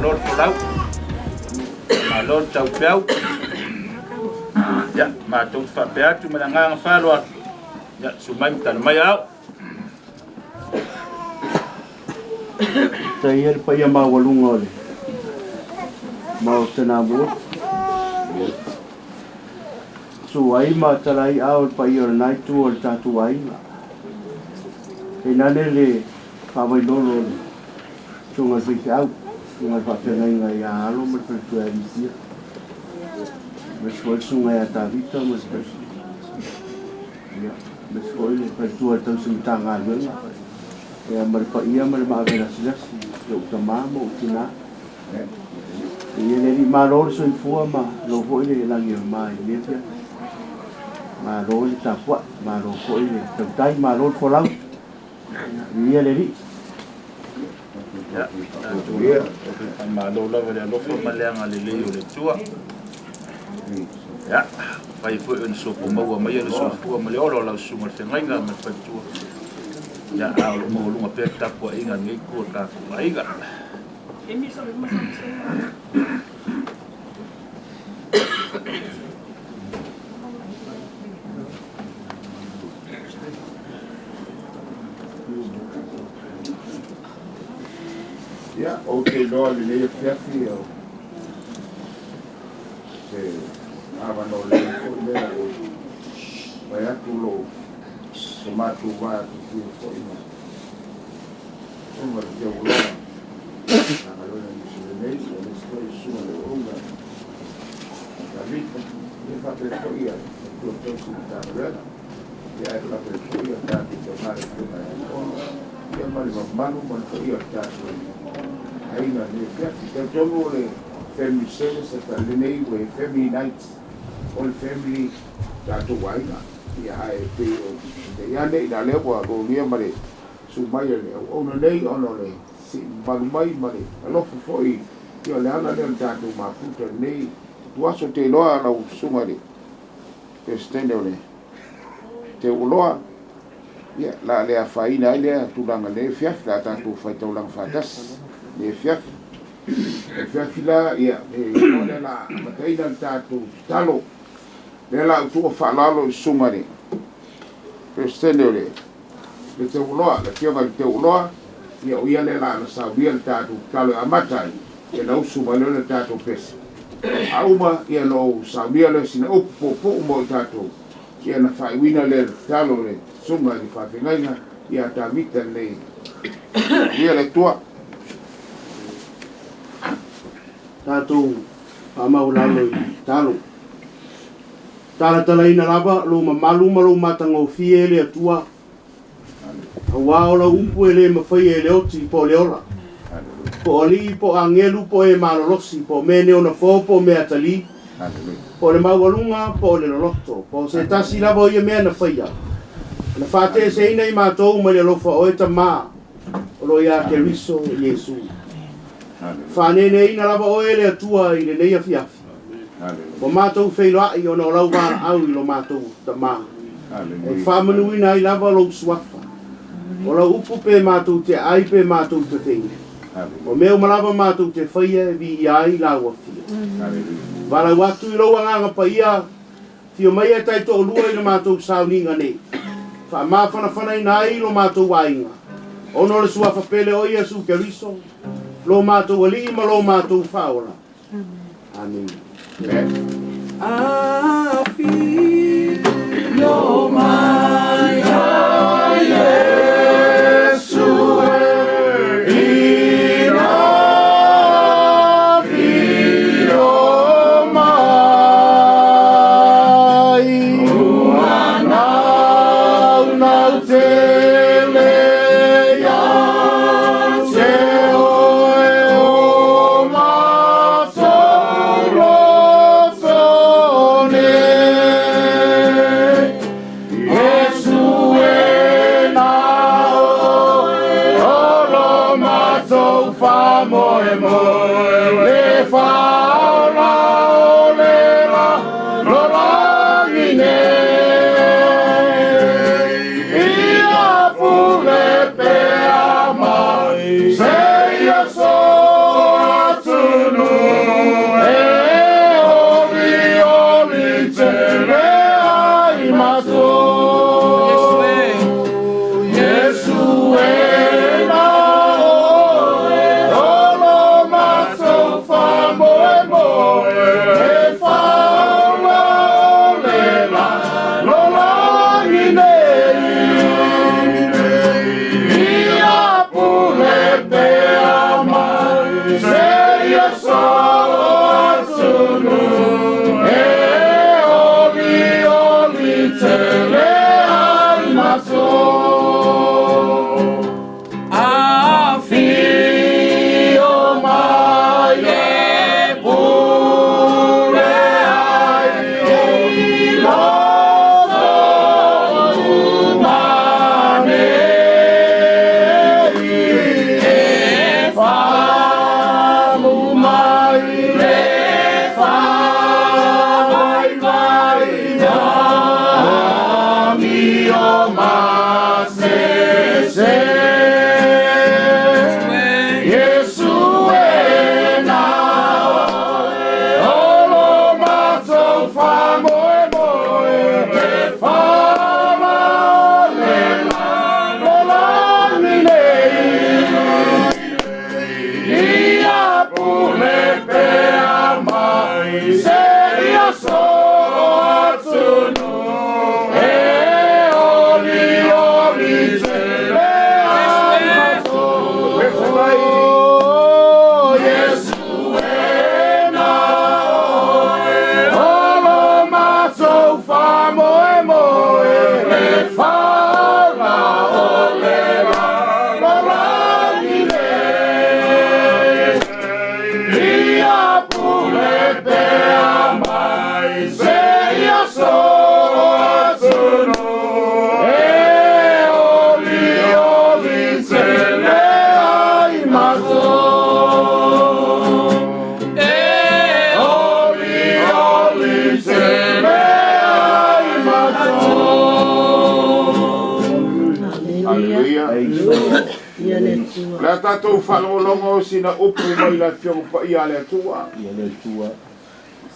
Malo le folau, malo le taupeau. Ia, matou te faapea atu ma le agaga faaaloalo, ia, susu mai ma tala mai ao. Faafetai ia le paia maualuga o le Maota Namua. Susu ai ma tala ai ao le paia o lena itu o le tatou aiga. Tainane le faavailolo o le susuga i le faifeau, susuga i le faafeagaiga ia Alo ma le faletua ia Lipia. Aemaise foi le susuga ia Tavita ma le faletua. Ia, aemaise foi le faletua o le tausi Matagaluega. Ia ma le paia ma le maave lasilasi i ou tama ma ou tina. Ia le Alii malo le soifua ma lo foi le lagi e mama i lenei afiafi. Malo le tapuai, malo foi le tautai, malo le folau. Viia le Alii. Ia, tatou faamalo lava le alofa ma le agalelei o le Atua. Ia, fai foi ona sopo maua mai le soifua ma le ola o lau susuga i le feagaiga ma le faletua. Ia, a o lo o maualuga pea le tapuaiga a lenei itu o le tatou aiga. Ia, ou te iloa i lenei afiafi o se avanoa lelei foi lea e fai atu lo so matou va tutuila foi ma susuga i le Teuoloa Matagaluega i Niu nei, aemaise foi susuga i le Auauna Tavita, ia faapea foi ia Matua Tausi Matagaluega, ia ae faapea foi ia tatou tama le Afioga ia Ono, ia ma le mamalu ma le paia o le tatou aiga i lenei afiafi. Talitonu o le family service e lenei ua family night, o le family tatou aiga, ia ae pei o te ane ina lea ua lolia ma le susu mai a le auauna nei ona o le sii mamalu mai ma le alofa foi, ia o le ala lea o le tatou mafuta lenei tuaso. Te iloa lau susuga i le Peresetene o le Teuoloa, ia la le afaina ai lea tulaga lenei afiafi, la tatou faitaulaga faatasi lenei afiafi. Afiafi la, ia, e iloa lea la amataina le tatou tatalo. Lea la utua faaaloalo i susuga i le Peresetene o le Teuoloa, le afioga i le Teuoloa, ia o ia lea la na saunia le tatou tatalo e amata ai, ia na usu mai lea le tatou pese. A uma, ia na ou saunia lea sina upu puupuu mo i tatou, ia na faaiuina lea le tatalo le susuga i le faafeagaiga ia Tavita lenei. Ia le Atua. Tatou faamaualalo i tatalo. Talatalaina lava lou mamalu ma lou matagofie le Atua, auā o lau upu e lē mafaia e le oti po o le ola, po o alii po o agelu po o e malolosi po o mea neonapō po o mea atalī, po o le maualuga po o le loloto, po o se tasi lava o ia mea na faia na faateeseina i matou mai le alofa o e Tamā o lo iā Keriso Iesu. Faaneneina lava oe le Atua i lenei afiafi ua matou feiloai ona o lau valaau i lo matou Tamā, e faamanuina ai lava lou suafa. O lau upu pe matou te ai pe matou te feina, o mea uma lava matou te faia e viia ai lau afio. Valaau atu i lou agaga paia, fio mai e taitoalua i le matou sauniga nei, faamafanafanaina ai lo matou aiga, ona o le suafa pele o Iesu Keriso, lo matou Alii ma lo matou Faaola. Amene. Afio mai a Iesu e ina afio mai ua naunau tele ia te oe o matou loto nei. Iesu e na oe o lo matou faamoemoe le faaola o le lalolagi nei. Ia pule pea mai seia soo atu. masese. Iesu e na oe, o lo matou faamoemoe, le faola o le lalolagi nei. Ia pule pea mai seia soo atunuu, e olioli tele ai matou. Iesu e na oe, o lo matou faamoemoe, le faola o le lalolagi nei. Ia pule pea mai seia soo atunuu, e olioli tele ai matou. E olioli tele ai matou. Haleluia. Ia le Atua. Le a tatou faalogologo sina upu mai le Afioga Paia a le Atua. Ia le Atua.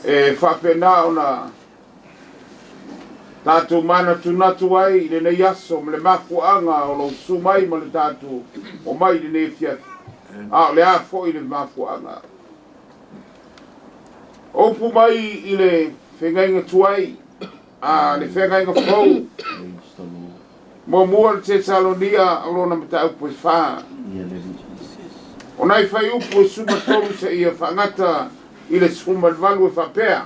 E faapena ona tatou manatunatu ai i lenei aso ma le mafuaaga o lou susu mai ma le tatou omai i lenei afiafi. A o le a foi le mafuaaga. O upu mai i le feagaiga tuai, a le feagaiga fou, Praise the Lord. muamua le Tesalonia lona mataupu e 4. Ia le Alii. O nai fuaiupu e 13 seia faagata i le 18 e faapea.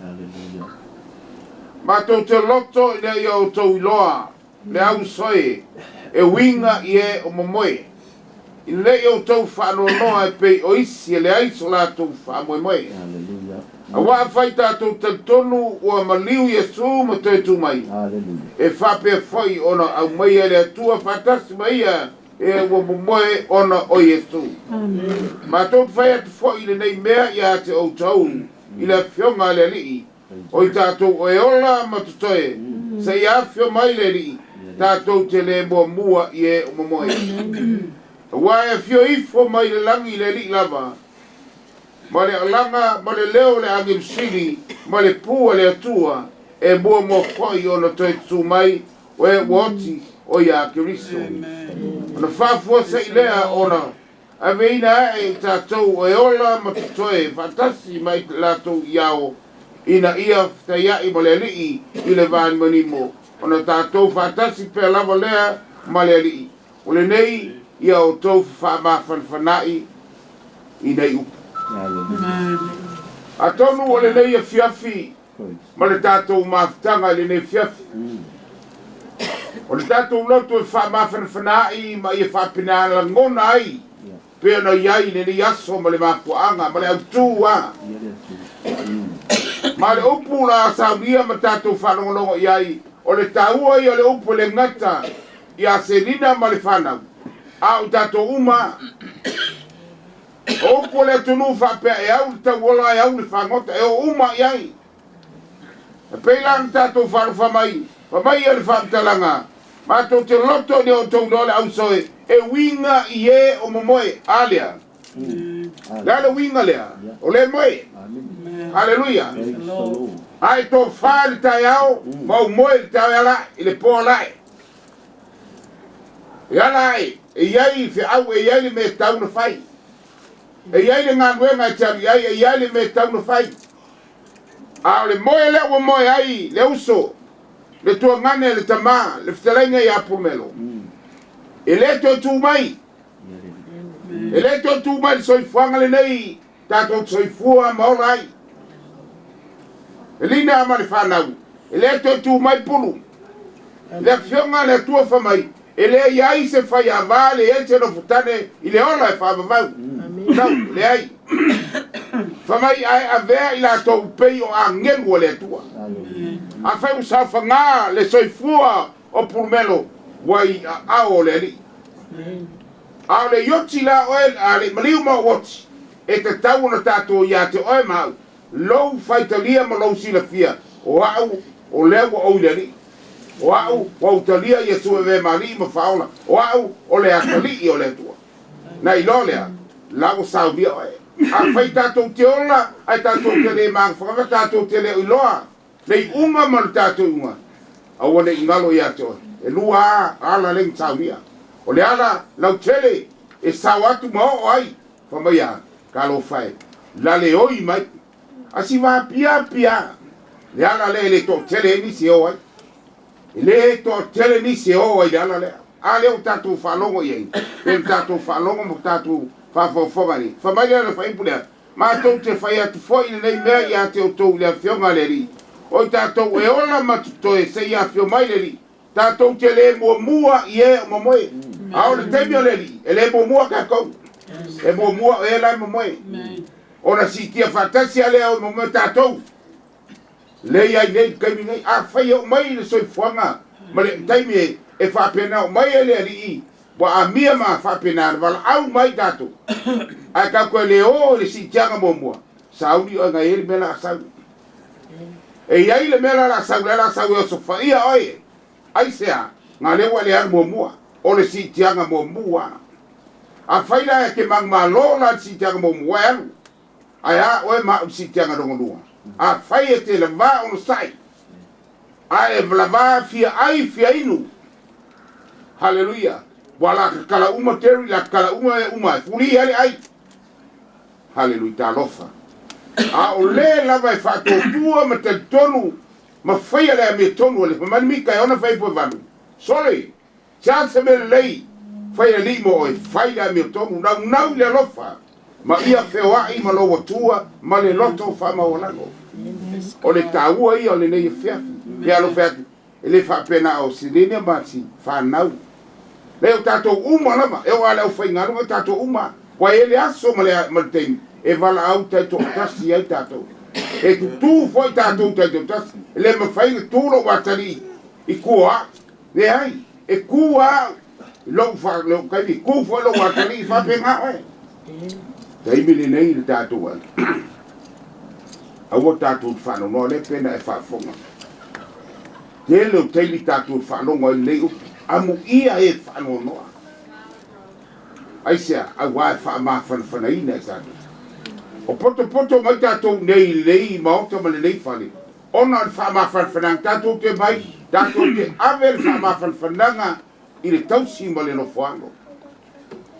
Hallelujah. Matou te loto ina ia outou iloa le ausoe e uiga i e o momoe. Ina ne i outou faanoanoa e pei o isi e leai so latou faamoemoe. Hallelujah. Auā afai tatou talitonu ua maliu Iesu ma toe tu mai. Hallelujah. E faapea foi ona aumaia e le Atua faatasi ma ia e ua momoe ona o Iesu. Matou te fai atu foi i lenei mea ia te outou i le Afioga a le Alii, o i tatou o e ola ma totoe, seia afio mai le Alii, tatou te le muamua i e o momoe. Auā e afio ifo mai le lagi le Alii lava, ma le alaga ma le leo o le agelu sili ma le pu a le Atua, e muamua foi ona toe tutu mai o e ua oti o ia Keriso. Ona faafuase'i lea ona aveina ae i tatou o e ola ma totoe faatasi ma i latou i ao, ina ia fetaia'i ma le Alii i le vanimonimo, ona tatou faatasi pea lava lea ma le Alii. O lenei ia outou faamafanafana'i i nei upu. Hallelujah. Atonu o lenei afiafi Praise. ma le tatou mafutaga i lenei afiafi. O le tatou loto e faamafanafana'i ma ia faapena lagona ai pe ona i ai lenei aso ma le mafuaaga ma le autū a. Ia le Atua. Ma le upu la saunia ma tatou faalogologo i ai, o le taua ia o le upu e le gata ia Selina ma le fanau, a o tatou uma. O upu o le atunuu faapea e au le tauola e au le fagota, e o uma i ai. E pei la na tatou faalofa mai, fa mai ia le faamatalaga, matou te loto i outou iloa le ausoe, e uiga i e o momoe, a lea. Le a le uiga lea, o le moe. Amen. Haleluia. Praise the Lord. Ae tofā i le taeao, ma ou moe i le taeao lae, i le po lae. E ala ai, e iai feau e iai le mea e tatau ona fai. E iai le galuega e te alu i ai, e iai le mea e tatau ona fai. A o le moe lea ua moe ai le uso, le tuagane, le tamā, le fetalaiga ia Pulumelo, e le toe tu mai. Ia le Alii. E le toe tu mai le soifuaga lenei tatou te soifua ma ola ai. E lina ma le fanau, e le toe tu mai pulu. Le Afioga a le Atua fa mai, e le iai se faiavā, le iai se nofotane i le ola e faavavau. Tau, leai. Fa mai ae avea i latou pei o agelu o le Atua. Hallelujah. Afai ua saofagā le soifua o Pulumelo, ua i aao o le Alii. A o le ioti la oe a le maliu ma ou oti, e tatau ona tatou ia te oe ma au, lou faitalia ma lou silafia, o au o lea ua ou i le Alii. O a'u ua utalia Iesu e avea ma Alii ma Faaola, o a'u o le atalii o le Atua. Na iloa lea, la ua saunia oe. Afai tatou te ola ae tatou te le magafagafa, tatou te le o iloa le iuga ma le tatou iuga, aua ne i galo ia te oe. E lua a ala lea na saunia. O le ala lautele e sao atu ma oo ai, fai mai a, talofa e, laleoi mai. A si vaapiapi a, le ala lea e le toatele ai nisi e o ai. E le toatele nisi e o ai i le ala lea. A lea ua tatou faalogo i ai, pe ua tatou faalogo ma tatou faafogafoga i ai. Fai mai lea o le faaiupu lea, Matou te fai atu foi lenei mea ia te outou i le Afioga a le Alii, o i tatou e ola ma totoe seia afio mai le Alii, tatou te le muamua i e o momoe. A o le taimi o le Alii, e le muamua tatou, e muamua o e la e momoe. Ona siitia faatasi a lea o e momoe tatou. Lea i ai nei i le taimi nei, afai e oo mai le soifuaga ma le taimi e faapena oo mai ai le Alii, ua amia ma faapena le valaau mai tatou, ae tatou e le o i le siitiaga muamua, sauni oe na i ai le mea la a sau. E i ai le mea la a sau, lea la a sau e osofaia oe. Aisea? Na lea ua e le alu muamua, o le siitiaga muamua. Afai la e te manumalo la i le siitiaga muamua, e alu. Ae a oe ma au i le siitiaga lona lua? Afai e te lavā onosai, ae e lavā fia ai fia inu. Haleluia! Ua la tatala uma Terry, la tatala uma mea uma e fuli ai le ai. Haleluia, talofa. A o le lava e faatuatua ma talitonu ma faia le amiotonu a le Fai mai le Mika e ona fai po e valu. Sole! Se a se mea lelei, fai le Alii mo oe, fai le amiotonu, naunau i le alofa, ma ia feoai ma lou Atua ma le loto faamaualalo. O le taua ia o lenei afiafi. Pe alofa atu, e le faapea na o Selenia ma si fanau. Leai, o tatou uma lava, e oo lava i le aufaigaluega, o tatou uma. Ua i ai le aso ma le, ma le taimi e valaau taitoatasi ai tatou. E tutū foi tatou taitoatasi. E le mafai ona tu lou atalii i tua o au. Leai, e tu lava au i lou fa, lou taimi, e tu foi lou atalii, faapena oe. Taimi lenei i le tatou ai. Aua tatou te faanoanoa lea pe na e faafofoga. Tele o taimi tatou te faalogo ai lenei upu, amuia e faanoanoa. Aisea? Auā e faamafanafanaina e tatou. O potopoto mai tatou nei i lenei maota ma lenei fale, ona o le faamafanafanaga tatou te mai, tatou te ave le faamafanafanaga i le tausi ma le nofoalo.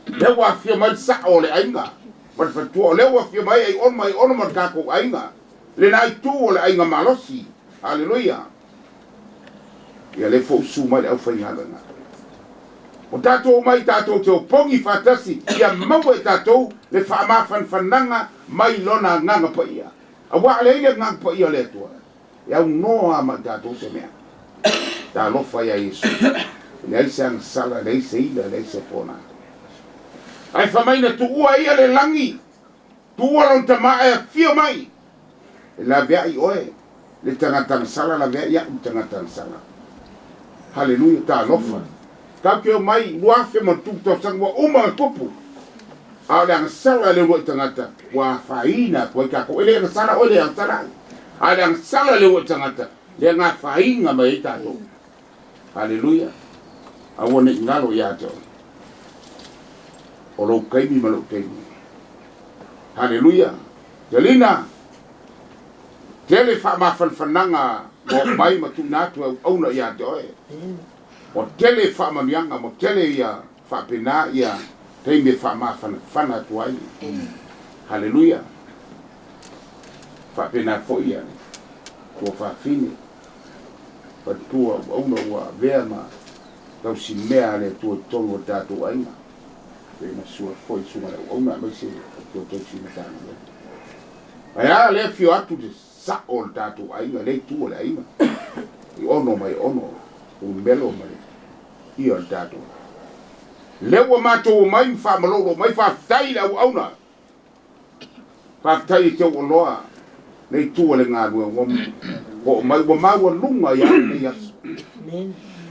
Lea ua afio mai le sa'o o le aiga ma le faletua, o lea ua afio mai Aiono ma Aiono ma le tatou aiga, lena itu o le aiga malosi. Haleluia! Ia lea foi ua susu mai le aufaigaluega. Ua tatou omai tatou te opogi faatasi ia maua e tatou le faamafanafanaga mai Lona Agaga Paia. Aua a leai le Agaga Paia o le Atua, e aunoa lava ma i tatou se mea. Talofa ia Iesu, e leai se agasala, leai se ila, leai se pona. Ae fai mai na tuua e ia le lagi, tuua lona tama ae afio mai, e laveai oe le tagata agasala, laveai au le tagata agasala. Haleluia, talofa. Tatou te omai 2007 tausaga ua uma ona tupu, a o le agasala a le uluai tagata ua afaina atu ai tatou. E le agasala oe, le agasala au, a o le agasala a le uluai tagata lea na afaina mai ai tatou. Haleluia! Aua ne i galo ia te oe o lou taimi ma lou taimi. Haleluia! Telina! Tele faamafanafanaga ua oo mai ma tuuina atu e auauna ia te oe. Ua tele faamanuiaga, ua tele ia faapena ia taimi e faamafanafana atu ai. Haleluia! Faapena foi ia le tuafafine, faletua auauna ua avea ma tausimea a le Atua i totonu o le tatou aiga. Pei ona sua foi susuga i le auauna aemaise faletua tausi Matagaluega. Ae a lea afio atu le sa'o o le tatou aiga, lea itu o le aiga, i ono mai ono, umelo ma le ia o le tatou. Lea ua matou omai ma faamalolo mai, faafetai i le auauna, faafetai i te oloa le itu o le galuega ua oo mai, ua maualuga ia lenei aso.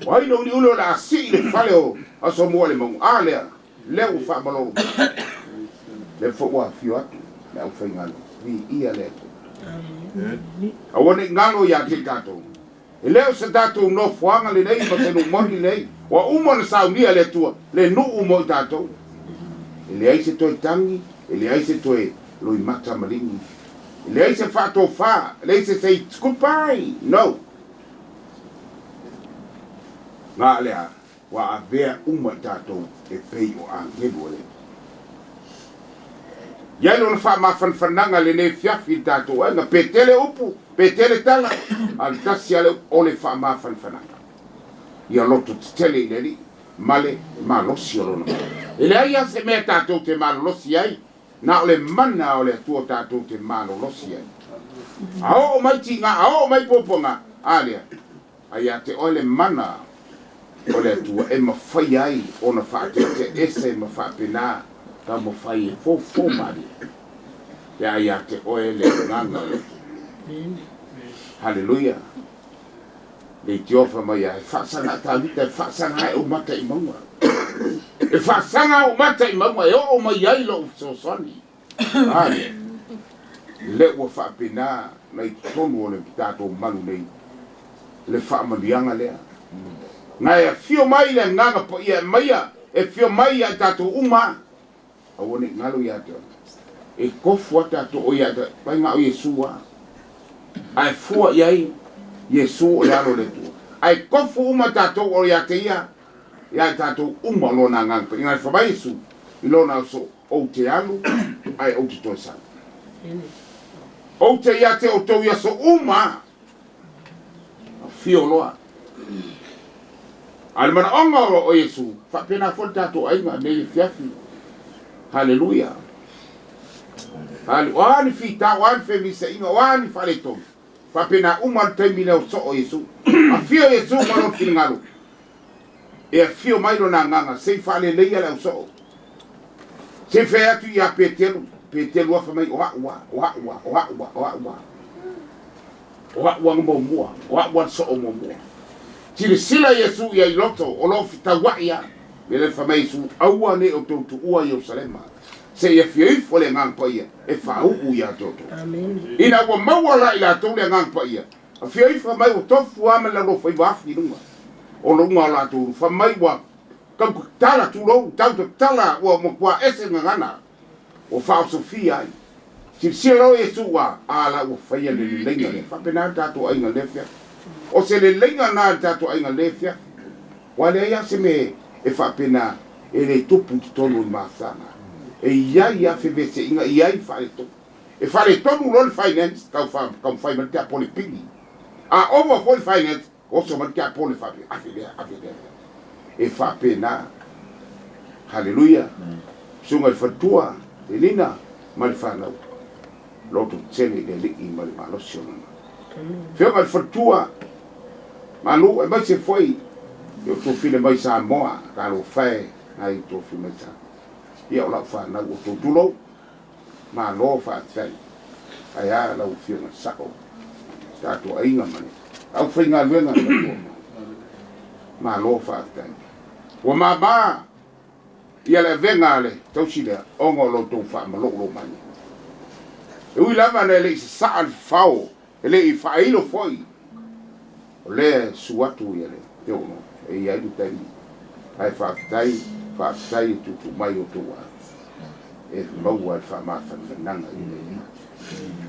O ai le uliuli o le a sii le fale o Aso Mua i le mauga? A lea, lea ua faamalolo mai. Lea foi ua afio atu le aufaigaluega. Viia le Atua. Aua ne i galo ia te tatou. E le o se tatou nofoaga lenei ma se nuu moni lenei, ua uma ona saunia e le Atua le nuu mo i tatou. E leai se toe tagi, e leai se toe loimata maligi, e leai se faatofa, e leai se say goodbye, no. Na le a, ua avea uma i tatou e pei o agelu o le Atua. Iai lona faamafanafanaga lenei afiafi i le tatou aiga, pe tele upu, pe tele tala, a o le tasi lava le upu, o le faamafanafanaga. Ia loto tetele i le Alii ma le malosi o lona mana. E leai lava se mea tatou te malolosi ai, na o le mana o le Atua tatou te malolosi ai. A oo mai tiga, a oo mai puapuaga, a lea, a ia te oe le mana o le Atua e mafai ai ona faateete ese ma faapena taumafai e fofo malie pe a ia te oe le agaga o le Atua. Haleluia! Le itiofa mai a e faasaga a Tavita e faasaga ae ou mata i mauga. E faasaga ou mata i mauga e oo mai ai lou fesoasoani. A lea, le ua faapena na i totonu o le tatou malu nei le faamanuiaga lea. Na e afio mai le Agaga Paia e aumaia, e afio mai ia i tatou uma, aua ne i galo ia te oe. E tofu lava tatou, o ia te oe, na o Iesu lava. Ae fua i ai Iesu o le Alo o le Atua. Ae tofu uma tatou o ia te ia, ia i tatou uma o lona Agaga Paia. Na fai mai Iesu i lona aso, Ou te alu, ae ou te toe sau. Ou te ia te outou i aso uma. Afio loa. A o le manaoga o Iesu, faapena foi le tatou aiga nei afiafi. Haleluia. O a ni fita, o a ni feviseaiga, o a ni faaletonu, faapena uma le taimi lea o soo Iesu. Afio Iesu ma lona finagalo, e afio mai lona agaga se i faaleleia le ausoo. Se i fai atu ia Peteru, Peteru afa mai, o a'u a, o a'u a, o a'u a, o a'u a. O a'u a na muamua, o a'u a le soo muamua. Silasila Iesu ia i loto, o lo o fetaua'i a. Mea lea fai mai Iesu, aua ne i outou tuua Ierusalema, se i afio ifo le Agaga Paia e faauu ia te outou. Ina ua maua la i latou le Agaga Paia, Afio ifo mai ua tofu a ma le laulau afi i luga o luga o latou ulu. Fai mai ua tau tatala tulou, tau tatala ua matua ese gagana ua faaosofia ai. Silasila loa Iesu ua a la ua faia le leleiga lea. Faapena le tatou aiga lea feafi. O se leleiga na le tatou aiga lea feafi. Ua leai a se mea e faapena e le tupu i totonu o le mafutaga. E iai a feveseiga, e iai faaletonu. E faaletonu loa le finance tau taumafai mai le tiapole pili. A ova foi le finance, oso mai le tiapole faapea, ave lea, ave lea. E faapena. Haleluia. Susuga i le faletua, Elina ma le fanau, loto tele i le Alii ma le malosi o lona. Afioga i le faletua, malu aemaise foi i o tofile mai Samoa, talofa e nai tofile mai Samoa. Ia o lau fanau o tou tulou. Malo faafetai. Ae a lau Afioga Sa'o, tatou aiga ma le aufaigaluega a le Atua. Malo faafetai. Ua mama ia le avega a le tausi lea ona o lo outou faamaloulou mai. E ui lava ina e le i sasaa le fafao, e le i faailo foi, o lea e susu atu ia le Teono e i ai le taimi. Ae faafetai, faafetai e tuutuu mai outou aiga e maua le faamafanafanaga i lenei aso.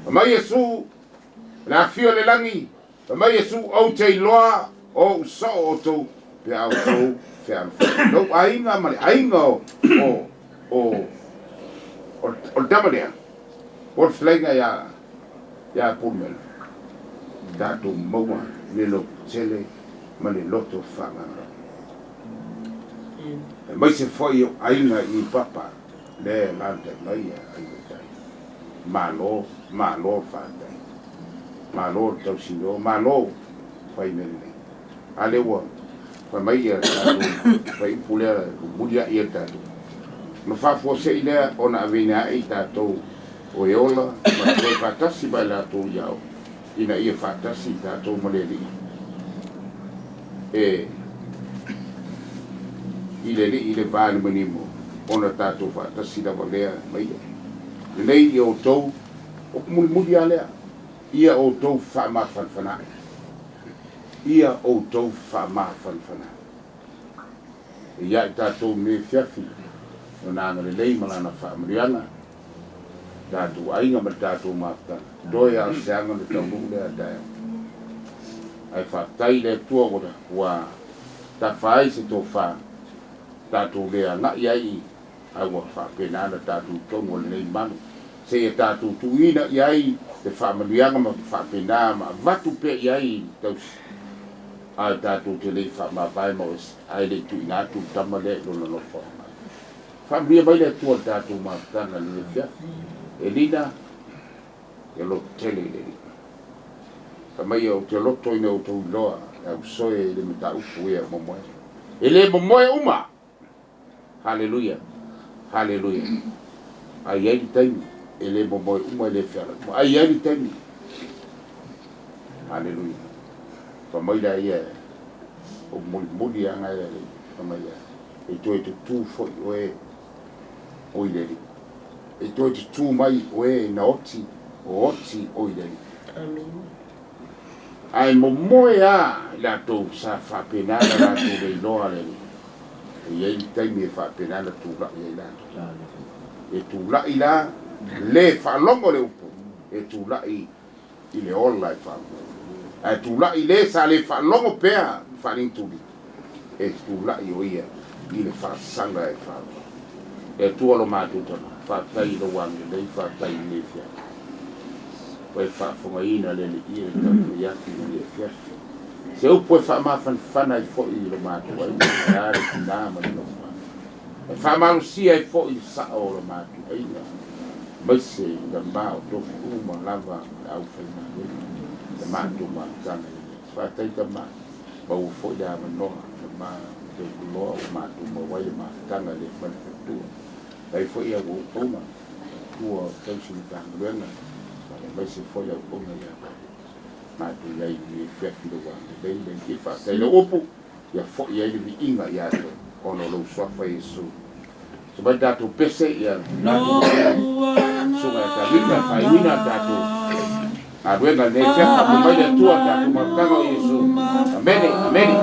Fai mai Iesu, O le afio i le lagi, fai mai Iesu, Ou te iloa o ou soo outou pe a outou fealofani. Lou aiga ma le aiga o, o, o, o, o le tama lea, po o le fetalaiga ia, ia Pulumelo, tatou maua le lototele ma le loto faamagalo. Aemaise foi o aiga i Papa lea e lalata mai ia aiga tai. Malo, malo le faafetai. Malo le tausinio, malo fai mea lelei. A lea ua fai mai ia tatou fuaiupu lea muliai ai le tatou. Ona faafuasei lea ona aveina ai tatou o e ola ma toe faatasi ma i latou ia ina ia faatasi i tatou ma le Alii e i le Alii i le va nimonimo ona tatou faatasi lava lea ma ia. Lelei i outou, upu mulimuli lava lea, ia outou faamafanafana'i. Ia outou faamafanafana. E ia i tatou i lenei afiafi, Lona agalelei ma Lana faamanuiaga, tatou aiga ma le tatou mafutaga. Toe a o se aga ona taunuu lea a taeao. Ae faafetai i le Atua ua ua tafa ai se tofa, tatou le agai ai i a ua faapena ona tatou i totonu o lenei malu, seia tatou tuuina i ai le faamanuiaga ma faapena ma avatu pea i ai le tausi, ae tatou te le i faamavae ma oe ae le i tuuina atu le tama lea i lona nofoaga. Faamanuia mai le Atua i le tatou mafutaga i lenei afiafi. Elina, ia loto tele i le Alii. Fai mai ou te loto ina outou iloa le ausoe i le mataupu ia o momoe. E le momoe uma! Haleluia! Haleluia! A i ai le taimi, e le momoe uma, e le feala uma. A i ai le taimi. Haleluia! Fai mai laia, o mulimuli lava e alii. Fai mai ia, e toe tutū foi oe o i le Alii. E toe tutū mai oe na oti, o oti o i le Alii. Amene. Ae momoe a i latou sa faapena na latou le iloa le Alii. E i ai le taimi e faapena na tula'i ai latou. E tula'i la le faalogo le upu, e tula'i i le ola e faamoe. Ae tula'i le sa le faalogo pea faalintuli, e tula'i o ia i le faasaga e faamoe. Le Atua lo matou Tama, faafetai i lou agalelei, faafetai i lenei afiafi. Ua e faafofogaina le Alii e taumafai atu i lenei afiafi. Se upu e faamafanafana ai foi i lo matou aiga, ae a le tina ma le nofoaga. E faamalosia ai foi le sao o lo matou aiga, aemaise i tama o tofi uma lava ma le aufaigaluega, le matou mafutaga i lenei aso. Faafetai tama, maua foi le avanoa, tama, teutuloa ua matou maua ai le mafutaga i le fale faletua. Faafetai foi i au auauna, tua o tausi Matagaluega, aemaise foi le auauna ia matou i ai i lenei afiafi i lou agalelei, le Alii. Faafetai i lau upu, ia foi ai le viiga ia te oe, ona o lou suafa Iesu. So mai tatou pese ia matou susuga ia Tavita e faaiuina a tatou galuega i lenei afiafi. Faamanuia mai le Atua i tatou mafutaga o Iesu. Amene, amene.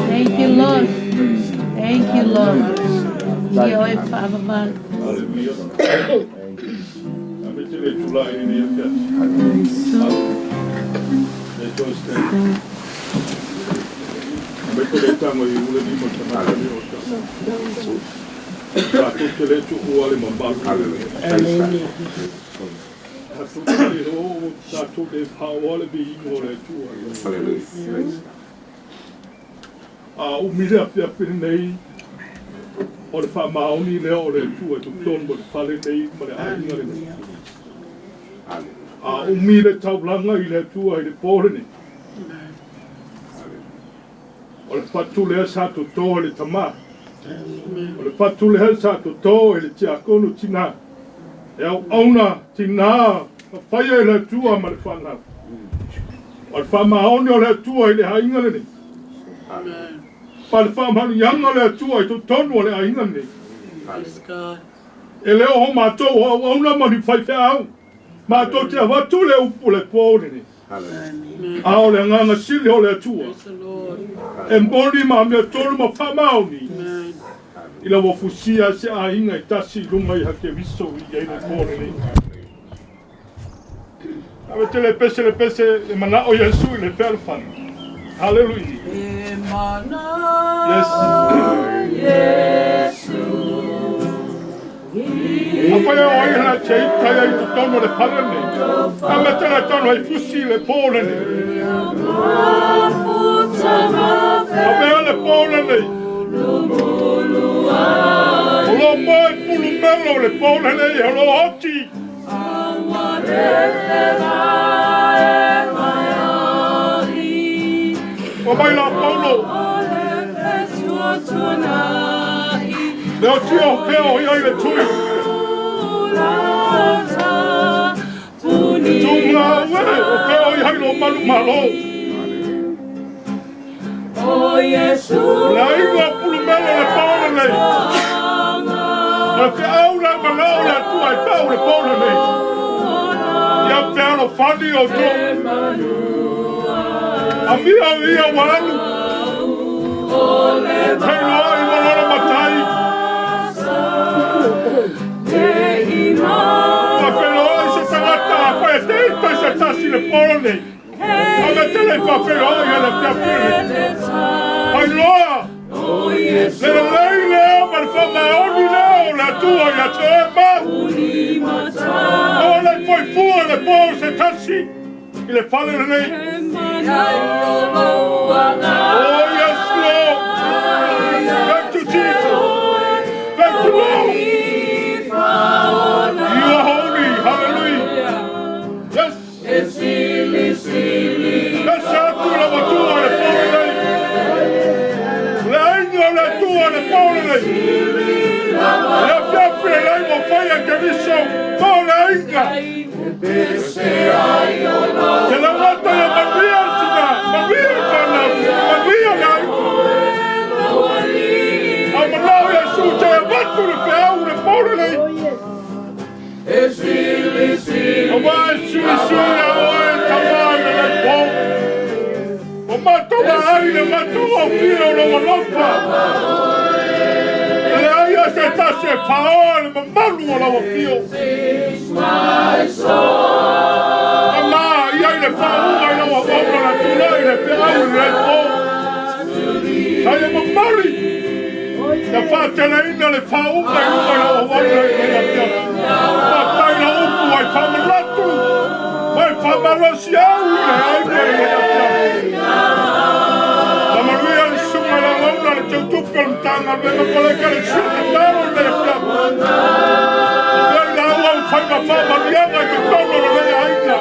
Thank you, Lord. Thank you, Lord. Ia oe faamamalu. Haleluia. Aemaise le tulai i lenei afiafi. Le toe stand. Aemaise le tago i ule lima o le tagata le ota. Tatou te le tuua le mamalu. Amen. Tatou te le o, tatou le paoa le viiga o le Atua. Hallelujah. A umi le afiafi lenei, o le faamaoni lea o le Atua i totonu o le fale nei ma le aiga lenei. A umi le taulaga i le Atua i le po lenei, o le fatu lea sa toto e le tama, o le fatu lea sa toto e le tiakono tina. E auauna tina faia i le Atua ma le fanau. O le faamaoni o le Atua i le aiga lenei. Ma le faamanuiaga o le Atua i totonu o le aiga lenei. E le o matou o auauna ma ni faifeau. Matou te avatu le upu le po lenei. A o le agaga sili o le Atua. E moni ma mea tonu ma faamaoni. Ina ua fusia se aiga i tasi i luga i Hakeriso i ai le po lenei. Ave te le pese le pese e manao Iesu i le fealofani. Hallelujah. Yes. Afai o ai hana te ita ia i totonu le fale nei. A me te le tonu ai fusi le po lenei. A mea le po lenei. O lo mai pulu melo le po lenei o lo oti. O mai la Paulo. Le o tio peo i ai le tui. Tunga ue o peo i ai lo malu malo. Le aiga pulu melo le po lenei. O le feau la manao le Atua i pau le po lenei. Ia pea lo fani o tō. A mia ia walu. Hei loa i malona matai. Pa wheloa i se tangata, a whae te ito i se tasi le po lenei. A me tele pa wheloa i ele pia pule. Hai loa. Le lelei lea ma le whamaoni lea o le Atua ia te oe mau. O le foifua le po se tasi i le fale lenei. Oh yes, Lord. Thank you, Jesus. Thank you, Lord. You are holy. Hallelujah. Yes. Lesa atu la matua le po lenei. Le aiga le Atua le po lenei. Le afiafi le lai mo whaia ke viso po le aiga. Te langata ia manuia sina, manuia whanau, manuia le aiga. A manao ia su te avatu le peau le po lenei. A wā e sui sui a oe tamai le lei po. O mātou ai le mātou au fia o le walofa. Le aia se tasi e whaoa le mamalu o lau afio. Ama ia i le whaunga i lau awauna la tula i le peau i le po. Sai e mamali. Ia whaateleina le whaunga i lunga i lau awauna i le afio. Whaatai la upu ai whamalatu. Wai whamalosi au i le aiga i le afio. Manuia le sunga la launa le teutupe o le matanga le mea le sia tatalo le afio. Ia i la ua whainga whaamanuiaga i totonu o le lei aiga.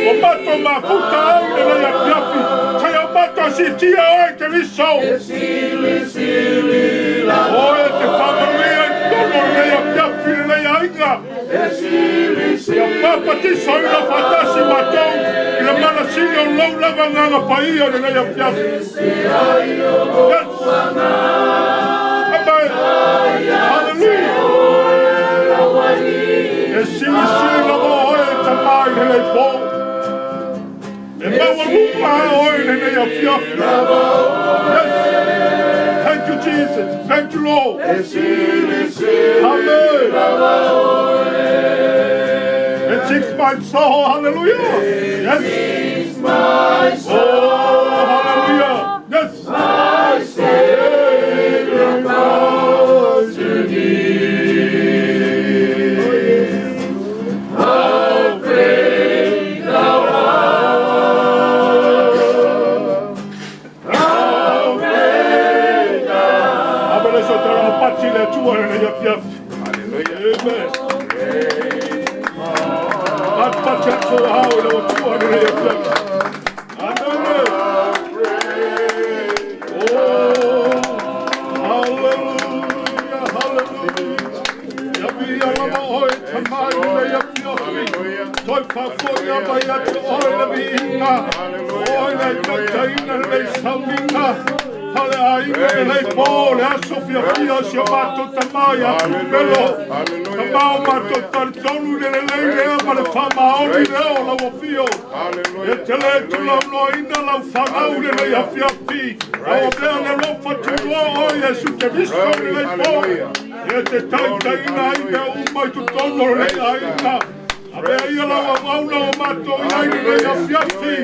O mato mafuta ai le lei afiafi. Kai o mato sitia oe te viso. Oe te whaamanuia i totonu o le lei afiafi le lei aiga. Ia papatiso i la whatasi matou i le manasili o lau lava nganga paia le lei afiafi. Yes. Amen. Hallelujah. E sili sili lava oe tamai le lei po. E maua luma oe le lei afiafi. Yes. Thank you, Jesus. Thank you, Lord. Amen. It sings my soul, hallelujah. Yes. Oh, hallelujah. Yes. My Savior calls to thee. How great thou art. How great thou art. Abele sotara pati le tua le afiafi. Hallelujah. Amen. Pati atu hau le tua le afiafi. Amen. Oh, hallelujah, hallelujah. Ia bia lava oe tamai le viiga, o oe le taitaiina lenei sauniga faleaiga lenei po le aso fiafia o si o matou tamā ia Pupelo. Tamā o matou talitonu i le lelei lea ma le faamaoni lea o lau afio. E te lē tulauloaina lau fanau i lenei afiafi. Lau avea le alofa tunoa oe Iesu Keriso i lenei po. E te taitaiina ai mea uma i totonu o lenei aiga. Avea ia lau auauna o matou i ai lenei afiafi.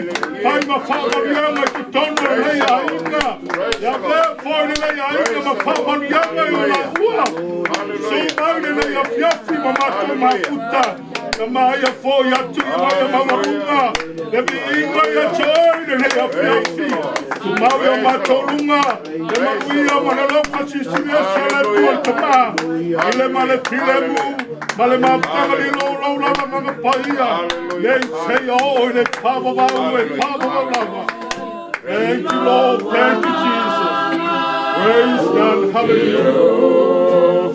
Fai ma faamanuiaga i totonu o lenei aiga. Ia avea foi lenei aiga ma faamanuiaga i o laua. Su mai lenei afiafi ma matou mafuta. Na maia foi atu i mai maualuga. Le viiga ia te oe lenei afiafi. Tumau i o matou luga. Le manuia ma le alofa silisili ese o le Atua le Tamā. I le ma le filemu ma le mafutaga lilou lava agaga paia. Nei seia oo i le faavavau e faavavau lava. Thank you, Lord. Thank you, Jesus. Praise God. Hallelujah.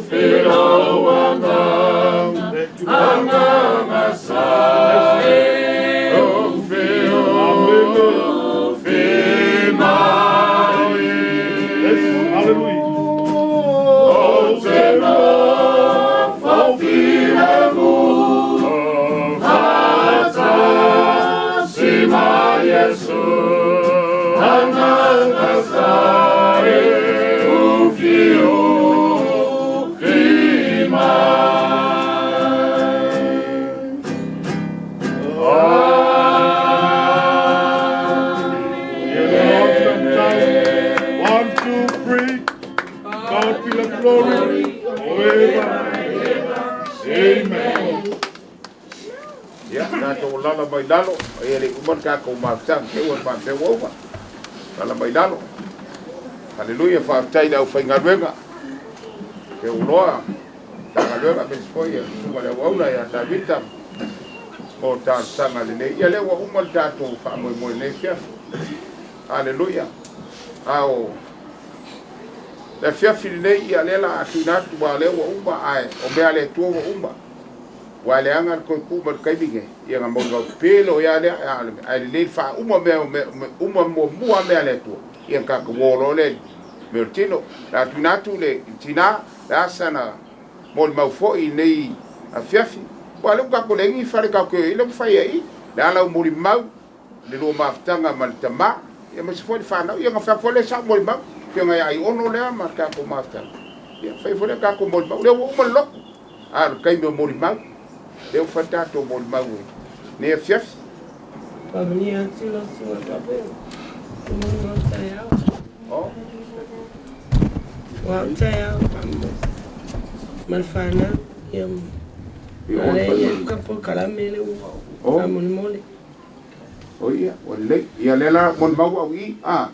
Thank you, Lord. Yes, hallelujah. One, two, three. God be the glory forever. Amen. Ia, tatou lala mai lalo, e le uma le tatou mafutaga, te ua faapea ua uma. Lala mai lalo. Haleluia, faafetai le aufaigaluega. Te uloa, tagaluega aemaise foi le susuga i le auauna ia Tavita mo talosaga lenei. Ia lea ua uma le tatou faamoemoe lenei afiafi. Haleluia. A o le afiafi lenei, ia lea la a tuuina atu, ua lea ua uma, ae o mea a le Atua ua uma. Ua leaga le toe tuu mai le taimi nei, ia na molimau pelo ia lea, ae lelei le faauma mea uma muamua mea a le Atua, ia na tatou o loa lea i mea o le tino. Le a tuuina atu le tinā, le asa na molimau foi i lenei afiafi. Ua lea ua tatou leai ni fale tatou te o i ai, lea ua fai ai i le ala o molimau, le lua mafutaga ma le tamā, ia aemaise foi le fanau, ia na fai atu foi lea sa ou molimau, afioga ia Aiono lea ma le tatou mafutaga, ia fai foi lea tatou molimau, lea ua uma le lotu. A o le taimi o molimau, lea ua fai tatou molimau i lenei afiafi. Faamanuia atu lau susuga Gabriel i mo taeao. Oh. Ua au taeao ma le fanau ia ma le ia ka polokalame le ua faamolemole. O ia, ua lelei. Ia lea la molimau au i, a.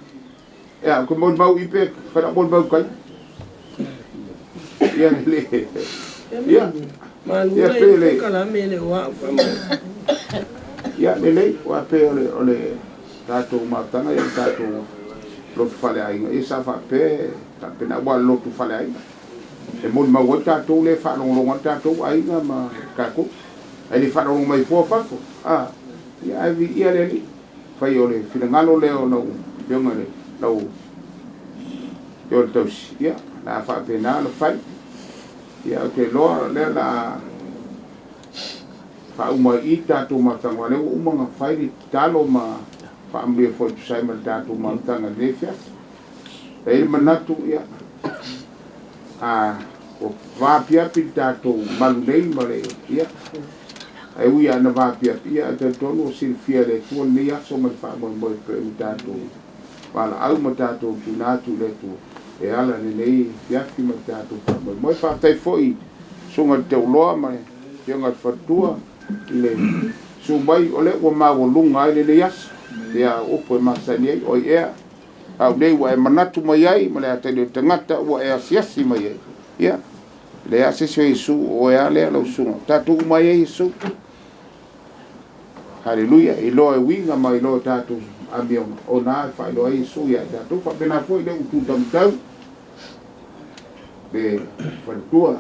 Ia, ou te molimau i pe fai lau molimau kai. Ia lelei. Ia. Ia pe le polokalame le ua au faamolemole. Ia lelei, ua pe o le tatou mafutaga ia le tatou lotu faleaiga. Ia sa faapea faapena ua le lotu faleaiga. E molimau ai tatou le faalogologo ai tatou aiga ma tatou. Ai le faalogologo mai fua fafo. A, ia ai viia le Alii. Fai o le finagalo lea o lau afioga i le lau afioga i le tausi. Ia, la faapena ona fai. Ia, ou te iloa lea la faauma ai i tatou mafutaga, aua o lea ua uma ona fai le tatalo ma faamanuia foi e tusa ai ma le tatou mafutaga i lenei afiafi. E i ai le manatu, ia, a ua vaapiapi le tatou malu nei ma le, ia, ae ui lava ina vaapiapi, ia, ae talitonu ua silafia e le Atua lenei aso ma le faamoemoe pei ona tatou valaau ma tatou tuuina atu i le Atua e ala i lenei afiafi ma le tatou faamoemoe. Faafetai foi i susuga i le Teuloa ma le afioga i le Faletua i le susu mai, o lea ua maualuga ai lenei aso, ia upu e masani ai, oi ea, au nei ua e manatu mai ai ma le atalii o le tagata ua e asiasi mai ai. Ia, le asiasi o Iesu, o oe lava lea lau susuga. Tatou uma ai e Iesu. Haleluia, iloa e uiga ma iloa e tatou amioga, o na e faailoa ai Iesu ia i tatou. Faapena foi lea ua tutamutau le faletua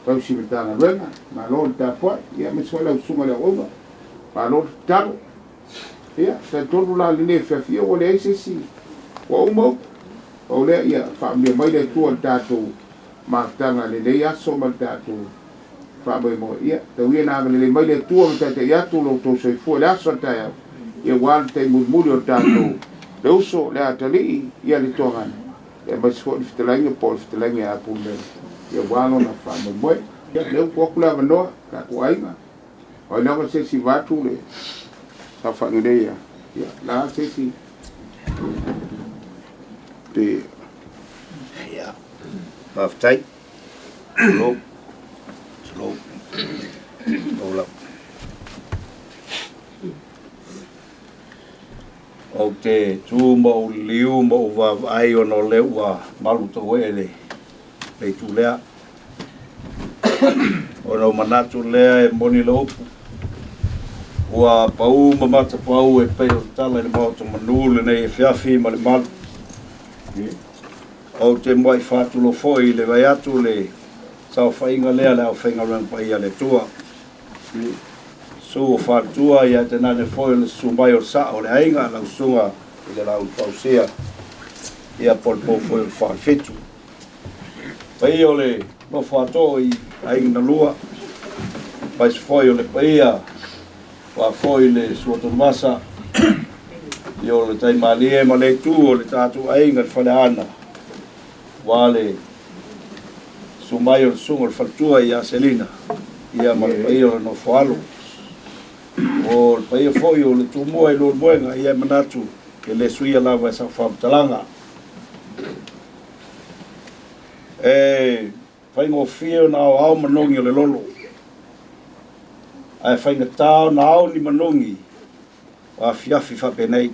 tausi Matagaluega, malo le tapuai, ia aemaise foi lau susuga i le auauna, malo le tatalo. Ia, talitonu la lenei afiafi, ia ua leai se isi, ua uma upu. Pau lea, ia faamanuia mai le Atua i le tatou mafutaga i lenei aso ma le tatou faamoemoe. Ia, tau ia ina agalelei mai le Atua ma taitai atu lo outou soifua i le aso a le taeao, ia aua le taimi mulimuli o le tatou le uso, le atalii, ia le toagana, aemaise foi le fetalaiga po o le fetalaiga ia Apulumele, ia aua lona faamoemoe. Ia, lea ua tuu atu le avanoa i tatou aiga. O ai lava se isi vaeatu le saofaiga nei a, ia, la se isi pe. Ia, faafetai. Tulou. Tulou. Tulou lava. Ou te tu ma ou liliu ma ou vaavaai ona o lea ua malu tauee le itu lea. Ona ou manatu lea e moni le upu, ua pau ma matapau e pei o le tala i le Maota manu lenei afiafi ma le malu. Ou te muai faatulou foi i le vae atu le saofaiga lea a le aufaigaluega paia a le Atua. Susu o faletua ia tainane foi o le susu mai o le sao o le aiga, lau susuga i le Laulu Fausia, ia po o le pou foi o le Falefitu. Paia o le nofo atoo i aiga na lua, aemaise foi o le paia aua foi le Sua Tomasa, ia o le Taimalie ma le itu o le tatou aiga i le Faleaana, aua le susu mai o le susuga o le faletua ia Selina, ia ma le paia o le nofo alo. O le paia foi o le Tumua i Leulumoega, ia e manatu e le suia lava e sau faamatalaga. E faigofie ona aoao manogi o le lolo, ae faigata ona ao ni manogi o afiafi faapenei.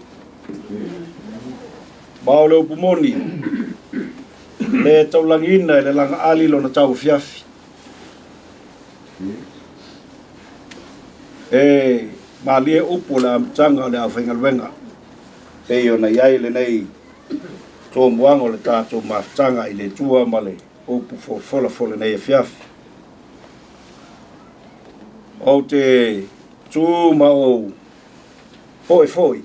Ma o le upu moni, le taulagiina e le lagaali lona tauafiafi. E malie upu o le amataga o le aufaigaluega, pei ona i ai lenei tomuaga o le tatou mafutaga i le Atua ma le upu folafola fo lenei afiafi. Ou te tu ma ou poe foi,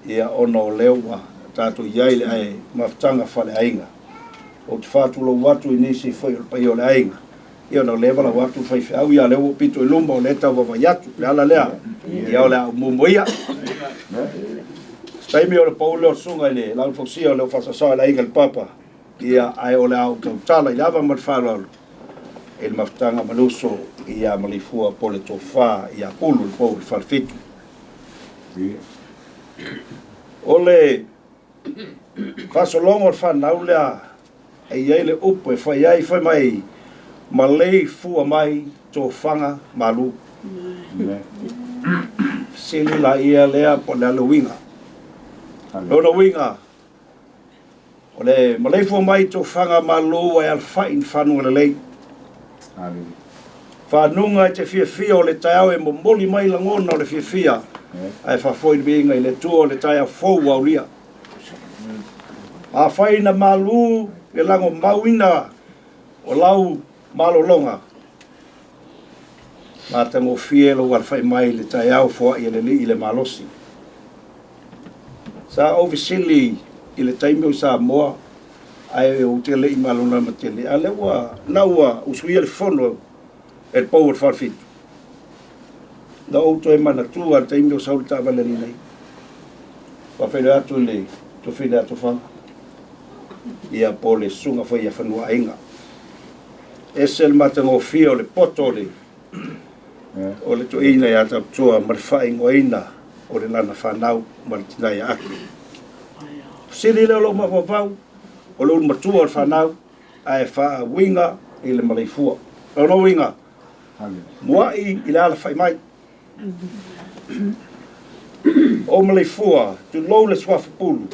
ia ona o lea ua tatou i ai le ae mafutaga faaleaiga. Ou te faatulou atu i nisi foi o le paia o le aiga, ia ona o lea e valaau atu le faifeau, ia lea ua ou pito i luma o lea e tau vaavaai atu, le ala lea, ia o le a ou muamua ia. Se taimi o le pau lea o le susuga i le Laulu Fausia o le Faasaosaoa i le aiga i le Papa, ia ae o le a ou tautala i le ava ma le faaaloalo i le mafutaga ma le uso ia Maliefua po o le Tofa ia Pulu le pou o le Falefitu. O le faasologa o le fanau lea e i ai le upu e fai ai, fai mai, malei fua mai tofaga malu. Fesili la ia lea po o le a le uiga. Lona uiga, o le malei fua mai tofaga malu e alafai i fanuga lelei. Fanuga e te fiafia o le taeao e momoli mai lagona o le fiafia, ae faafoi le viiga i le Atua o le taeao fou ua aulia. Afai na malu le lagomauina o lau malologa, matagofie lou alafai mai i le taeao foai e le Alii le malosi. Sa ou fesili i le taimi o i Samoa, ae ou te le i malamalama tele, a o lea ua na ua usuia le fono e le pou o le Falefitu. Na ou toe manatua i le taimi o sau le taavale lenei. Faafeiloai atu i le tofina ia Tofaga, ia po o le susuga foi ia Fanuaaiga. Ese le matagofie o le poto o le o le toeaina ia Tautua ma le faaigoaina o le lana fanau ma le tina ia Ake. Fesili lea o lou mafaufau, o le ulu matua o le fanau, ae faauiga i le maleifua. O lona uiga, muai i le alafai mai. O maleifua, tulou le suafa pulu,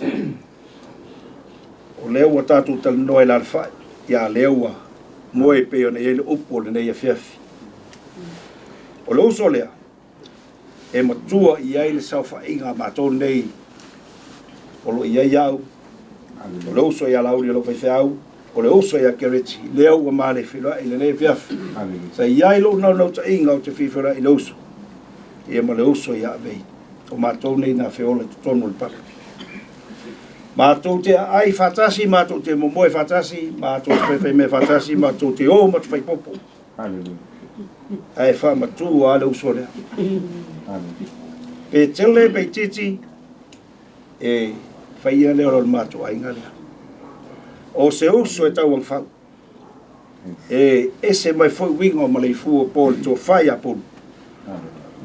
o lea ua tatou talanoa i le alafai, ia lea ua moe pei ona i ai le upu o lenei afiafi. O le uso lea, e matua i ai le saofaiga a matou nei o lo o i ai au, o le uso ia Laauli o lou faifeau, o le uso ia Kereti, lea ua male feiloai i lenei afiafi. Sa i ai lou naunautaiga ou te fia feiloai i le uso, ia ma le uso ia Avei. O matou nei na feola i totonu o le papa. Matou te aai faatasi, matou te momoe faatasi, matou te faifaimea faatasi, matou te o ma te faipopo. Ae faamatu lava le uso lea. Pe tele pe itiiti, e faia lea o le matou aiga lea. O se uso e tauagafau. E ese mai foi uiga o Maleifua po o le tofa ia Pulu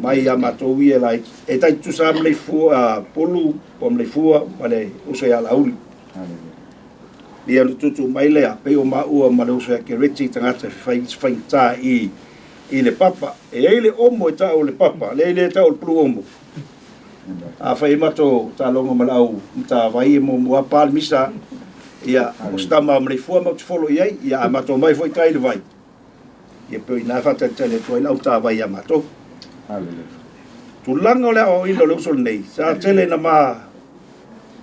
mai ia matou ia laiti. E tai tutusa lava Maleifua, Pulu po o Maleifua ma le uso ia Laauli. Ia ona tuutuu mai lea, pei o maua ma le uso ia Kereti tagata e fai faigata i i le papa. E i ai le omo e tau o le papa, lea e le tau o le pulu omo. A fai ai matou taaloga ma le au matavai e muamua lava pa le misa, ia, o se tama a Maleifua matou te folo i ai, ia a matou omai foi tai i le vai, ia pei o i ina e faatalitali atu ai le au matavai ia matou. Tulaga o le aoaoina o le uso lenei, sa tele ina ma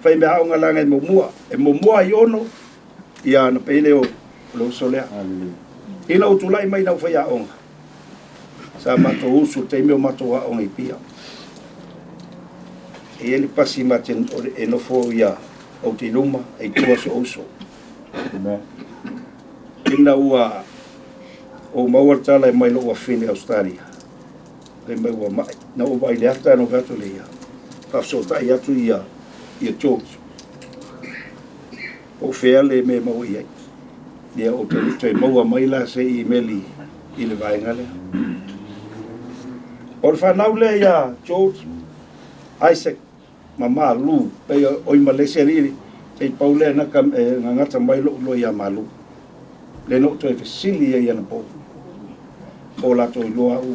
fai mea aoga leaga e muamua, e muamua i ono, ia ona pei lea o le uso lea. Ina ua tulai mai ina ua fai aoga, Sa matou usu i le taimi o matou aoga i Apia. E i ai le pasi ma te, e nofo ia ou te i luma, e i tua si ou uso. Ina ua ou maua le tala e mai lou afine i Australia, fai mai ua mai. Na ou vaai i le ata na ou fai atu lea, faafesootai atu ia, ia George. Po o fea le mea e maua i ai. Ia ou te le toe maua mai la se imeli i le vaega lea. O le fanau lea ia George, Isaac ma Malu, pei o i Malesi alii, se i pau lea na ka, e gagata mai lou iloa ia Malu. Le na ou toe fesili ai anapo, po o latou iloa au,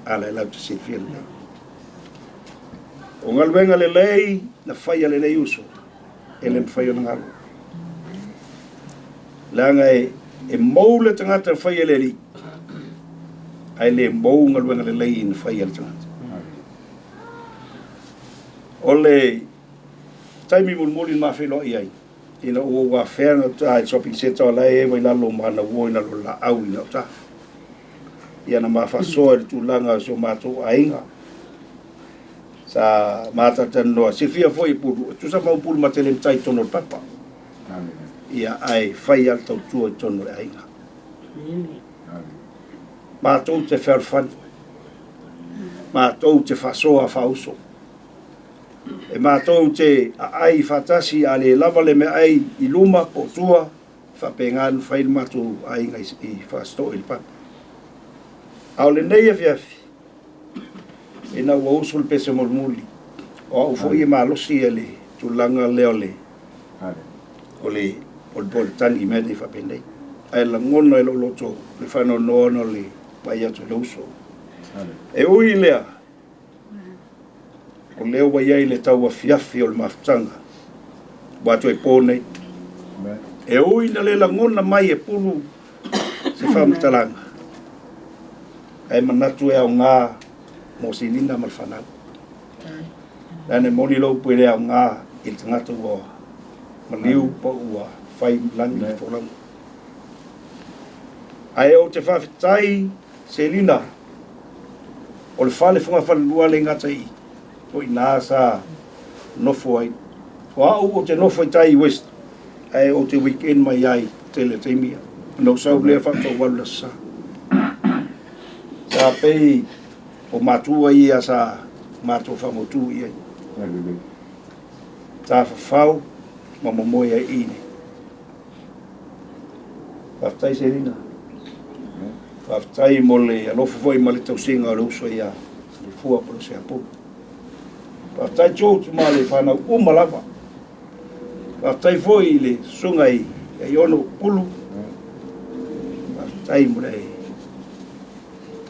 a la e latou te silafia lelei. O galuega lelei na faia lenei uso, e le mafai ona galo. Leaga e, e mou le tagata na fai e le Alii, ae le mou galuega lelei na fai e le tagata. O le taimi mulimuli na feiloai ai, ina ua ou afea gauta i le shopping centre o la e eva i lalo ma ana uo i lalo o le laau i gauta. Ia na ma faasoa i le tulaga o si o matou aiga. Sa matalatalanoa, silafia foi e Pulu, e tusa ma Pulu ma te le matai i totonu o le papa. Ia, ae fai lava le tautua i totonu o le aiga. Matou te fealofani, matou te faasoa faauso. E matou te aai faatasi a le lava le meaai i luma po o tua, e faapena ona fai le matou aiga i Fasitoo i le papa. A o lenei afiafi, Ina ua usu le pese mulimuli, o au foi e malosi e le tulaga lea o le o le o le o le tagi i mea nei faapenei. Ae lagona e lou loto le faanoanoa ona o le vaai atu i le uso. E ui i lea, o lea ua i ai le tauafiafi o le mafutaga ua toe po nei. E ui ina le lagona mai e Pulu se faamatalaga, ae manatu e aoga mo Silina ma le fanau. Leaga e moni lou upu e le aoga i le tagata ua maliu po ua fai lagi le folauga. Ae ou te faafetai Selina, o le fale fogafalelua le gata i o i ina sa nofo ai. O au ou te nofo i tai i West, ae ou te weekend mai ai tele taimi ia. Ona ou sau lea faatauvalu i le Aso Sa. Sa pei o matua ia sa matou faamautu i ai. Tafafao ma momoe ai i nei. Faafetai Selina. Faafetai mo le alofa foi ma le tausiga o le uso ia Fua po o le Seapulu. Faafetai George ma le fanau uma lava. Faafetai foi i le susuga i Iono Pulu. Faafetai mo le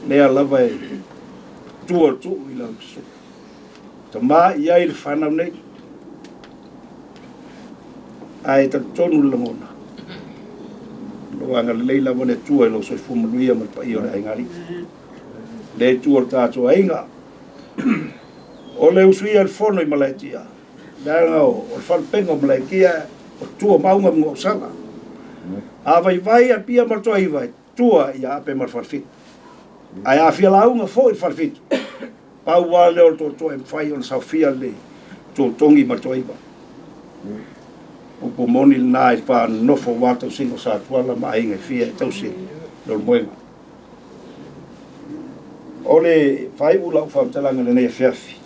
lea lava e tua o le tuu i lau susuga. Tama i ai le fanau nei. Ae talitonu le lagona. O lo o agalelei lava le Atua i lou soifua manuia ma le paia o le aiga alii. Le Atua o le tatou aiga. O le usuia i le fono i Malaetia, leaga o le faleupega o Malaetia, o tua mauga ma Nuuausala. A vaivai Apia ma le Toaiva, e tua ia Ape ma le Falefitu. Ae a fia lauga foi le Falefitu, Pau lava lea o le toatoa e mafai ona saofia le totogi ma le toaiva. Upu moni lena i le faanonofo aua le tausiga o Satuala ma aiga e fia e tausi e Leulumoega. O le faaiu lau faamatalaga i lenei afiafi,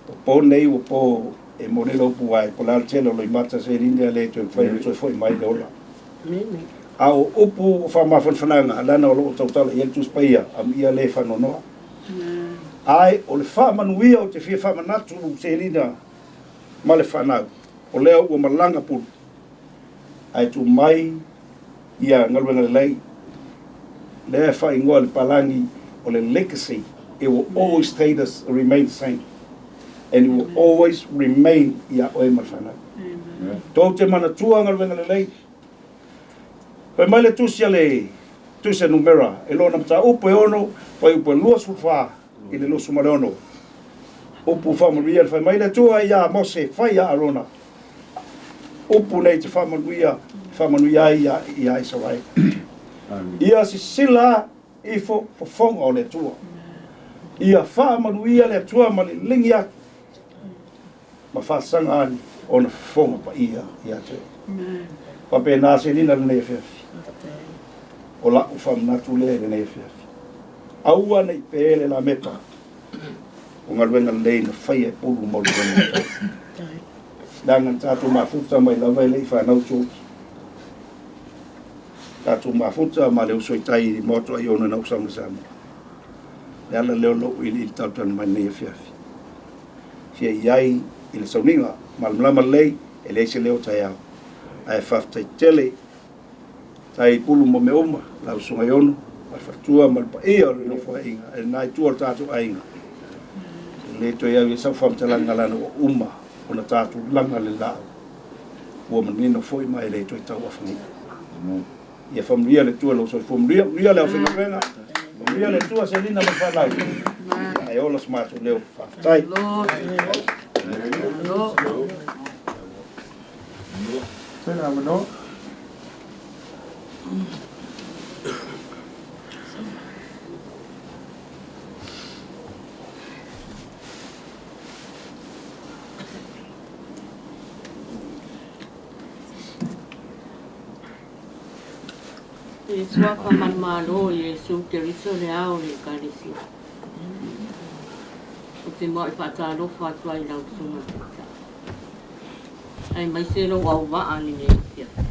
o po nei ua po e moni le upu ae po o le a le tele o loimata seleni a le toe mafai ona toe foi mai le ola. A o upu o faamafanafanaga leaga o lo o tautala i ai le Tusi Paia, amuia le faanoanoa. Ae o le faamanuia ou te fia faamanatu Selina ma le fanau, o lea ua malaga pulu, ae tuu mai ia galuega lelei, lea e faaigoa e le palagi o le legacy, it will always stay the, remain the same and it will always remain ia oe ma le fanau. Tou te manatua galuega lelei. Fai mai le tusi a le tusi a Numera e lona mataupu e 6, fuaiupu e 24 i le 26. Upu faamanuia le fai mai le Atua ia Mose, fai ia Arona. Upu nei te faamanuia, faamanuia ai ia, ia Isaraele. Ia sisila ifo fofoga o le Atua. Ia faamanuia le Atua ma liligi atu ma faasaga ane ona fofoga paia ia te oe. Faapena Selina lenei afiafi. O la'u faamanatu lea i lenei afiafi. Aua ne i pe le lameta o galuega lelei na faia e pulu mo le matou. Leaga na tatou mafuta mai lava e le i fanau George. Tatou mafuta ma le uso i tai i moto ai ona na usaga Samoa. Le ala lea o lou iliili tautala mai lenei afiafi. Fia i ai i le sauniga malamalama lelei e leai se leo taeao. Ae faafetai tele tai pulu ma mea uma, lau susuga Iono, ma le faletua ma le paia o le nofoaiga, e lena itu o le tatou aiga. E le toe au i ai sau faamatalaga leaga ua uma ona tatou laga le laau. Ua manino foi ma e le toe tau afagia. Ia faamanuia le Atua i lou soifua manuia, manuia le aufaigaluega, manuia le Atua Selina ma le fanau. Ae ola so matou leo. Faafetai. Tena avanoa. I le suafa manumalo o Iesu Keriso le Ao o le Ekalesia, ou te mua'i faatalofa atu ai i lau Susuga i le Taitai, aemaise lou auvaa lenei afiafi.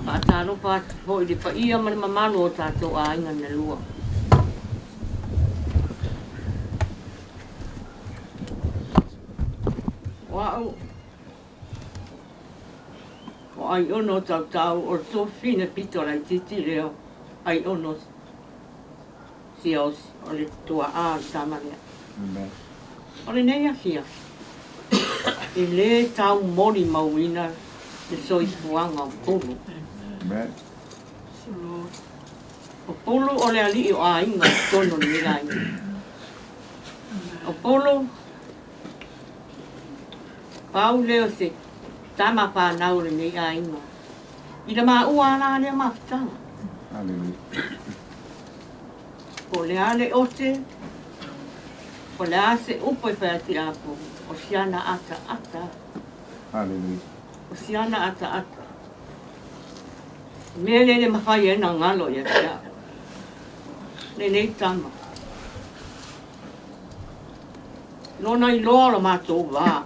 Faatalofa atu foi i le paia ma le mamalu o tatou aiga na lua. O a'u O Aiono o Tautau, o le tuafafine pito laitiiti lea o Aiono Siaosi, o le tuaa o le tama lea. O lenei afiafi, e lē tau molimauina le soifuaga o Pulu. O Pulu o le alii o aiga i totonu o lenei aiga. O Pulu, Pau lea o se tama fanau o lenei aiga. I le maua a la lea mafutaga. Po o le a le ote, po o le a se upu e fai atu ia Pulu, o siana ataata. O siana ataata. Mea lea le mafai ai ona galo ia te au. Lenei tama. Lona iloa o lo matou va.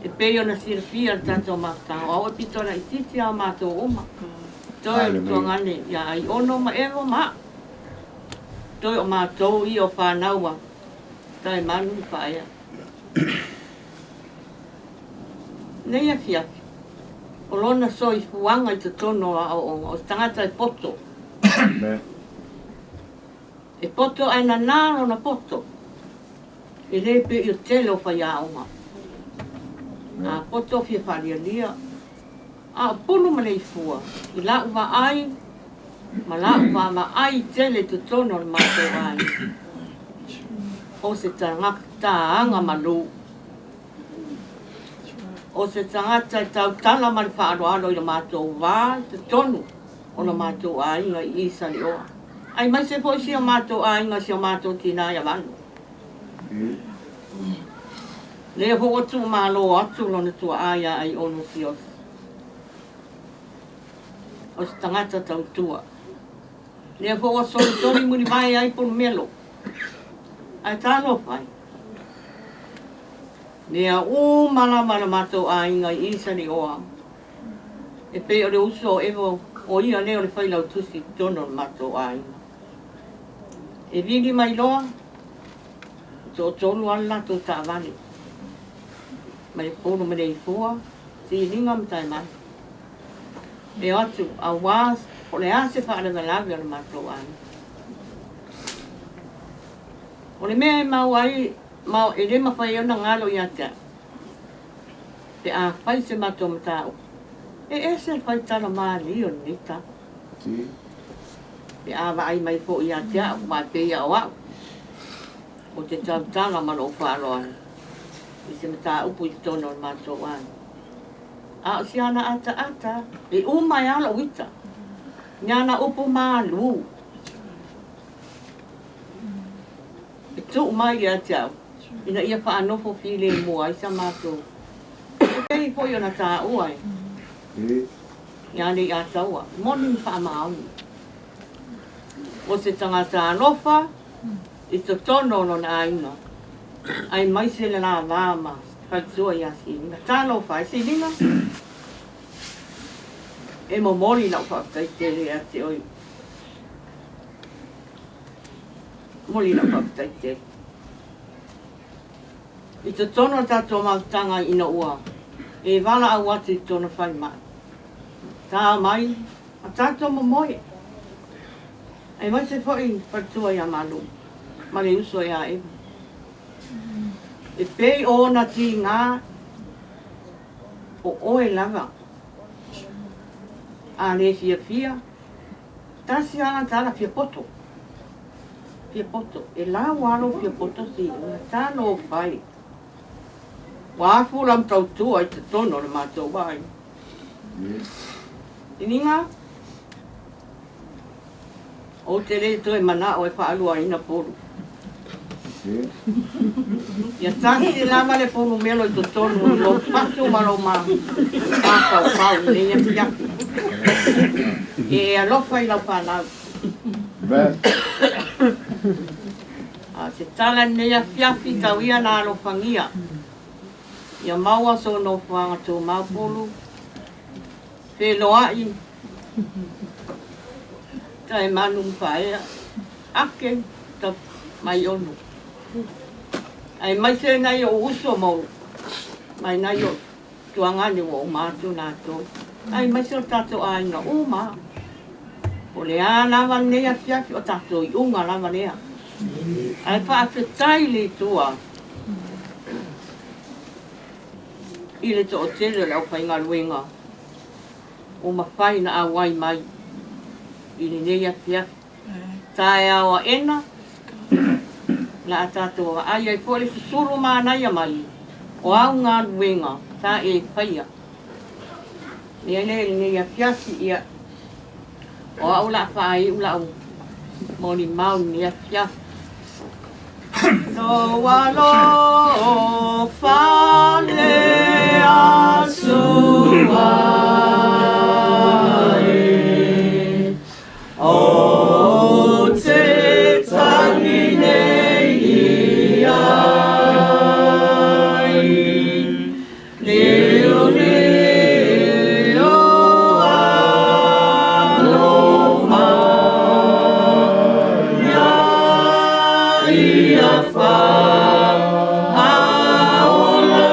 E pei ona silafia le tatou mafutaga, o au e pito laitiiti a o matou uma. Toe o le tuagane ia Aiono ma Evo ma a'u. Toe o matou ia o fanau a Taemanu ma Faaea. Nei afiafi, o lona soifuaga i totonu o aoaoga, o se tagata e poto. E poto ae nanā lona poto. E le pei o tele o faiaoga. A poto fia faalialia. A o Pulu ma Leifua, i la'u vaai ma la'u vaavaai tele i totonu o le matou aiga, o se tagata aga malū. O se tagata e tautala ma le faaaloalo i le matou va i totonu o le matou aiga i i Saleoa. Aemaise foi si o matou aiga, si o matou tinā ia Vanu. Lea foi ua tuumalo atu lona tuaa ia Aiono Siose. O se tagata tautua. Lea foi ua solisoli mulivae ai Pulumelo. Ae talofa e. Mea uma lava a le matou aiga i Salioa, e pei o le uso o Evo, o ia lea o le failautusi i totonu o le matou aiga. E vili mai loa, e toatolu lava le latou taavale, mai Upolu ma Leifua, Siliga ma Taemanu. E o atu, aua po o le a se faalavelave o le matou aiga. O le mea e mau ai, ma e le mafai ai ona galo ia te au, pe a fai se matou mataupu, e ese le faitala malie o lenei tala. Pe a vaai mai foi ia te au, aua e pei lava o au, ou te tautala ma lou faaaloalo i se mataupu i totonu o le matou aiga. A o si ana ataata, e uma ai lava lou ita, i ana upu malu. E tuu mai ia te au ina ia faanofo filemu ai sa matou. E pei foi ona taua e ia Leiataua, moni ma faamaoni. O se tagata alofa i totonu o lona aiga, aemaise le lava ma faletua ia Siliga. Talofa e Siliga, e momoli lau faafetai tele ia te oe. Momoli lau faafetai tele. I totonu o le tatou mafutaga ina ua e valaau atu i totonu o falemai. Ta mai a tatou momoe. Aemaise foi faletua ia Malu ma le uso ia Eva. E pei o ona tiga o oe lava. A le fiafia, tasi lava lana tala, fia poto. Fia poto. E lau lava lou fia poto Siliga. Talofa e. Ua afu lau tautua i totonu o le matou aiga. Siliga, ou te le toe manao e faaluaina pulu. Ia tasi lava le pulumelo i totonu i lou fatu ma lou mafaufau i lenei afiafi. E alofa i lau fanau. A o se tala i lenei afiafi, tau ia na alofagia. Ia maua sou nofoaga tumau pulu, feloai, Taemanu ma Faaea, ake ta mai ono. Aemaise nai ou uso ma ou mai nai ou tuagane ua uma atu latou. Aemaise o tatou aiga uma. O le a lava lenei afiafi, o tatou iuga lava lea. Ae faafetai i le Atua i le toatele o le aufaigaluega ua mafai ona auai mai i lenei afiafi. Taeao aena, la a tatou vaai ai foi le susulu manaia mai o au galuega sa e faia. Lea lea i lenei afiafi, ia, o au la faaiu lau molimau i lenei afiafi. Lou alofa le Atua e, Ou te tangi nei i ai, Liolio alofa ia ia faaola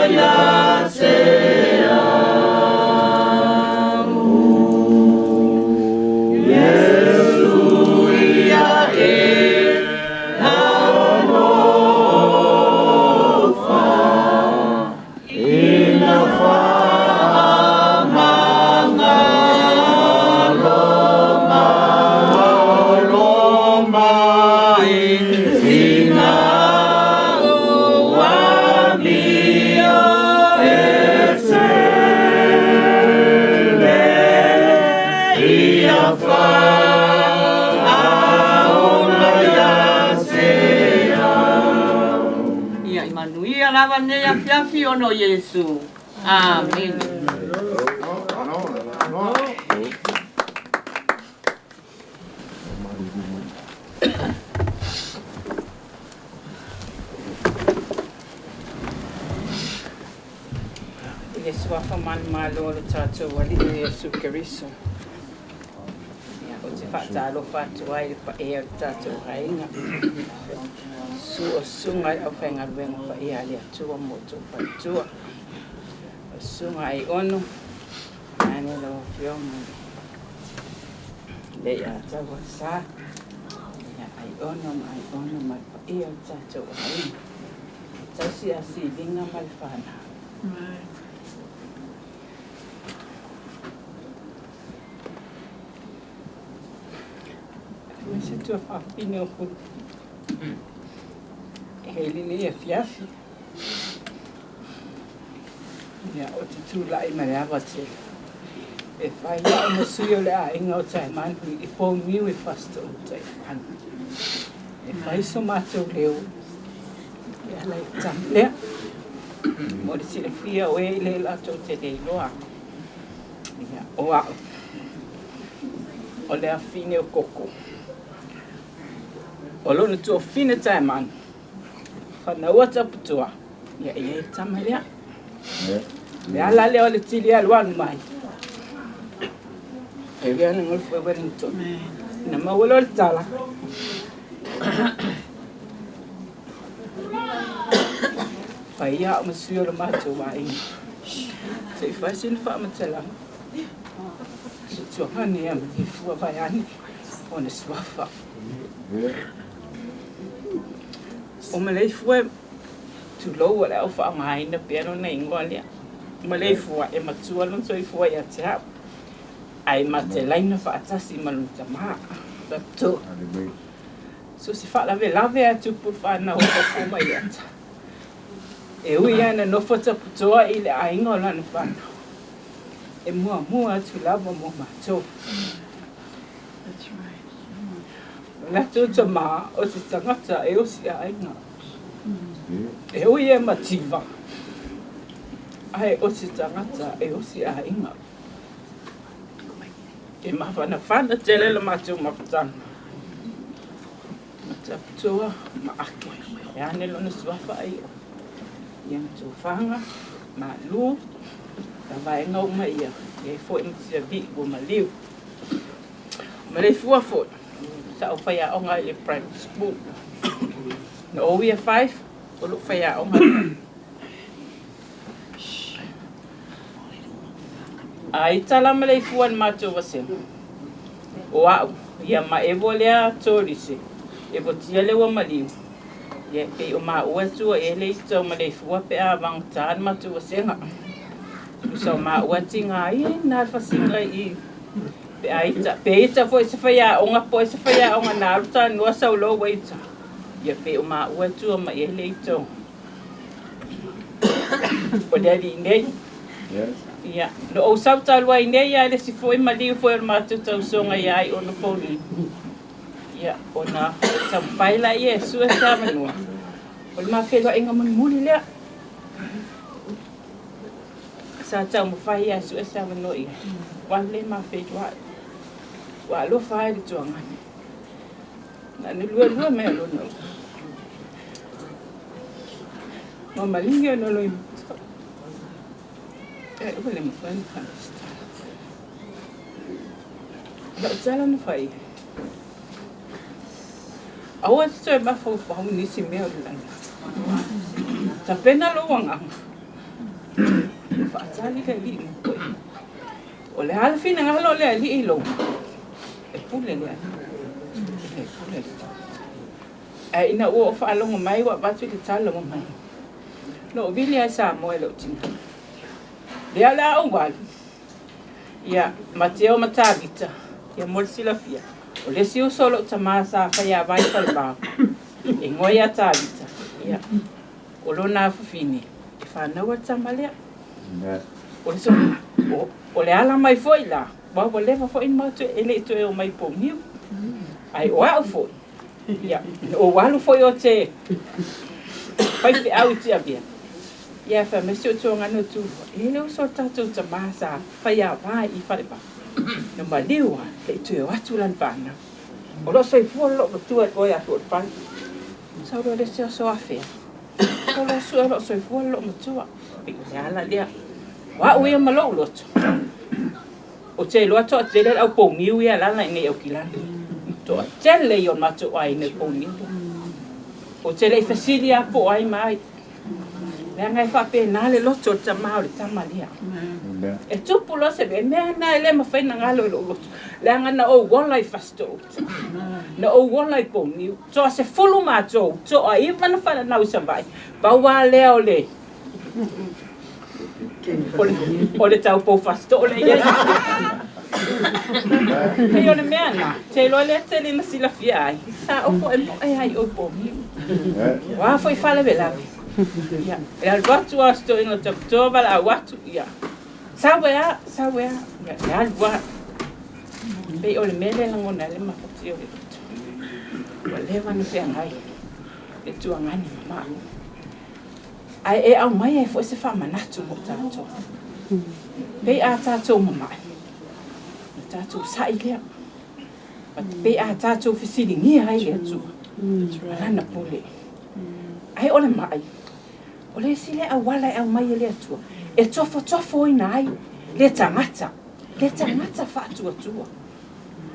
ia te au. Iesu ia e alofa ina faamagalo mai, alo mai tina Manuia lava lenei afiafi ona o Iesu. Amene. I le Suafa manumalo o lo tatou Alii o Iesu Keriso, ia, ou te faatalofa atu ai i le paia o le tatou aiga. Susu o susuga i le aufaigaluega paia a le Atua ma outou faletua. O le susuga Aiono, vaeane lau Afioga i le Leiataua Sa, ia Aiono ma Aiono ma le paia o le tatou aiga. Tausi a siliga ma le fanau. Mai se tua fafine o fulu. E lenei afiafi. Ia, o te tulai ma le ava tele. E fai au ma sui o le aiga o Taemanu i Poumiu e Fasitoouta i Fana. E fai so matou leo e ala i le tama lea. Mo le silafia o e i le latou te le iloa. Ia, o au, o le afine o Koko. O lona tuafine Taemanu, fanaua Taputua, ia e i ai le tama lea. Le ala lea o le tili alualu mai. E wea na ngolfu e Wellington. Na maua loa le tala. Fai au ma sui o le matou aiga. Se i fai sina faamatalaga. Se tuaga ia ma le fua vaeane ona suafa. O Maleifua tulou o le au faaaogaina pea lona igoa lea. Maleifua e matua lona soifua ia te au. Ae matelaina faatasi ma lona tamā. Tatou. So se faalavelave a tupu le fanau o Koko ma Iata. E ui lava ina nofo taputoa i le aiga o lana fanau. E muamua atu lava mo matou. O latou tamā o se tagata e osi aiga. E ui e mativa, ae o se tagata e osi aiga. E mafanafana tele le matou mafutaga. Ma taputoa ma ake. E ane lona suafa ai o. Ia na tofaga, malu, la vaega uma ia. E ai foi ma siavii ua maliu. Ma le fua foi, sa ou faiaoga i le private school. Na ou year 5, o lou faiaoga. A i tala ma le fua le matou vasega. O au, ia ma e vo lea tolise, e votia le ua maliu. Ia pei o maua tua e le i tau ma le fua pe a vagata le matou vasega. Tusa o maua tiga ai na le fasiga i pe a ita pe ita foi se faiaoga po o se faiaoga na alu tanoa saulou ua ita. Ia pei o maua tua ma e le i tau. O le alii nei. Ia, no ou sau talu ai nei ia le si foi maliu foi o le matou tausoga ia ai ona Paulino. Ia, ona taumafai laia e sue se avanoa. O le ma feiloaiga mulimuli lea. Sa taumafai ia e sue se avanoa i ai. Ua alu le ma feiloai. Ua alofa ai le tuagane. Na ona lualua mea o lona upu. Ua maligi ona loimata. E ua le mafai ona fai se tala. O lau tala na fai ai. Aua te toe mafaufau i nisi mea o le lalolagi. Tapena lou agaga. Faatali le Alii mo oe. O le a le finagalo o le Alii i lou e pule le Alii. E pule le tagata. Ae ina ua ou faalogo mai ua avatu le tala ua mai. Na ou vili lava i Samoa e lou tina. Lea o le a ou alu. Ia, Mateo ma Tavita, ia mo le silafia, o le isi uso o lou tamā sa faiava i Falevao, e igoa ia Tavita, ia, o lona afafine, e fanau le tama lea. O le, o le ala mai foi la, aua ua leva foi ona matou e le i toe omai i Pouniu. Ae o au foi, ia, na ou alu foi ou te Faifeau i Tiavea. Ia fai mai si ou tuagana o Tumua, e le uso a tatou tamā sa faiavā i Falevao. Na maliu lava, le i toe o atu lana fanau. O loo soifua le loomatua i o ia Tuolefale. Sau loa le isi aso afea. Sau loa sue o loo soifua le loomatua. Pei o le ala lea. O au ia ma lou loto. Ou te iloa toatele le au pouniu ia e alaala i inei i Aukilani. Toatele ia o le matou aiga i pouniu lea. Ou te le i fesili lava po o ai ma ai. Leaga e faapena le loto o le tama o le tama lea. E tupu loa se mea, mea na e le mafai ona galo i lou loto. Leaga na ou ola i Fasitoo-uta. Na ou ola i Pouniu. Toa 10 matou, toa 9 na fananau i Savaii. Pau lava lea o le o le taupou Fasitoo lea i ai. Pei o le mea na, te iloa lea tele na silafia ai, sa ou moemoe ai i o i Pouniu. O a foi faalavelave, ia, e alu atu lava si toeaina o Taputoa valaau atu, ia, sau e a, sau e a, ia, e alu lava. Pei o le mea lea e lagona ai le mafatia o le loto. Ua leva ona feagai le tuagani ma maʻu. Ae e aumai ai foi se faamanatu mo tatou. Pei a tatou mamae, na tatou saʻi lea. Pei a tatou fesiligia ai le Atua ma Lana pule. Ae o le maʻi, o le isi lea auala e aumai e le Atua e tofotofoina ai le tagata, le tagata faatuatua.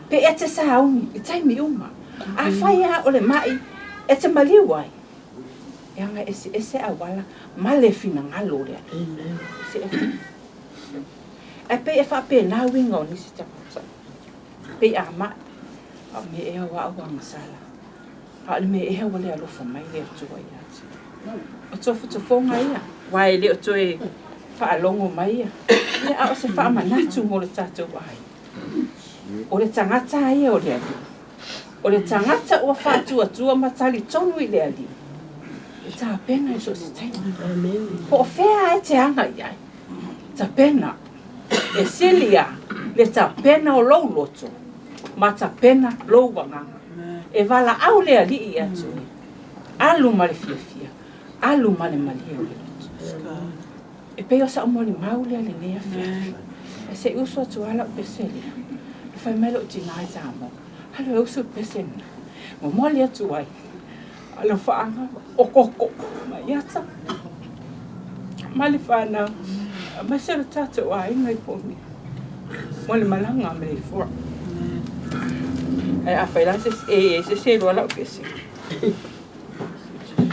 Pe e te sauni i taimi uma. Afai lava o le maʻi e te maliu ai, e aga eseese auala ma le finagalo o le Alii. Eseese. Ae pei e faapena uiga o nisi tagata. Pei a maʻi, a o mea ea o a'u agasala, a o le mea ea ua le alofa mai le Atua ia te au. O tofotofoga ia, aua e le o toe faalogo mai ia, ia a o se faamanatu mo le tatou aiga. O le tagata a ia o le Alii. O le tagata ua faatuatua ma talitonu i le Alii, e tapena i so o se taimi. Po o fea e te aga i ai, tapena. E sili lava le tapena o lou loto ma tapena lou agaga. E valaau le Alii ia te oe, alu ma le fiafia, alu ma le malie o le loto. E pei o sa'u molimau lea lenei afiafi. Ae se i usu atu lava lau pese lea. Na fai mai lou tinā i Samoa, Alu e usu le pese lena. Momoli atu ai alofaaga o koko mai ata ma le fanau aemaise o le tatou aiga i Ponia mo le malaga a Maliefua. Ae afai la se e i ai se isi e lua lau pese,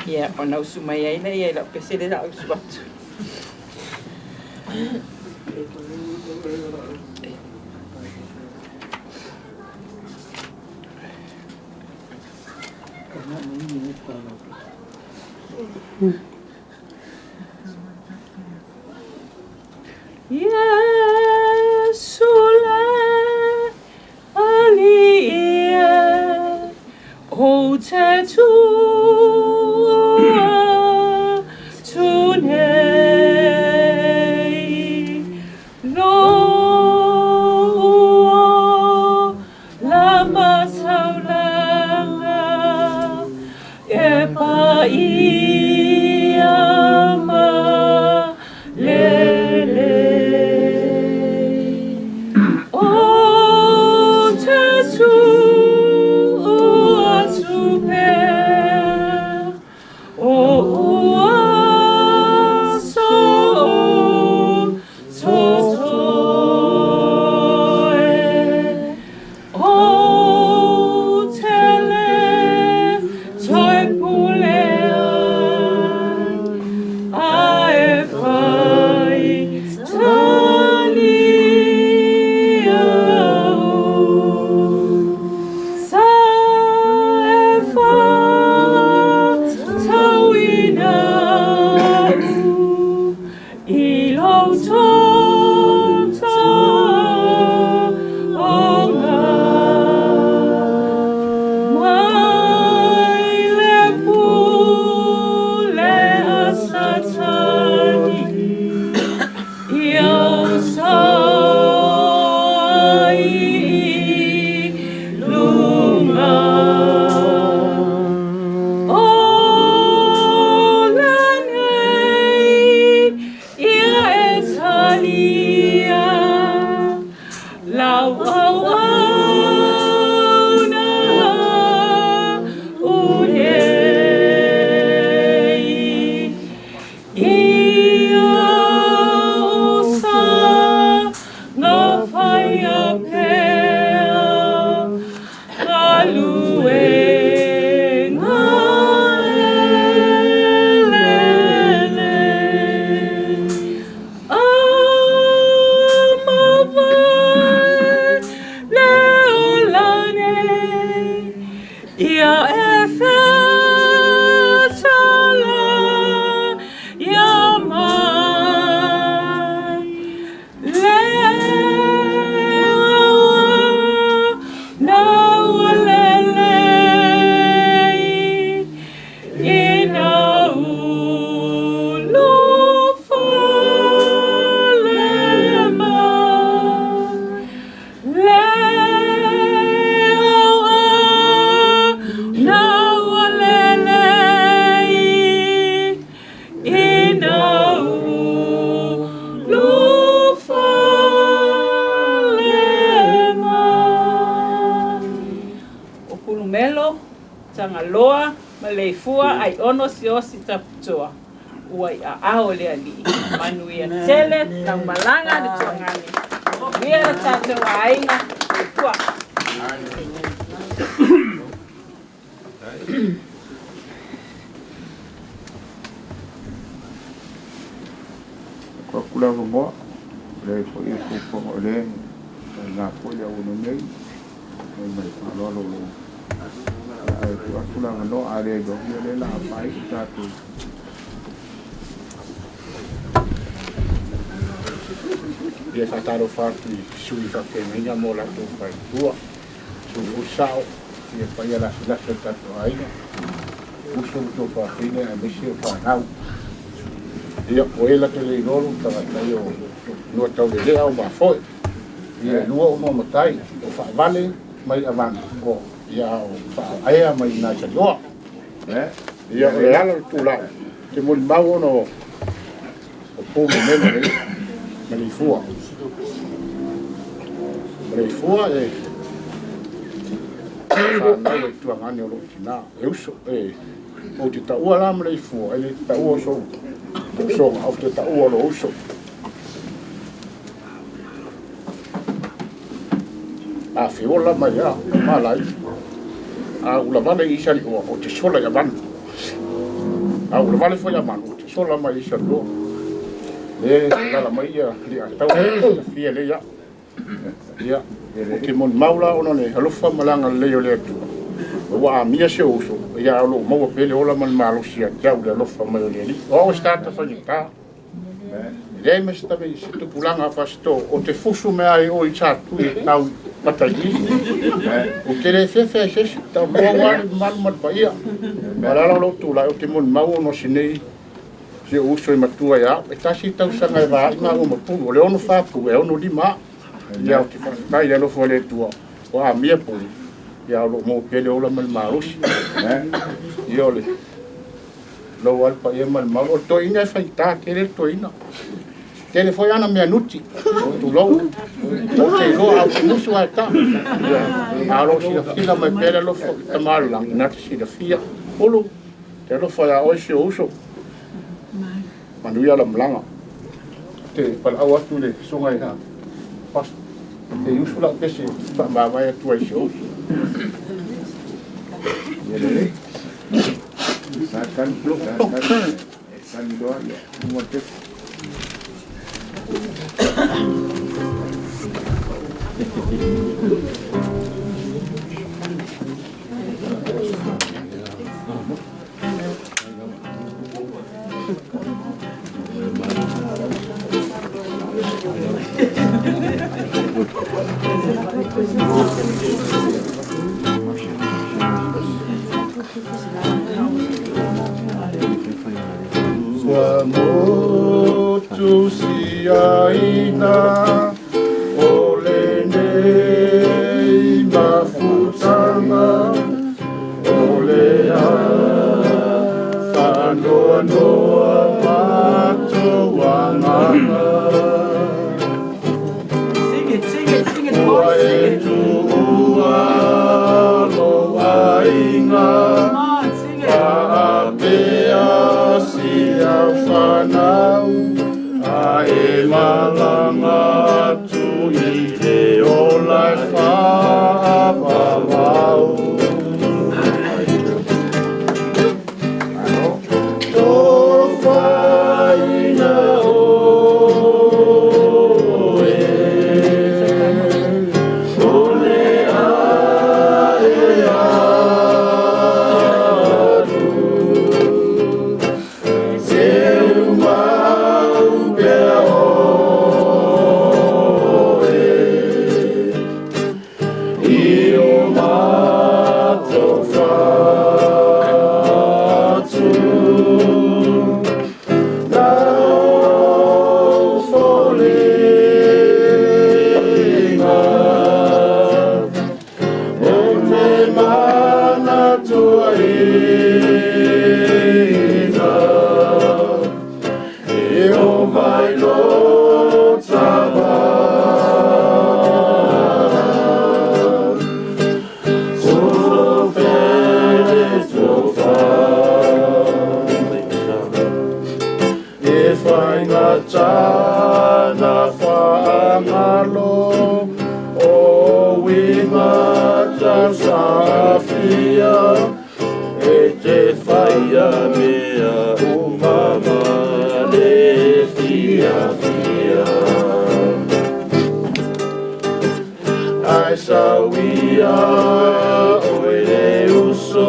ia ona usu mai ai lea i lau pese lea o le a usu atu. Iesu le Alii e, ou te tuu atu nei, Lou ola ma taulaga e paia ma lelei. Ou te tuu atu pea, o ua sou totoe. Ou te le toe pulea. Aiono siaosi taputoa ua i aao o le Alii. Manuia tele lau malaga le tuagane. Manuia le tatou aiga. Soifua. Ko aku le avanoa, o lea foi e fuafuaga o lea e na foi le auauna nei, mai ma le faaaloalo o lo o ae tuu atu le avanoa, a le iloa, ia o lea o le a faaiu tatou. Ia faatalofa atu i sui faafeagaiga mo latou faletua, sui uso, ia paia lasilasi o le tatou aiga, uso ma tuafafine aemaise o fanau. Ia, o e lata le iloa lou tagata, ia o nua taulelea o mafoe. Ia, e lua o matai, o faavale mai avana, o ia o faaea mai nai salioa. Ia, o le ala o le tulai, te molimau ona o pu memelo le Maleifua. Maleifua e whanau e tuangane o lou tina. E uso, e o te taua la Maleifua, e le taua o sou usoga, o te taua o lou uso. A feola mai a, malai. A ula vale i salioa, o te sola i avanu. A ula vale foi avanu, o te sola mai i salioa. Le lala mai ia li a tau fia le ia. Ia, o te mon maula ona le alofa malanga le o le atua. Ua amia se uso, ia o lou maua pele ola ma le malosi ia te au le alofa mai o le Alii. O au e se tagata faigata. E leai ma se tame se tupulaga fasito o te fusu mea ai o i sa tui e tau matailili. O te le fefe ai se isi, tau lua ua le mamalu ma le paia. Ma le ala o lou tulai o te molimau ona o si nei si ou uso e matua ia au. E tasi tausaga e vaai maua ma pulu, o le 64 pu e 65 a. Ia o te faafetai i le alofa o le Atua, ua amia pulu, ia o loo maua pea le ola ma le malosi. Ia o le lou lava le paia ma le mamalu. O le toeaina e faigata tele le toeaina. Tele foi ana mea nuti, o tulou. O te iloa au te musu ae ta. A o loo silafila mai pea le alofa o le Tama o le lagi, na te silafia. Ulu, te alofa ia oe si o uso. Manuia la malaga. Te palaau atu le susuga i Pastor. Te usu lau pese faamavae atu ai si o uso. Ia lelei. Sa tali, sa tali, e tali loa, ia, uma le pepa. Ua motu siaina o lenei mafutaga o le a faanoanoa matou agaga. Sing it, sing it, sing it, Ua boys, sing e it. tuua lou aiga Come on, sing it. faapea si au fanau a e malaga atu i le ola e faavavau. Tofaina oe, o le ae alu, seu mau pea oe. tana whaangalo o winga tausafia e te whaia mea umama le fia fia. Ai sawia o le uso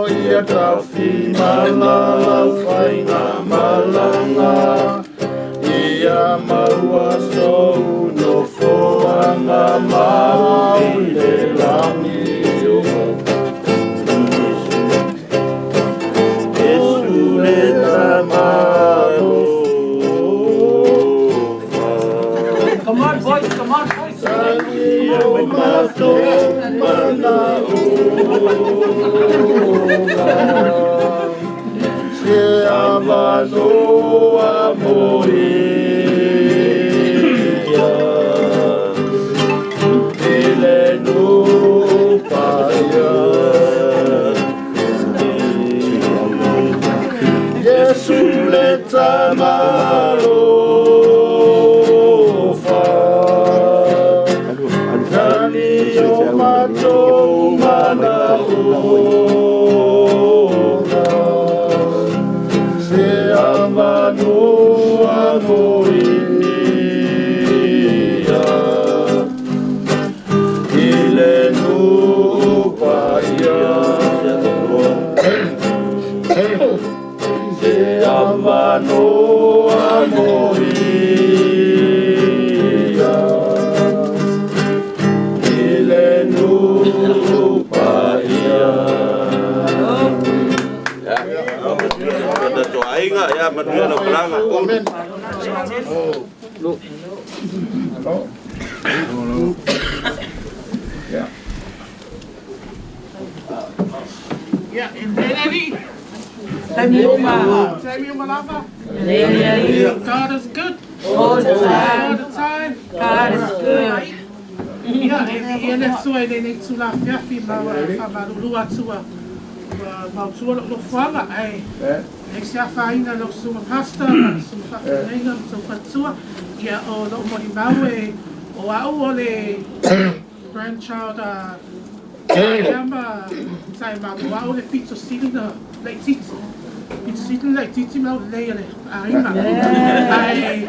ia taufi mana lau whainga malanga ia maua sou no foanga mau i le langi o Yesu le tamalo. Come on, boys, come on, boys. O mato mana Se avanoa mo ia I le nupaia Yesu le tamalofa Nani o matou mana ona Se avanoa mo ia I le nupaia Se avanoa mo ia I le nupaia. Aiga ia manuia lau malaga. Amen. Hello. Yeah. Yeah, and then Samuel Malava. God is good. All the time. All the time. God is good. Ia, e ia le atua i lenei tula afiafi ma ua faamalulu atu a ua mautua lou nofoaga ae e se afaina lau susuga pastor ma le susuga faafeagaiga ma tou faletua. Ia o lou molimau e o au o le grandchild a ia ma tae malo au le pito sili na laititi pito sili na laititi ma aulelei a le aiga ae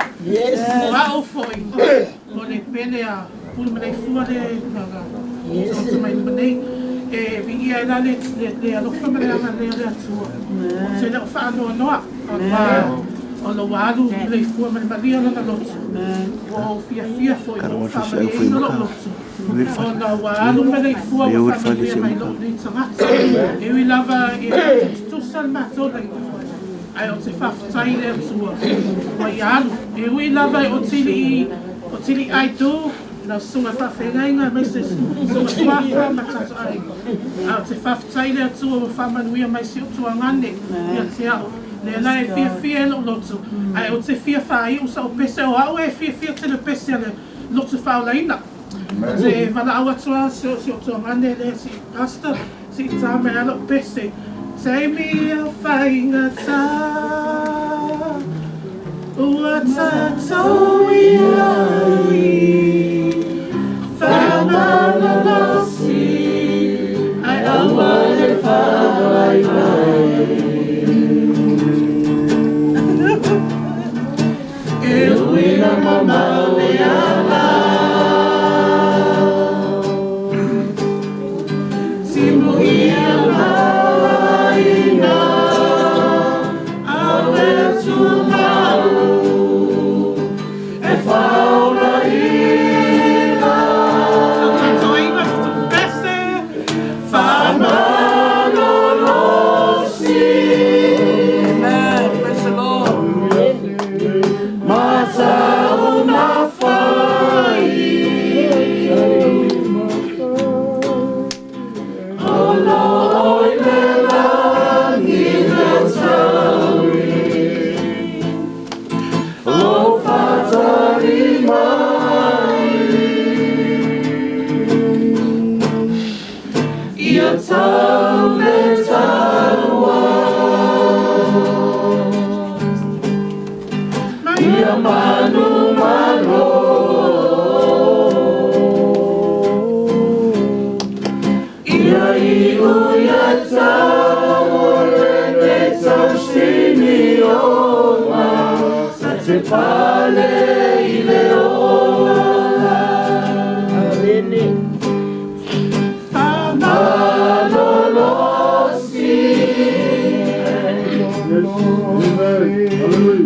o au foi o le pele a pulu ma leifua le na taoto mai luma nei e viia ai la le le alofa ma le agalelei o le Atua. O te le o faanoanoa ona o lou alu leifua ma le malia o lona loto. Ua ou fiafia foi ua ou faamalieina lou loto ona ua alu ma leifua ua faamanuia mai lou nei tagata. E ui lava e le tutusa le matou laina ae o te faafetai i le Atua ua ia alu. E ui lava e o tili o tili ai tu lau susuga faafeagaiga aemaise susuga suafa ma tatou aiga. A o te faafetai i le Atua ua faamanuia mai si ou tuagane ia te au. Lea la e fiafia ai lou loto, ae ou te fia faaiu sau pese o au e fiafia tele pese a le loto faaolaina. Ou te valaau atu lava si ou tuagane lea si pastor, se i tā mai lava lou pese. Taimi o faigata ua tatou i ai faamalolosi ae aua le faavaivai. E ui na mamao le ala timu ia maina au e tumau e faolaina. Tatou aiga se pese faamalolosi. Ia manu malo. Ia iu ia tau o lenei tausinioga sa te pale i le ola. Amene. Faamalolosi.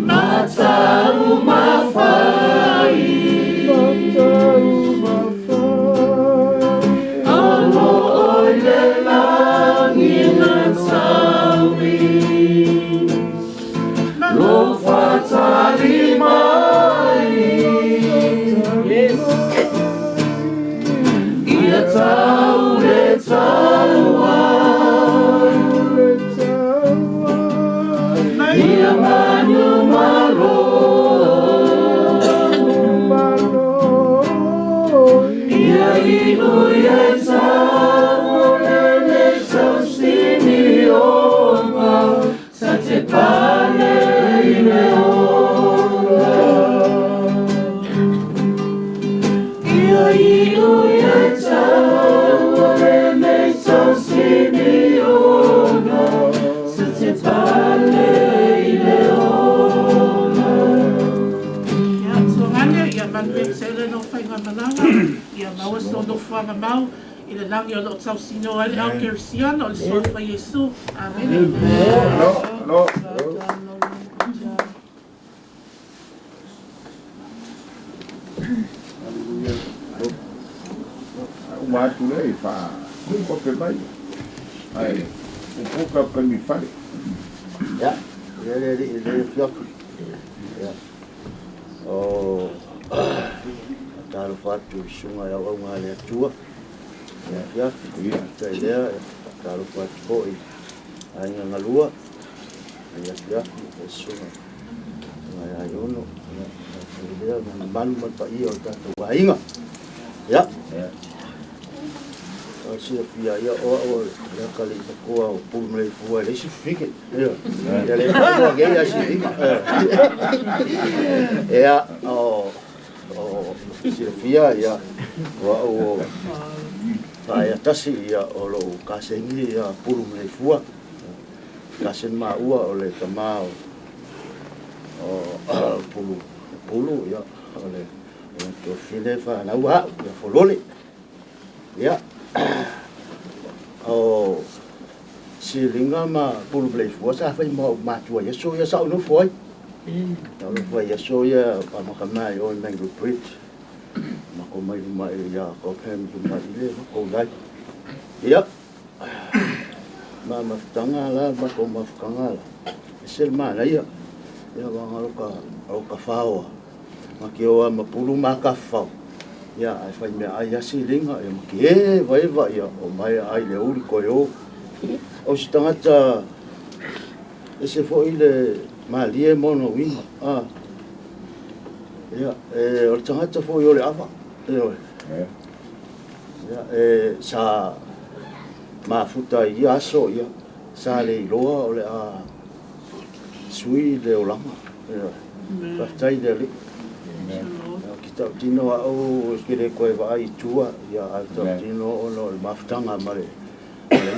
Matau mafai. Alo oi le lagi na taui. Lo fatali mai. Yes. Ia tau le taua. Ia manu malo. Ia iu ia tau o lenei tausinioga sa te pale i le ola. Ia iu ia tau o lenei tausinioga sa te pale i le ola. Ia, tuagane, ia manuia tele lau faigamalaga, ia maua sou nofoaga mau i le lagi o loo tausinoa ai le au kerisiano o le suafa Iesu. Amene. No, no. Hallelujah. Uma atu lea i faa kope mai. Ai, upuka pa mi fale. Ia, le le le le fiafi. Ia. O talofa atu i susuga i auauna a le Atua. Ia fiafi. Tai lea, talofa atu foi aiga galua. Ia fiafi e susuga. Susuga ia Iono. Ia, tai lea, na mamalu ma le paia o le tatou aiga. Ia. O silafia ia o au o le akalii matua o Pulu ma Leiafua e leai se fifine. Ia. Ia le faailoa nei ia siliga. Ia, o silafia ia o au o Faaeatasi ia o lou kaseni ia Pulu ma Leiafua. Kaseni maua o le tama o Pulu Pulu ia o le tofine fanau au ia Folole. Ia, o siliga ma Pulu ma Leiafua sa fai ma ou matua i aso ia sa ou nofo ai. Sa ou nofo ai i aso ia amata mai o i Mango Bridge. Makou mai luma ia Cobham luma i le makou lai. Ia, ma mafutaga la matou mafutaga la. Ese le manaia. Ia waga o ka whaoa. Ma ke oa ma pulu ma ka whao. Ia, ai whai mea ai a siliga, ia ma ke e vaeva, ia, o mai ai le uri koe o. O se tagata, ese foi le malie ma ona uiga. Ah. Ia, e, o le tagata foi o le ava. E oe. Ia, e, sa mafuta i ia aso, ia, sa le iloa o le a sui le olaga. Ia, faafetai le Alii. Ia, ki tautino au ke le koe vaai i tua, ia, a tautino ona o le mafutaga ma le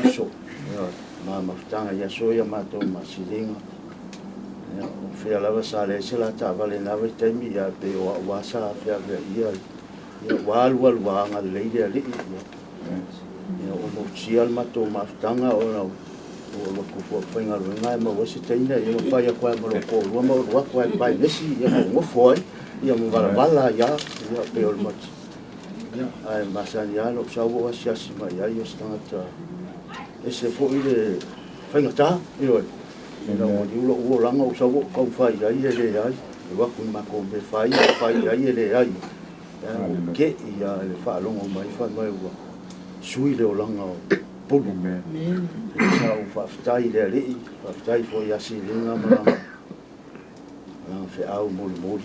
uso. Ia, ma mafutaga i aso ia matou ma siliga. Ia, o fea lava sa leai se la taavale i na vaitaimi, ia, pe o au lava sa feaveaia. Ia, ua alualu agalelei le Alii. Ia, ia ua mausia le matou mafutaga ona ua alu atu foi faigaluega e maua ai se teine, ia ma fai atu ai ma lou toalua ma ou alu atu ai pae nesi, ia ma ou nofo ai, ia ma valavala ai lava, ia pei o le mati. Ia, ae masani lava ona ou sau ou asiasi mai ai o se tagata ese foi le faigata, ioe. Ina ua liu lou olaga ou sau ou taumafai i ai e leai. Alu atu i matou mea fai, fai i ai e leai. Ia, ua ke'i ia le faalogo mai fai mai ua sui le olaga o Pulu. Ia sa ou faafetai i le Alii, faafetai foi ia Siliga ma lana feau molimoli.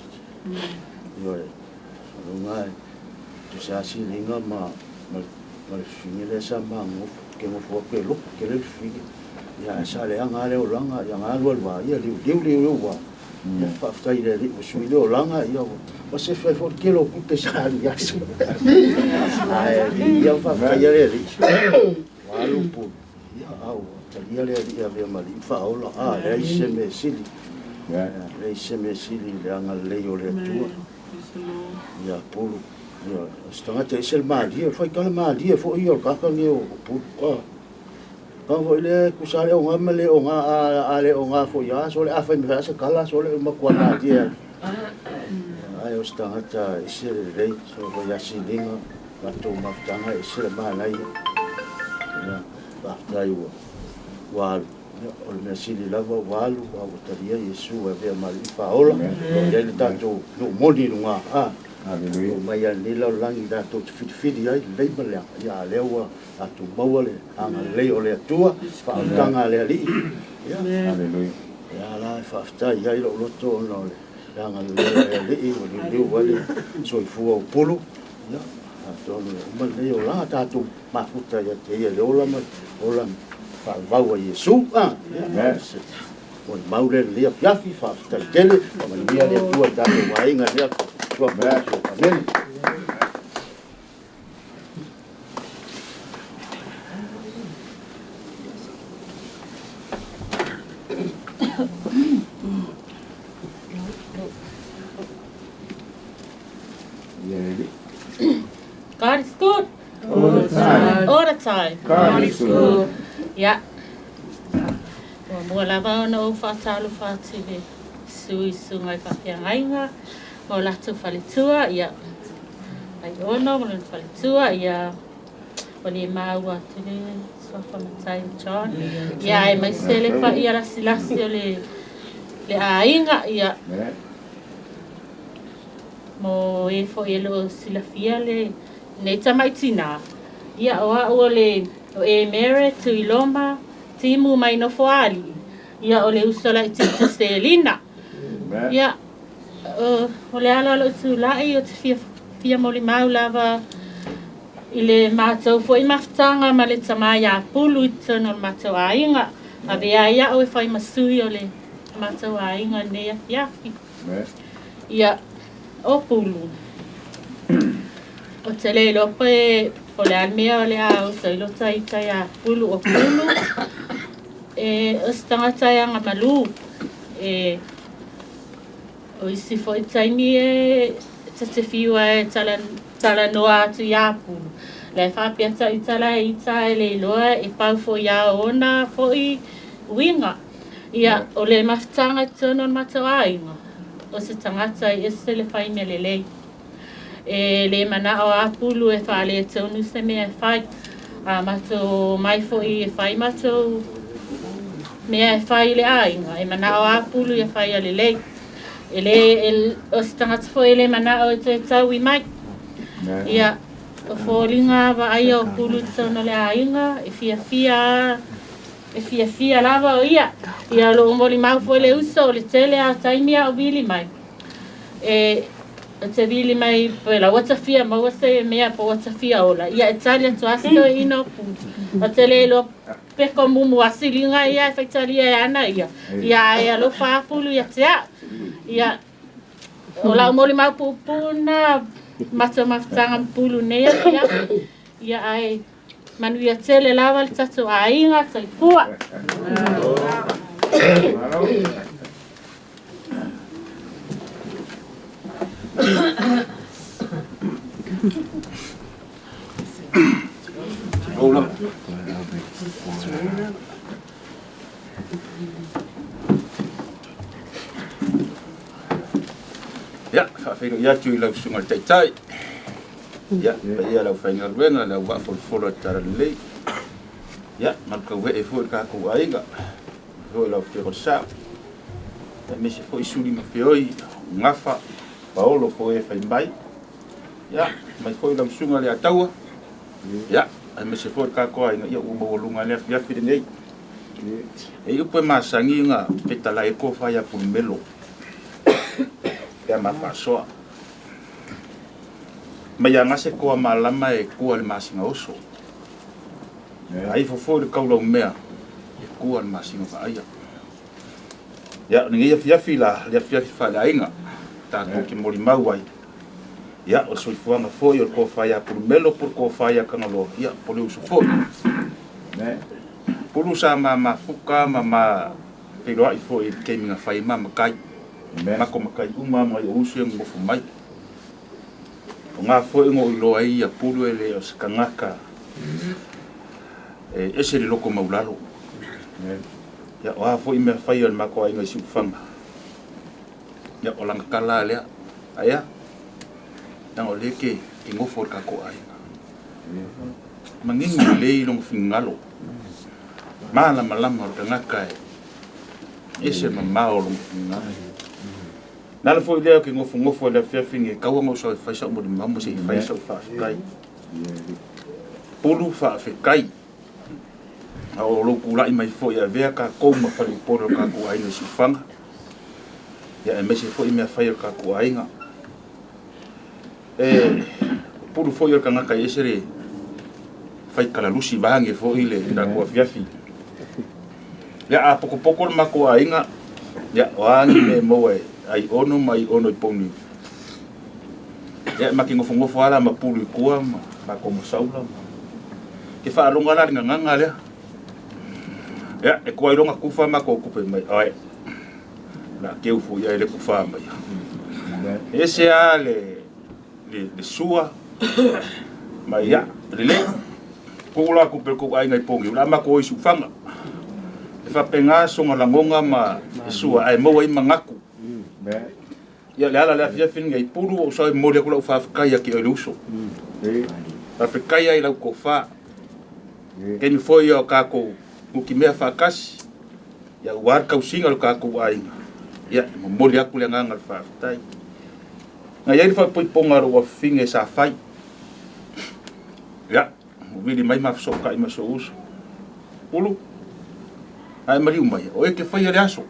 Ioe, luga e tusa Siliga ma le fifine lea sa magofo, ke gofo atu e lotu tele le fifine. Ia ae sa leaga lava le olaga, ia na alualu lava, ia liuliu liuliu lava. Ia faafetai i le Alii ua sui le olaga, ia ua sefe ai foi le tele o tupe sa alu i aso. Ae viia ma faafetaia le Alii. Ua alu pulu, ia a ua talia le Alii e avea ma alii ma faaola. A, leai se mea sili. Leai se mea sili i le agalelei o le Atua. Ia pulu. Ia, o se tagata e ese le malie, o le faitala malie foi ia o le tagata lenei o Pulu. A. Kau foi lea e tusa lava le oga ma le oga, a le oga foi lava, sole afai mai foi lava se tala, sole ua matua malie lava. Ae o se tagata e ese le lelei, so foi ia siliga, latou mafutaga e ese le manaia. Ia, faafetai ua ua alu. Ia, o le mea sili lava ua alu, a ua talia Iesu e avea ma Alii Faaola, o lo o i ai le tatou nuu moni i luga. A, oo mai lava i lenei lalolagi tatou te filifili ai lelei ma leaga, ia a o lea ua tatou maua le agalelei o le Atua, faautaga a le Alii. Ia, ia la e faafetai ai lou loto ona o le agalelei o le Alii ua liuliu ai le soifua o Pulu. Ia, atonu e uma lenei olaga tatou mafuta ia te ia i le ola ma le ola faavavau a Iesu. Ah, ia, molimau lea i lenei afiafi, faafetai tele, faamanuia le Atua i tatou aiga i lenei afiafi. Amene. God is good. All the time. All the time. God is good. Yeah. Muamua lava ona ou faatalofa atu i le sui susuga i faafeagaiga ma o latou faletua, ia, Aiono ma lona faletua, ia, ua le maua atu le suafa matai o John, ia, aemaise le paia lasilasi o le, le aiga, ia, mo e foi e le o silafia le, lenei tamai tinā, ia, o au o le, o Emere Tuiloma Timu mai Nofoalii, ia, o le uso laitiiti o Selina, ia, O le ala o lou tulai, ou te fia, fia molimau lava i le matou foi mafutaga ma le tama ia Pulu i totonu o le matou aiga. Avea ai au e fai ma sui o le matou aiga i lenei afiafi. Ia, o Pulu, ou te le iloa pe o le a le mea o le a oso ai lota ita ia Pulu. O Pulu, e, o se tagata e agamalu, e O isi foi taimi e ta te fiu ai e talanoa atu iā Pulu, la e faapea ita la e ita e le iloa e pau foi iā ona foi uiga. Ia, o le mafutaga i totonu o le matou aiga, o se tagata e ese le fai mea lelei. E le manao a Pulu e faaletonu se mea e fai. A matou omai foi e fai matou mea e fai i le aiga, e manao a Pulu ia fai ia lelei. E le, e, o se tagata foi e le manao e toe taui mai. Ia, o foliga vaaia o Pulu i totonu o le aiga, e fiafia e fiafia lava o ia. Ia, o loo molimau foi le uso, o le tele lava o taimi a o vili mai. E, e te vili mai pe la ua ta fia maua se mea po ua ta fia ola, ia e tali atu lava si toeaina o Pulu. Ou te le iloa pe ko mumu a siliga ia e faitalia e ana ia, ia ae alofa a Pulu ia te au. Ia, o lau molimau puupuu lena matou mafutaga ma Pulu i lenei afiafi. Ia ae manuia tele lava le tatou aiga, soifua. Ia, faafeiloai atu i lau susuga i le Taitai, ia, paia le aufaigaluega, le auvaa folafolo o le Talalelei, ia, malu tauee foi le tatou aiga, foi lau Afioga i le Sao, aemaise foi Suli ma Feoi, Gafa, Paolo foi e fai mai, ia, mai foi lau susuga i le Ataua, ia, aemaise foi le tatou aiga, ia, ua maualuga le afiafi lenei. E i upu e masani ona fetalai ai tofa ia Pulumelo pe a ma faasoa. Mai aga se toa malama e tua i le masina oso. A ifo foi le taulaumea e tua i le masina vaaia. Ia, o lenei afiafi la, le afiafi faaleaiga, tatou te molimau ai. Ia, o le soifuaga foi o le tofa ia Pulumelo po o le tofa ia Tagaloa, ia, po o le uso foi. Pulu sa ma mafuta ma ma feiloai foi i le taimi na fai ai ma matai. Mato matai uma ma nai ou uso ia nonofo mai. O na foi na ou iloa ai ia Pulu e le o se tagata e ese le loto maulalo. Ia, o a foi mea fai a le matou aiga i Siufaga, ia, o lana tala lava lea, ae a? Leaga o lea e te nofo i le tatou aiga. Manino lelei lona finagalo, malamalama o le tagata e ese mamao lona finagalo. O le ala foi lea ou te nofonofo ai i le afiafi nei, tau ona ou sau e fai sau molimau ma se i fai sau faafetai. Pulu faafetai. A o lou tulai mai foi e avea tatou ma faleupolu o le tatou aiga i Siufaga, ia aemaise foi mea fai a le tatou aiga. E pulu foi o le tagata e ese le fai kalalusi vaeane foi le tatou afiafi. Ia a potopoto le matou aiga, ia o a ni mea e maua e ai ono ma ai ono i Pouniu. Ia ma te nofonofo lava la ma pulu i tua ma matou ma Saula ma ke faalogo la le gagaga lea. Ia e tuai loa ona tufa matou tupe mai oe. O le a teu foi ai le tufa mai. E ese lava le sua ma ia lelei. Tuu la tupe i le tou aiga i Pogiu, o le a matou o i Siufaga. E faapena sona lagona ma sua ae maua ai manatu. Ia, le ala o le afiafi lenei, Pulu, ua ou sau e momoli atu lau faafetai ia te oe le uso. Faafetai lava i lau tofa. Taimi foi o tatou nutimea faatasi, ia aua le tausiga o le tatou aiga, ia, e momoli atu le agaga o le faafetai. Na i ai le faaipoipoga a lou afafine sa fai. Ia, ua vili mai ma fesootai ma si ou uso. Pulu, a e maliu mai, o oe e te faia le aso.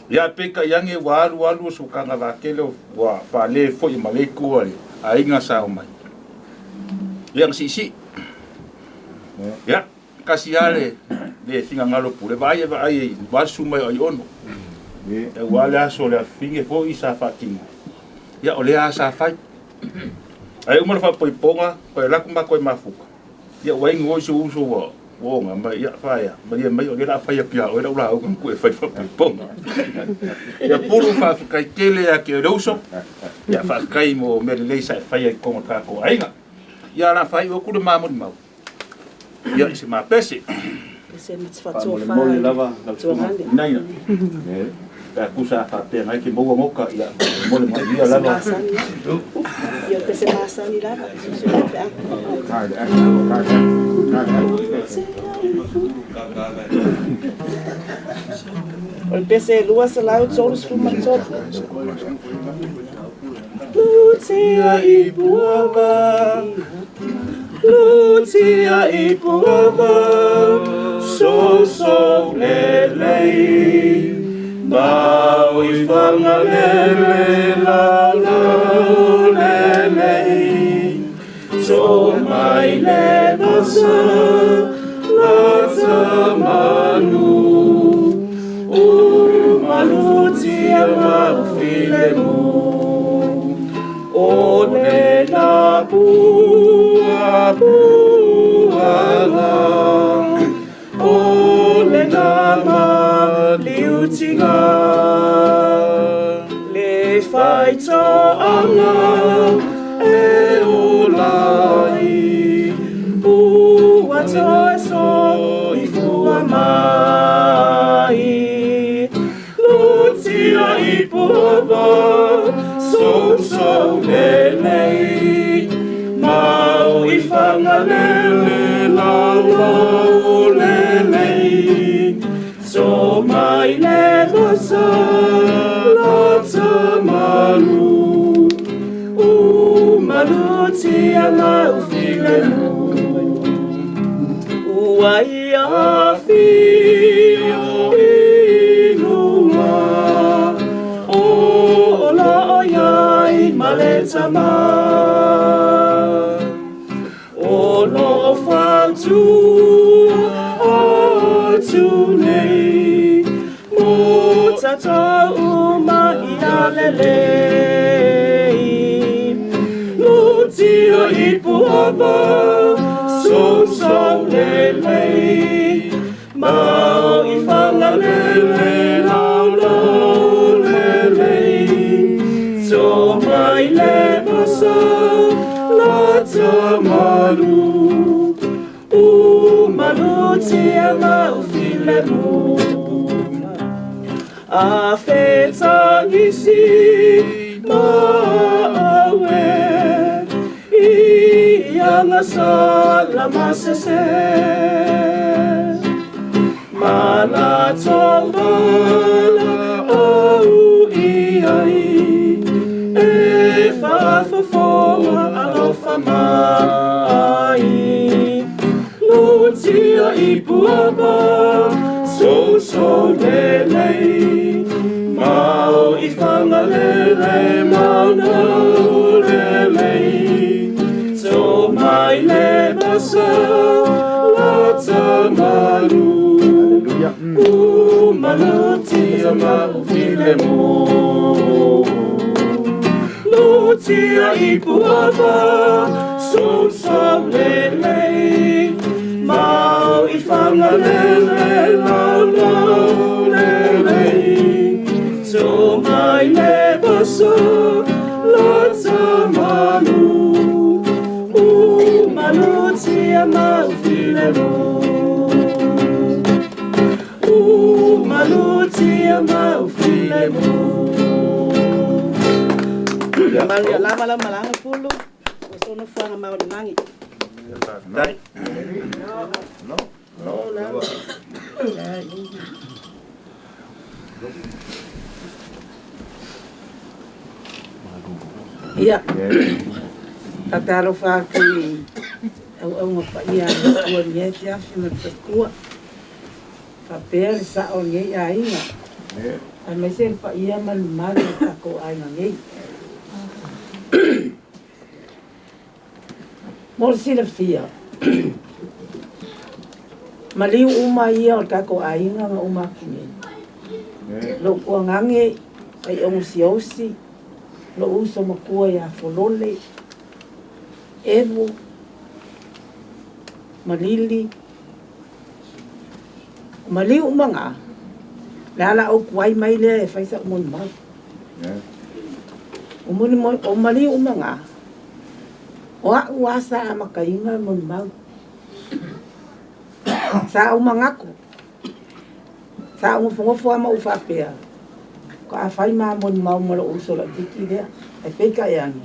Ia peitai ane ua alu alu o sokaga vatele ua faale foi ma le itu a le aiga sa omai. Ia na siisii. Ia tasi lava le le finagalo pule vaai e vaai e ua susu mai o Aiono. Ia ua le aso o le afafine foi sa faatino. Ia o lea lava sa fai. Ae uma le faapoipoga, toe alu atu matou e mafuta. Ia ua inu oi si ou uso ua oga mai, ia faea, malie mai o lea o le a fai atu ia oe lau lauga ma ku e fai faapoipoga. Ia Pulu, faafetai tele ia te oe le uso, ia faafetai mo mea lelei sa e faia i totonu o le tatou aiga. Ia o le a faaiu atu le ma molimau, ia i se ma pese. Faamolemole lava lau susuga Naina, pe a tusa a faapea na e te maua goka, ia faamolemole manuia lava. O le pese e 233. Lucia i puava, Lucia i puava, so so le lei, mau i whangalele la la le lei, so mai le vasa, la ta manu, u malutia mau filemu. O le la pua pua la, o le la ma liutinga, le whaitoanga e olai, ua toe so i fua mai. Lutia i puava, so so le lei, mau i whangalele la lau le lei, so mai le vasa la ta malu, u malutia lau filemu, ua ia fio i lunga, o la o iai ma le tama, o lo whautua atu nei, tatou uma ia lelei. Lutia i puava, sousou lelei. Mao i whangalele laulau lelei. Tō mai le vasa, la tamalu. U malutia maufilemu. A fetangisi mawe ianga sala masese malatombala au iai e fafofoga alofa mai lutia i puava sousou lelei mau i whangalele maunau lelei. Tō mai le vasa la tamalu. U malutia maufilemu. Lutia i puava sousou lelei. Mau i whangalele laulau lelei. Tō mai le vasa la tamalu. U malutia maufilemu. U malutia maufilemu. Malu lava la malanga pulu. O sono fuanga mau langi. Dai. No. No, no. Ia. Tatalo fa ki au au ngapa ia ua ni te afi ma te kua. Fa pea le sa o ni aiga. Ai mai se pa ia malu malu ta ko aiga nei. Mo le silafia. Maliu uma ia o tako aiga ma uma aku nei. Lo kuangange ai ongu siosi. Lo uso makua ia folole. Evo. Malili. Maliu uma ngā. Le ala au kuai mai lea e whaisa umoni mau. O maliu uma ngā. O au asa a makainga moni mau. Sa au mangaku. Sa au ngofongofo ama uwhapea. Ko a whai maa moni mau malo uso la tiki lea. E peika e angi.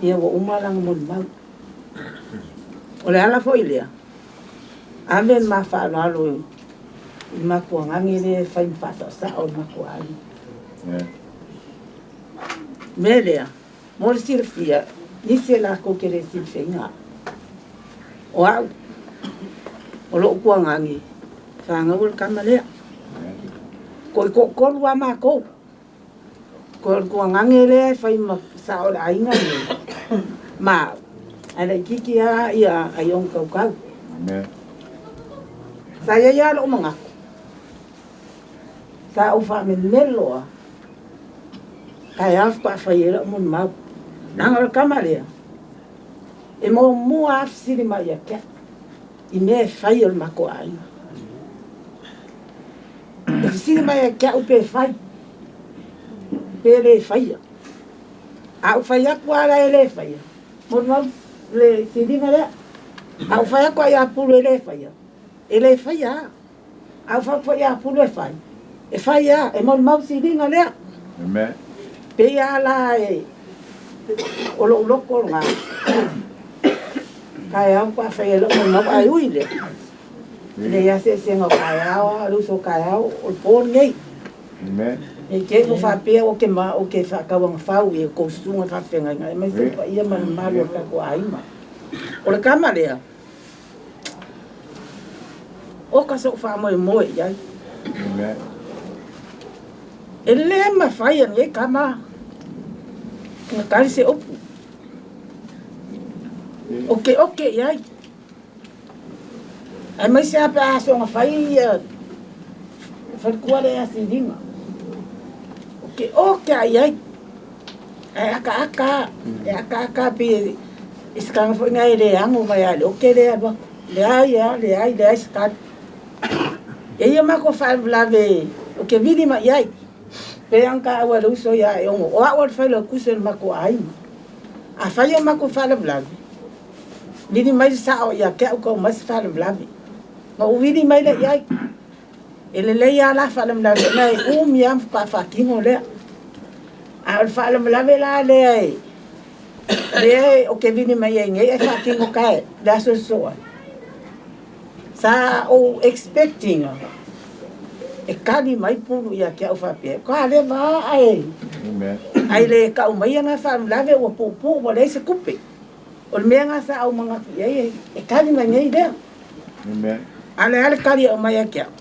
Ia wa umalanga moni mau. O le ala foi lea. Ave ma whaalalo i makua ngangi lea whai mwhasa sa o makua ai. Me lea, mo le silafia, nisi e lako ke le silafia. O au, o loo kua ngangi, whangau le kama lea. Ko i kokolu a mākou. Ko kua ngangi lea whai sa o le ainga lea. Ma, ala i kiki a ia ai ong kaukau. Sa ia ia loo mangaku. Sa au whameneloa. Kai afu pa whai era mo mau. Nanga le kama lea. E mo mua afisiri mai ia kia. I mea e whai o le mako ainga. E fisiri mai ia kia upe e whai. Pe le whaia. A u whai aku ala e le whaia. Mo mau le siringa lea. A u whai aku ai apulu e le whaia. E le whaia. A u whai apulu e whai. E whaia. E mo mau siringa lea. Amen. Pe ia la e o lo loko ngā. Kai au pa whai e loko mau ai ui le. Le ia se se ngā kai au, a luso kai au, o le pōn nei. Amen. E ke ko whapea o ke ma o ke whakawanga whau i ko sunga whawhenga inga. E mai se pa ia manu malu o kako aima. O le kama lea. O ka so wha moe moe iai. Amen. E le ma whai an e kama. Nga kari se opu. Oke oke iai. Ai mai se ape a songa whai ia. Wharikua le a siringa. ke o ke ai ai. Ae akaaka, e akaaka pe i se kanga foi ngai le ango mai ale o ke le alu aku. Leai a, leai, leai se kali. E ia mako faalavelave o ke vili mai ai. Pe ang ka au le uso ia e ongo. O au le whailo kuse le mako aiga. A fai o mako faalavelave. Vili mai sa o ia ke au kau mai se faalavelave. Ma u vili mai le iai. E lelei a la faalavelave na e umi a mfa whakino lea. A o le faalavelave la lea e. Lea e o ke vili mai ai nei e whakino kae. Le aso soa. Sa o expecting e kali mai pulu ia ke au whapea. Ka le va ai. Amen. Ai le ka umai nga faalavelave ua puupuu ua leai se kupe. O le mea ga sa aumaga atu i ai e kali mai nei lea. Amen. A le a le kali e aumai ai ke au.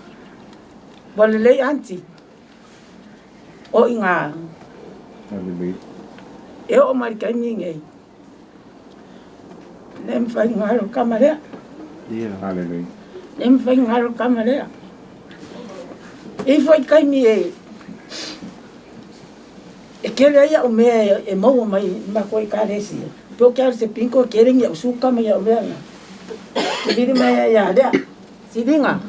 Ua lelei anti. O iga Hallelujah. e oo mai le taimi nei. Le mafai ona alo le kama lea. Hallelujah. Le mafai ona alo le kama lea. E foi taimi e e kele ai au mea e maua mai makou ekalesia. Pe o ke ale se pinko e kele ni au suka ma au mea na. Te vili mai ai ia lea. Siliga.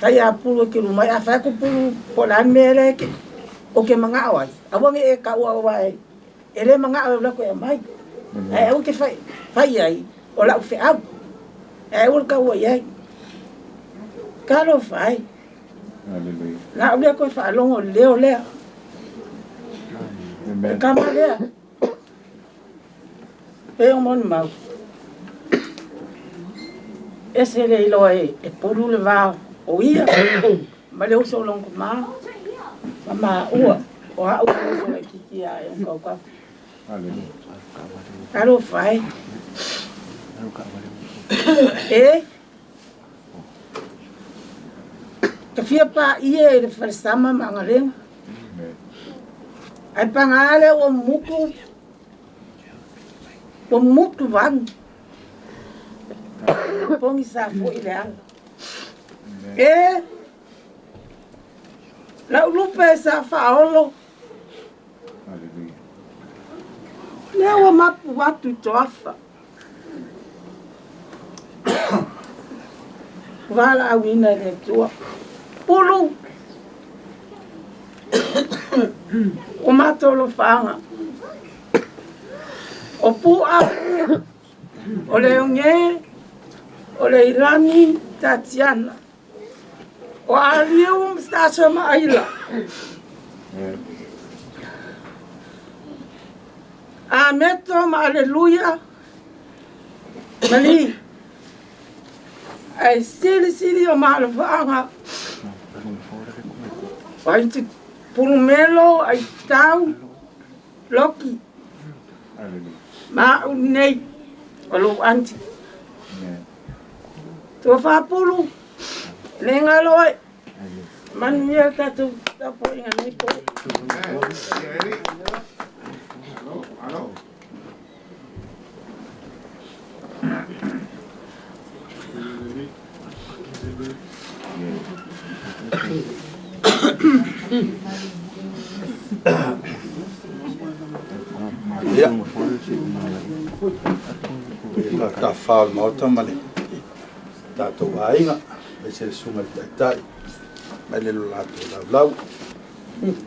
Fai a pulu e ke lumai a fai ku pulu po la mea le ke o ke mangao ai. Aua nge e ka ua wa e e le mangao e la ko e mai. Ai au ke fai fai ai o la u fe au. Ai au ka ua iai. Ka lo fai. Hallelujah. La u lea koe faalogo i le leo lea. Amen. Kama lea. E o moni mau. Ese le iloa e, e pulu le vā o ia. Ma le uso o longo mā. Ma maua. O au le uso le kiki a e o kau kau. Hallelujah. Alo fai. E. Ka fia pa ia e le falesama ma agalega. Amen. Ai pagā lea ua mutu ua mutu vanu. Pogisa fo'i le ala. E lau lupe sa faaolo. Hallelujah. Lea ua mapu atu i toafa. Valaauina e le Atua. Pulu. O matou lofaaga. O pu'a. O le oge. O le ilani Tatiana. O Aliu ma Stasio ma Aila. Amen. Ameto ma Aleluia. Mali. Ai sili sili o malofaaga. Ai te pulumelo ai tau loki. Hallelujah. Ma au nei o lou anti. Amen. Tua faapulu. Le galo ai. Manuia le tatou tapuaiga nei po. Alo. Ia. Ia tafā o le maota ma le tatou aiga, aemaise le susuga i le taitai, mai le lo latou laulau.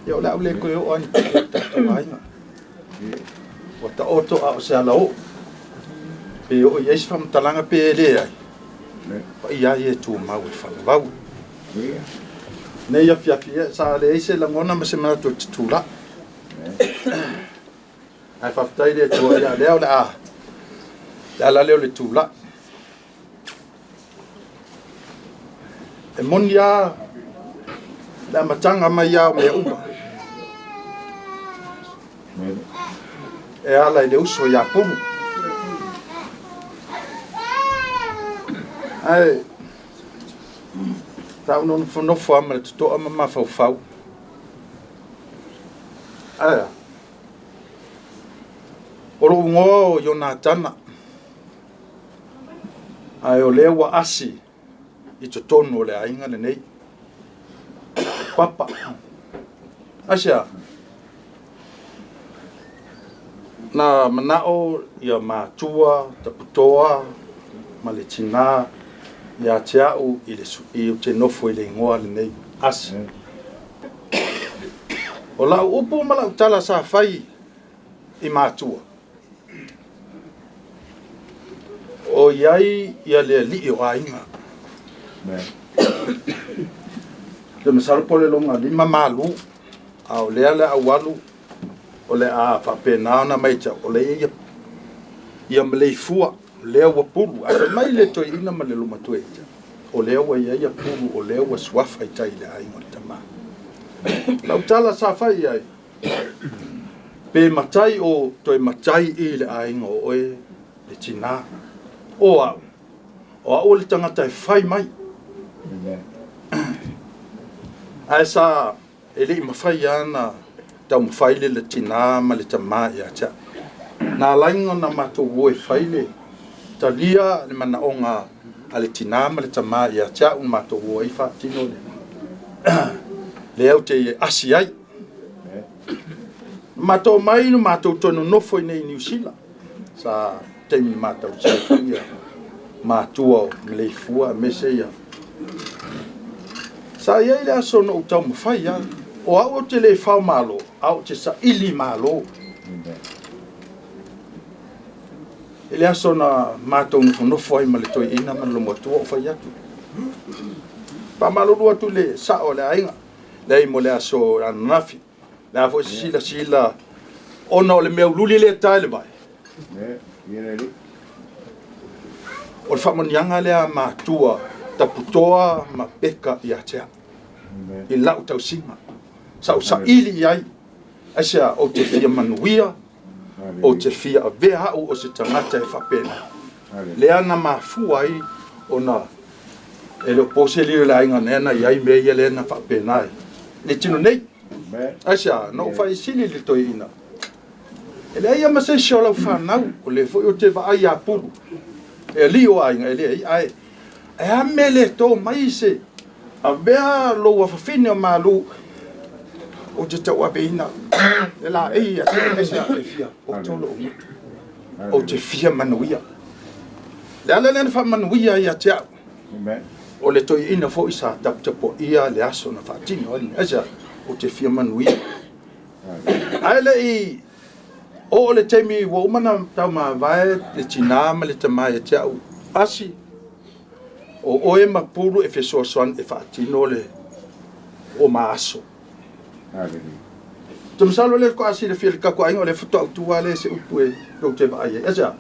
Ia o le a ou le toe oo lava ni paia i le tatou aiga. Ua taoto a o se alaoo. Pe oo i ai se faamatalaga pe e leai, paia ai e tumau e falavau. Nei afiafi ia sa leai se lagona ma se manatu e te tulai. Ae faafetai i le Atua ia lea o le a le ala lea o le tulai. E moni lava le amataga mai lava o mea uma. E ala i le uso ia Pulu. Ae sa ou nofonofo lava ma le totoa ma mafaufau. Ae a? O lou igoa o Ionatana, ae o lea ua asi i totonu o le aiga lenei. Papa. Aisea? Na manao ia matua taputoa ma le tinā ia te au i le i o te nofo i le igoa lenei asi. O lau upu ma lau tala sa fai i matua. O iai ia le alii o aiga. Te masalo po le longa lima malu, a o lea le aualu o le a faapena ona mai tau, o le ia ia maleifua, lea ua pulu. A fai mai le toeaina ma le lomatua ia te au, o lea ua i ai ia pulu, o lea ua suafa i tai i le aiga o le tama. Lau tala sa fai i ai, pe matai o toe matai i le aiga o oe le tinā. O au, o au o le tagata e fai mai. Ae sa e le i mafai lava ona taumafai le tinā ma le tamā ia te au. Na ala ai ona matou o e fai le talia le manaoga a le tinā ma le tamā ia te au, na matou o ai faatino le lea ou te asi ai. Na matou mai na matou toe nonofo i nei i Niu Sila. Sa taimi na matautia ai foi ia matua o Maleifua aemaise ia. Sa i ai le aso na ou taumafai lava. O au ou te le fao malo, a ou te saili malo. I le aso na matou nofonofo ai ma le toeaina ma le lomoatua o fai atu. Faamalulu atu i le sao o le aiga, leai mo le aso ananafi. Le a foi se silasila ona o le mea uliuli lea e ta i le vai. O le faamanuiaga lea a matua taputoa ma peka ia te au. I lau tausiga. Sa ou saili i ai. Aisea, ou te fia manuia, ou te fia avea au o se tagata e faapena. Lea na mafua ai ona e le o po se lilo i le aiga lea na i ai mea ia lea na faapena ai. Le tino nei. Aisea, na ou faisili i le toeaina. E leai lava ma se isi o lau fanau, o lea foi ou te vaai ia Pulu, e alii o aiga, e leai, ae e a mea le to mai se avea lou afafine o Malu, ou te tauaveina le laei ia te ese a e fia poto lou gutu, ou te fia manuia. Le ala lea na faamanuia ai ia te au, o le toeaina foi sa taputapuaia le aso na faatino ai le mea, aisea, ou te fia manuia. Ae le i oo le taimi ua uma ona taumavae le tinā ma le tamā ia te au, asi, o oe ma Pulu e fesoasoani e faatino le o ma aso. Ou te masalo lea faatoa silafia e le tatou aiga o lea faatoa ou tu lava lea i se upu e tou te vaai ai. Aisea?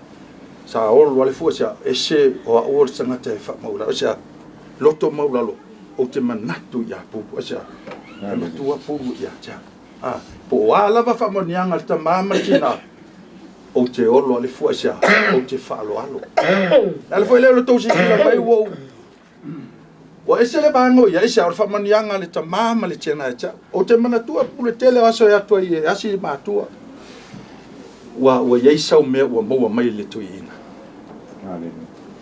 Sa olo lava le fua, aisea? Ese o au o le tagata e faamaulalo, aisea? Loto maulalo, ou te manatu ia Pulu, aisea? E matua Pulu ia te au. A, po o a lava faamanuiaga a le tama ma le tina, ou te olo a le fua, aisea? Ou te faaaloalo. Le ala foi lea o le tou silasila mai ua ou ua ese le vaega o ia, aisea? O le faamanuiaga a le tama ma le tina ia te au. Ou te manatua pule tele o aso e atu ai e asi le matua, ua i ai sau mea ua maua mai i le toeaina.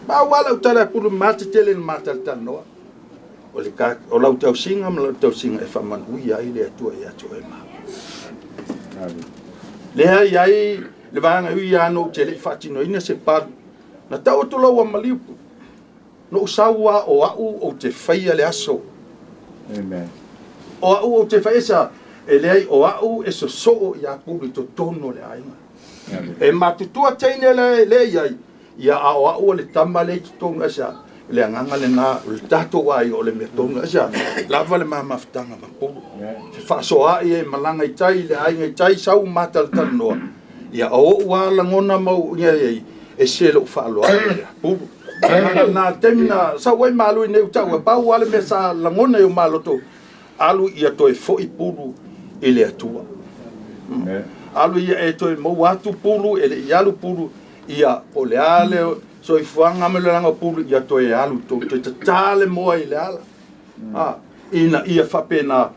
Ma ua lau tala e pulu mate tele na matalatalanoa. O le ka, o lau tausiga ma lau tausiga e faamanuia ai le Atua ia te oe ma au. Lea i ai le vaega ui ia na ou te le i faatinoina se palu. Na tau atu lau a maliu, na ou sau a o au ou te faia le aso. Amen. O au ou te faia sa, e leai o au e sosoo ia Pulu i totonu o le aiga. E matutua teine le le i ai, ia a o au o le tama le i totonu aisea, le agaga lena o le tatou aiga o le mea tonu aisea, lava le mamafutaga ma Pulu. Se faasoaai e malaga i tai le aiga i tai sau matalatalanoa, ia o ou a lagona ma ou ia i ese lou faaaloalo ia Pulu. Na taimi na sau ai malu i nei utau e pau lava le mea sa lagona i o maloto, alu ia toe foi Pulu i le Atua. Alu ia e toe maua atu Pulu, e le i alu Pulu, ia po le a le soifuaga ma le olaga o Pulu, ia toe alu toe tatā le moa i le ala. Ina ia faapena,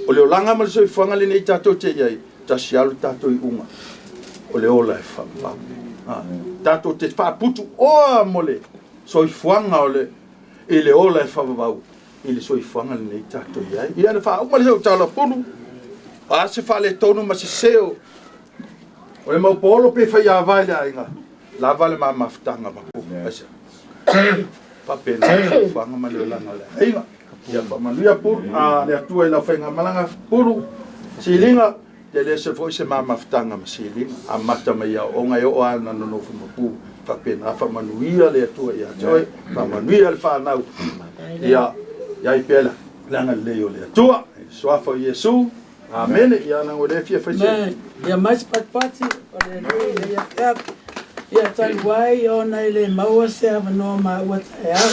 o le olaga ma le soifuaga lenei tatou te i ai, tasi alu tatou iuga, o le ola e faavavau. Tatou te faaputu oa mo le soifuaga o le, i le ola e faavavau, i le soifuaga lenei tatou i ai. Ia na faauma le seu tala Pulu, a se faaletonu ma se seo. O le mau paolo pe faiāvā i le aiga, lava le ma mafutaga ma pulu. Aisea? Faapena le soifuaga ma le olaga o le aiga. Ia faamanuia pulu, a le Atua i lau faigamalaga pulu, siliga, tele se foi se ma mafutaga ma siliga. Amata mai aoaoga e oo lava ina nonofo ma pulu. Faapena faamanuia le Atua ia te oe, faamanuia le fanau, ia i ai pea le agalelei o le Atua. I le suafa o Iesu, Amene. Ia leaga o lea e fia fai se. Ia mai se patipati o le Alii i lenei afiafi. Ia talu ai ona e le maua se avanoa maua taeao.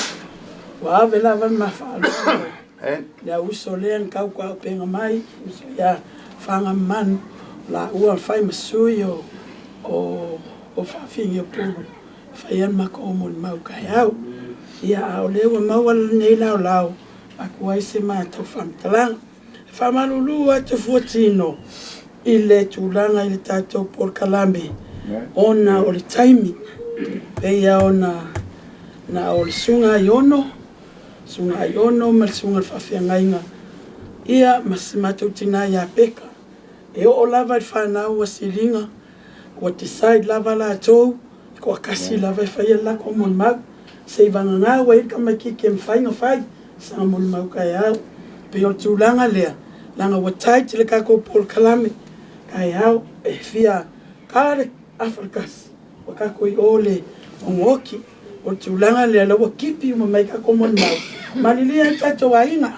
Ua ave lava le ma faaaloalo le au uso lea na tautuaupega mai, uso ia Fagamanu, laua na fai ma sui o o Faafigi o Pulu, faia le matou molimau taeao. Ia a o lea ua maua lenei laolao, avatu ai se matou faamatalaga. E faamalulu atu fuatino i le tulaga i le tatou polokalame ona o le taimi pei ona na o le susuga Aiono, susuga Aiono ma le susuga i le faafeagaiga ia ma si matou tina ia Peka. E oo lava i le fanau ua siliga, ua decide lava latou e toatasi lava e faia le latou molimau. Se i vagana ua i ai le tamaitiiti e mafai ona fai sana molimau taeao. Pei o le tulaga lea, leaga ua tight le tatou polokalame taeao, e fia ta le afa i le 1, ua tatou i o le Fonoti. O le tulaga lea, la ua tipi uma mai tatou molimau, malilie ai tatou aiga,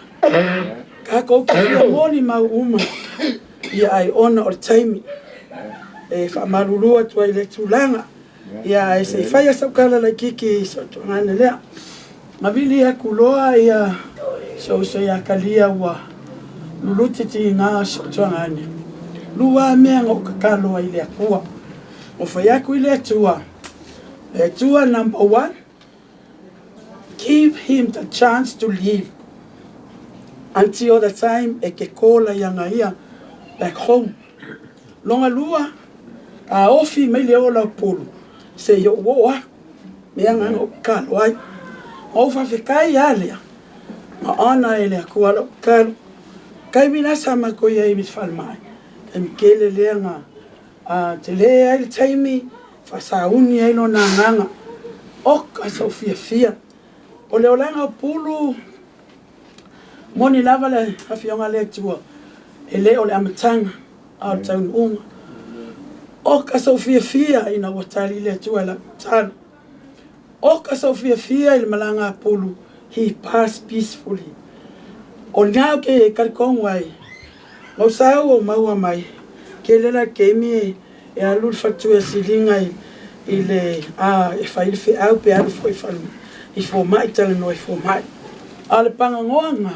tatou te fia molimau uma, ia ai ona o le taimi. E faamalulu atu ai i le tulaga. Ia ae se i faia sau tala laitiiti i si ou tuagana lea. Mavili atu loa ia si ou uso ia Kalia ua luluti tiga o si ou tuagana. Lua mea na ou tatalo ai i le Atua. Ua fai atu i le Atua, le Atua number one, give him the chance to live until the time e ke kola ianga ia back home. Longa lua, a ofi mai le ola o pulu, se i ou oo aku, mea nga na ou tatalo ai. Ma ou faafetai a lea, ma ona e le Atua lou tatalo. Taimi la sa matou i ai i le falemai, taimi tele lea na tele ai le taimi, faasauni ai lona agaga. Oka sou fiafia. O le olaga o pulu, moni lava le Afioga a le Atua, e le o le amataga, a o le taunuuga. Oka sou fiafia ina ua tali le Atua i lau tatalo. Oka sou fiafia i le malaga a Pulu, he passed peacefully. O lena ou te talitonu ai, mausau ou maua mai, tele la taimi e alu le faletua e siliga i le a e fai le feau pe alu foi i fomai talanoa i fomai. A o le pagagoa lena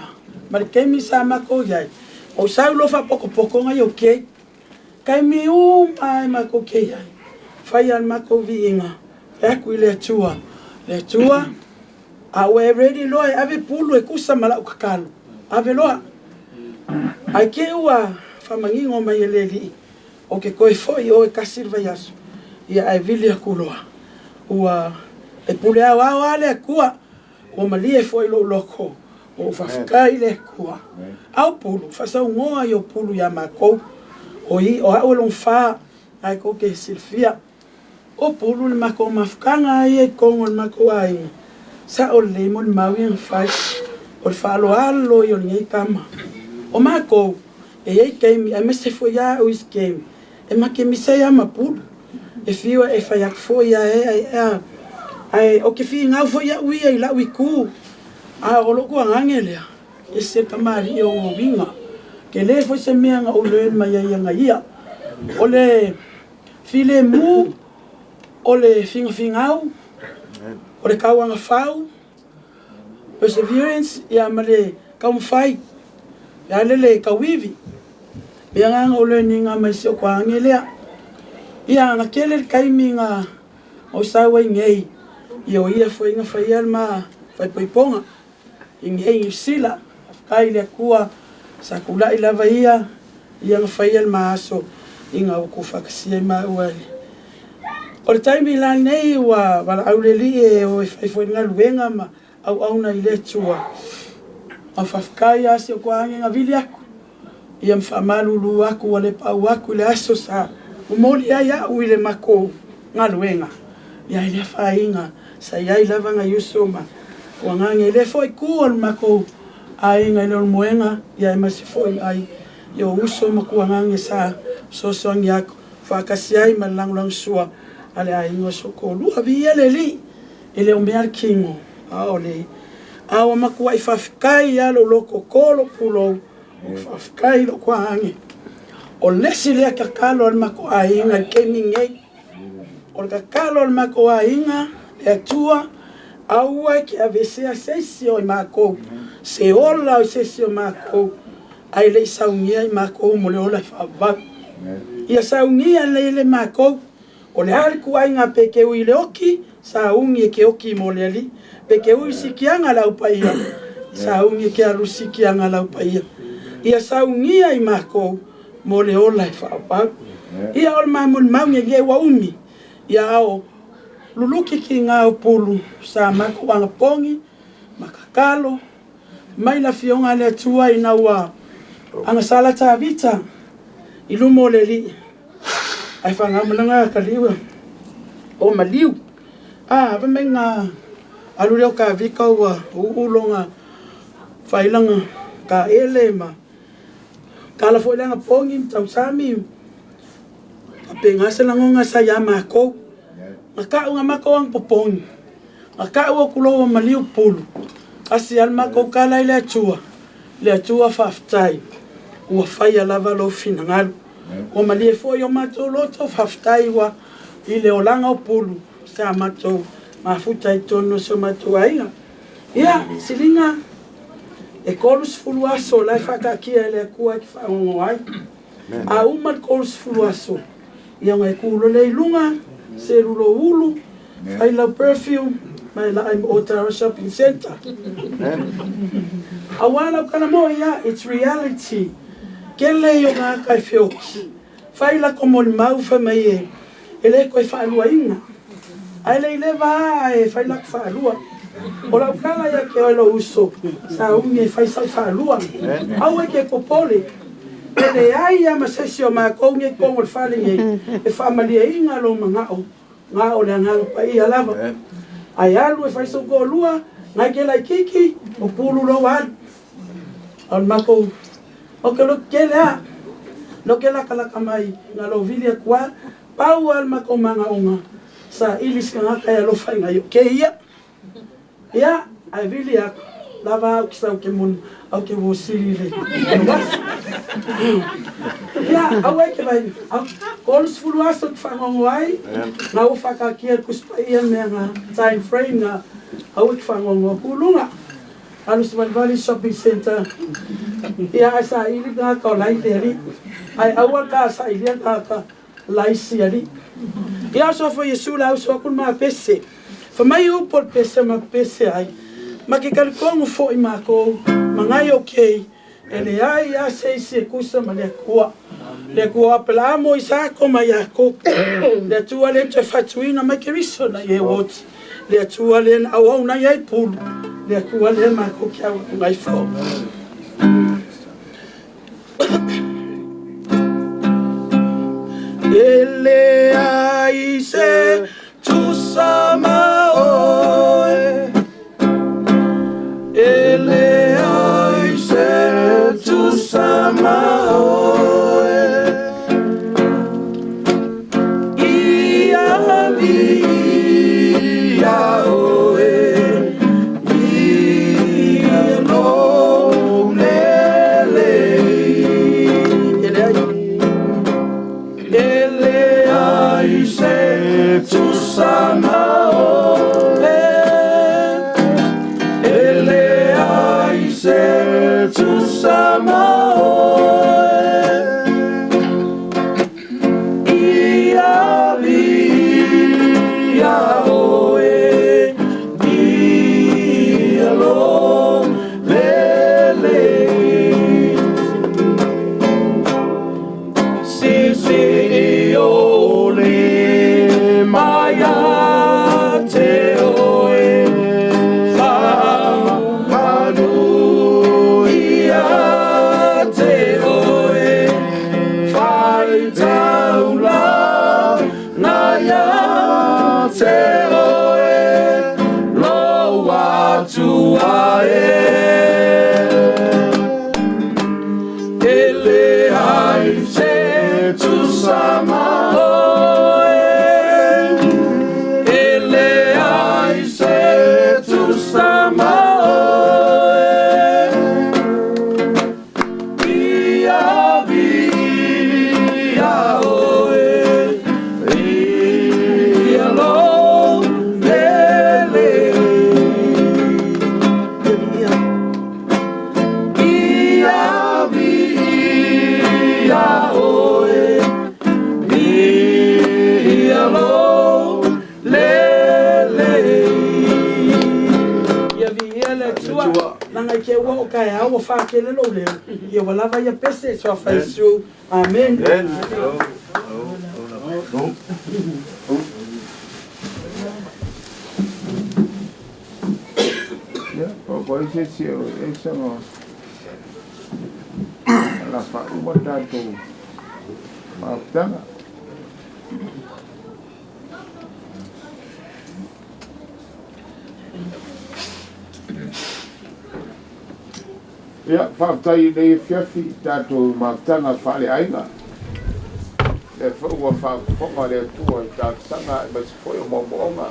ma le taimi sa matou i ai, ou sau loa faapotopoto na i okay. Taimi uma e matou te i ai, fai a le matou viiga, fai atu i le Atua, le Atua, a ua e ready loa e ave pulu e tusa ma lau tatalo, ave loa. Ae te ua faamanino mai e le Alii, ou te toe foi i o e tasi le vaiaso, ia ae vili atu loa. Ua e pule aoao lava le Atua, ua malie foi lou loto, ua ou faafetai i le Atua. Ao pulu, faasaunoa i o pulu iā matou, o i, o au e lona fa, ae tou te silafia. O pulu le matou mafutaga ia i totonu o le matou aiga, sao lelei molimau ia na fai, o le faaaloalo ia o lenei tama. O matou, E i ai taimi, aemaise foi lava au i isi taimi, e makemisi ai lava ma pulu. E fiu e fai atu foi a e a ae ou te finau foi au ia i lau itu. A o lou tuagage lea, e se tamalii o uiga. Tele foi se mea na ou learn mai ai ia ia. O le filemu, o le finafingau, o le tauagafau, perseverance ia ma le taumafai ia le le tauivi mea na o learning mai si o toage lea ia na tele le taimi na o sau ai nei ia o ia foi na faia le ma faaipoipoga i nei Niu Sila. Faafetai i le Atua sa tulai lava ia ia na faia le ma aso ina ua tuufaatasia ai maua i O le taimi la lenei ua valaau le Alii e o e fai foi le galuega ma auauna i le Atua. Ma faafetai lava si ou toage na vili aku ia ma faamalulu aku ua le pau aku i le aso sa Momoli ai a'u i le makou galuega ia i le afaina sa iai lava nai uso ma uagage i lea fo'i kū o le makou aiga i le olomoega ia e masi fo'i ai i o uso ma kuagage sa fesoasoani aku faatasi ai ma le lagolagosua a le aiga o si ou toalua. Viia le Alii e le o mea le tino a o le a ua matua'i faafetai a lou loto to lou pulou ou te faafetai i lou toaage. O le isi lea tatalo a le matou aiga i le taimi lenei. O le tatalo a le matou aiga, le Atua, aua e te aveesea se isi o i matou, se ola o se isi o matou, ae le i saunia i matou mo le ola e faavavau. Ia saunia lelei le matou, o le a le tuuaiga pe te ui i le oti, sauni e te oti mo le Alii. Pe te ui i sikiaga a le Au Paia, sauni e te alu i sikiaga a le Au Paia. Ia saunia i matou mo le ola e faavavau. Ia o le mamolimau nei ua umi, ia ao luluki ki ngā o pulu sa matou anapogi ma tatalo mai le afioga a le Atua ina ua agasala Tavita i luma o le Alii ae faagaumalaga kaliu o maliu a ava mai nga alu lea o Tavita ua uu loga failaga kaele ma tala foi le anapogi ma tausami faapena se lagona sa iā makou na ta'u na matou agapopogi na ta'u atu loa ua maliu pulu asi a le matou tala i le Atua le Atua faafetai ua faia lava lou finagalo ua malie foi o matou loto faafetai ua i le olaga o pulu sa matou mafuta i totonu o si o matou aiga. Ia siliga e 30 aso la e faataatia e le Atua e te faagogo ai. A uma le 30 aso, ia ona e tu loa lea i luga, selu lou ulu, fai lau perfume, ma e laa i Otara Shopping Centre. Auā lau tala mo'i a, it's reality. Kele i o gata e feoki. Fai lako molimau fai mai e, e le toe faaluaina. Ae le i leva a e fai lako faalua. O lau tala ia te oe lou uso, sa umi e fai sau faalua. Aua e te popole. E leai a ma se isi o matou nei i totonu o le fale nei e faamalieina lou manao na o le Agaga Paia lava. Ae alu e fai sou toalua, nai ke laitiiti, o pulu lou alu. A o le matou, o ke loto tele a, no ke lakalaka mai na lou vili atu a, pau a le matou manaoga, saili se tagata e alofa i nai o keia. Ia, ae vili atu, lava au ki sau ke moni, au ke wosili le uafu. Ia, aua e te vai, au, 30 aso te whangongo ai, ngā ua whakakia le Tusi Paia mea ngā time frame ngā aua e te whangongo kulunga. Alu se valivali shopping center. Ia, ai sa ili ngā ka o lai le ali. Ai aua ka sa ilia ngā ka laisi ali. Ia so fo Iesu la uso aku le mapese. Fa mai upu o le pese ma pese ai. Ma ke talitonu fo'i makou ma ngai o kei, e leai a se isi e kusa ma le Atua. Le Atua o Apelaamo, Isaako ma Iakopo. Le Atua lea na toe faatuina mai Keriso na i e oti. Le Atua lea na auauna ai pulu. Le Atua lea makou ke auauna ai fo. E leai se tusa ma oe. E leai se tusa ma oe. Ia viia oe, viia lou lelei. E leai, e leai se tusa ma oe. E leai se tusa ma oe. Ia viia oe, viia lou lelei. Sisi o lima ia te oe, whakamanu ia te oe, whai taulagi. ua o kae au o whakele lo leo. Ia walava ia pese, so a Iesu. Amen. Ia, po ko se si o e sa mo. La fa uma tatou mafutaga. Ia, faafetai i lenei afiafi i tatou mafutaga faaleaiga. Le foi ua faafofoga le Atua i talosaga aemaise foi o moomooga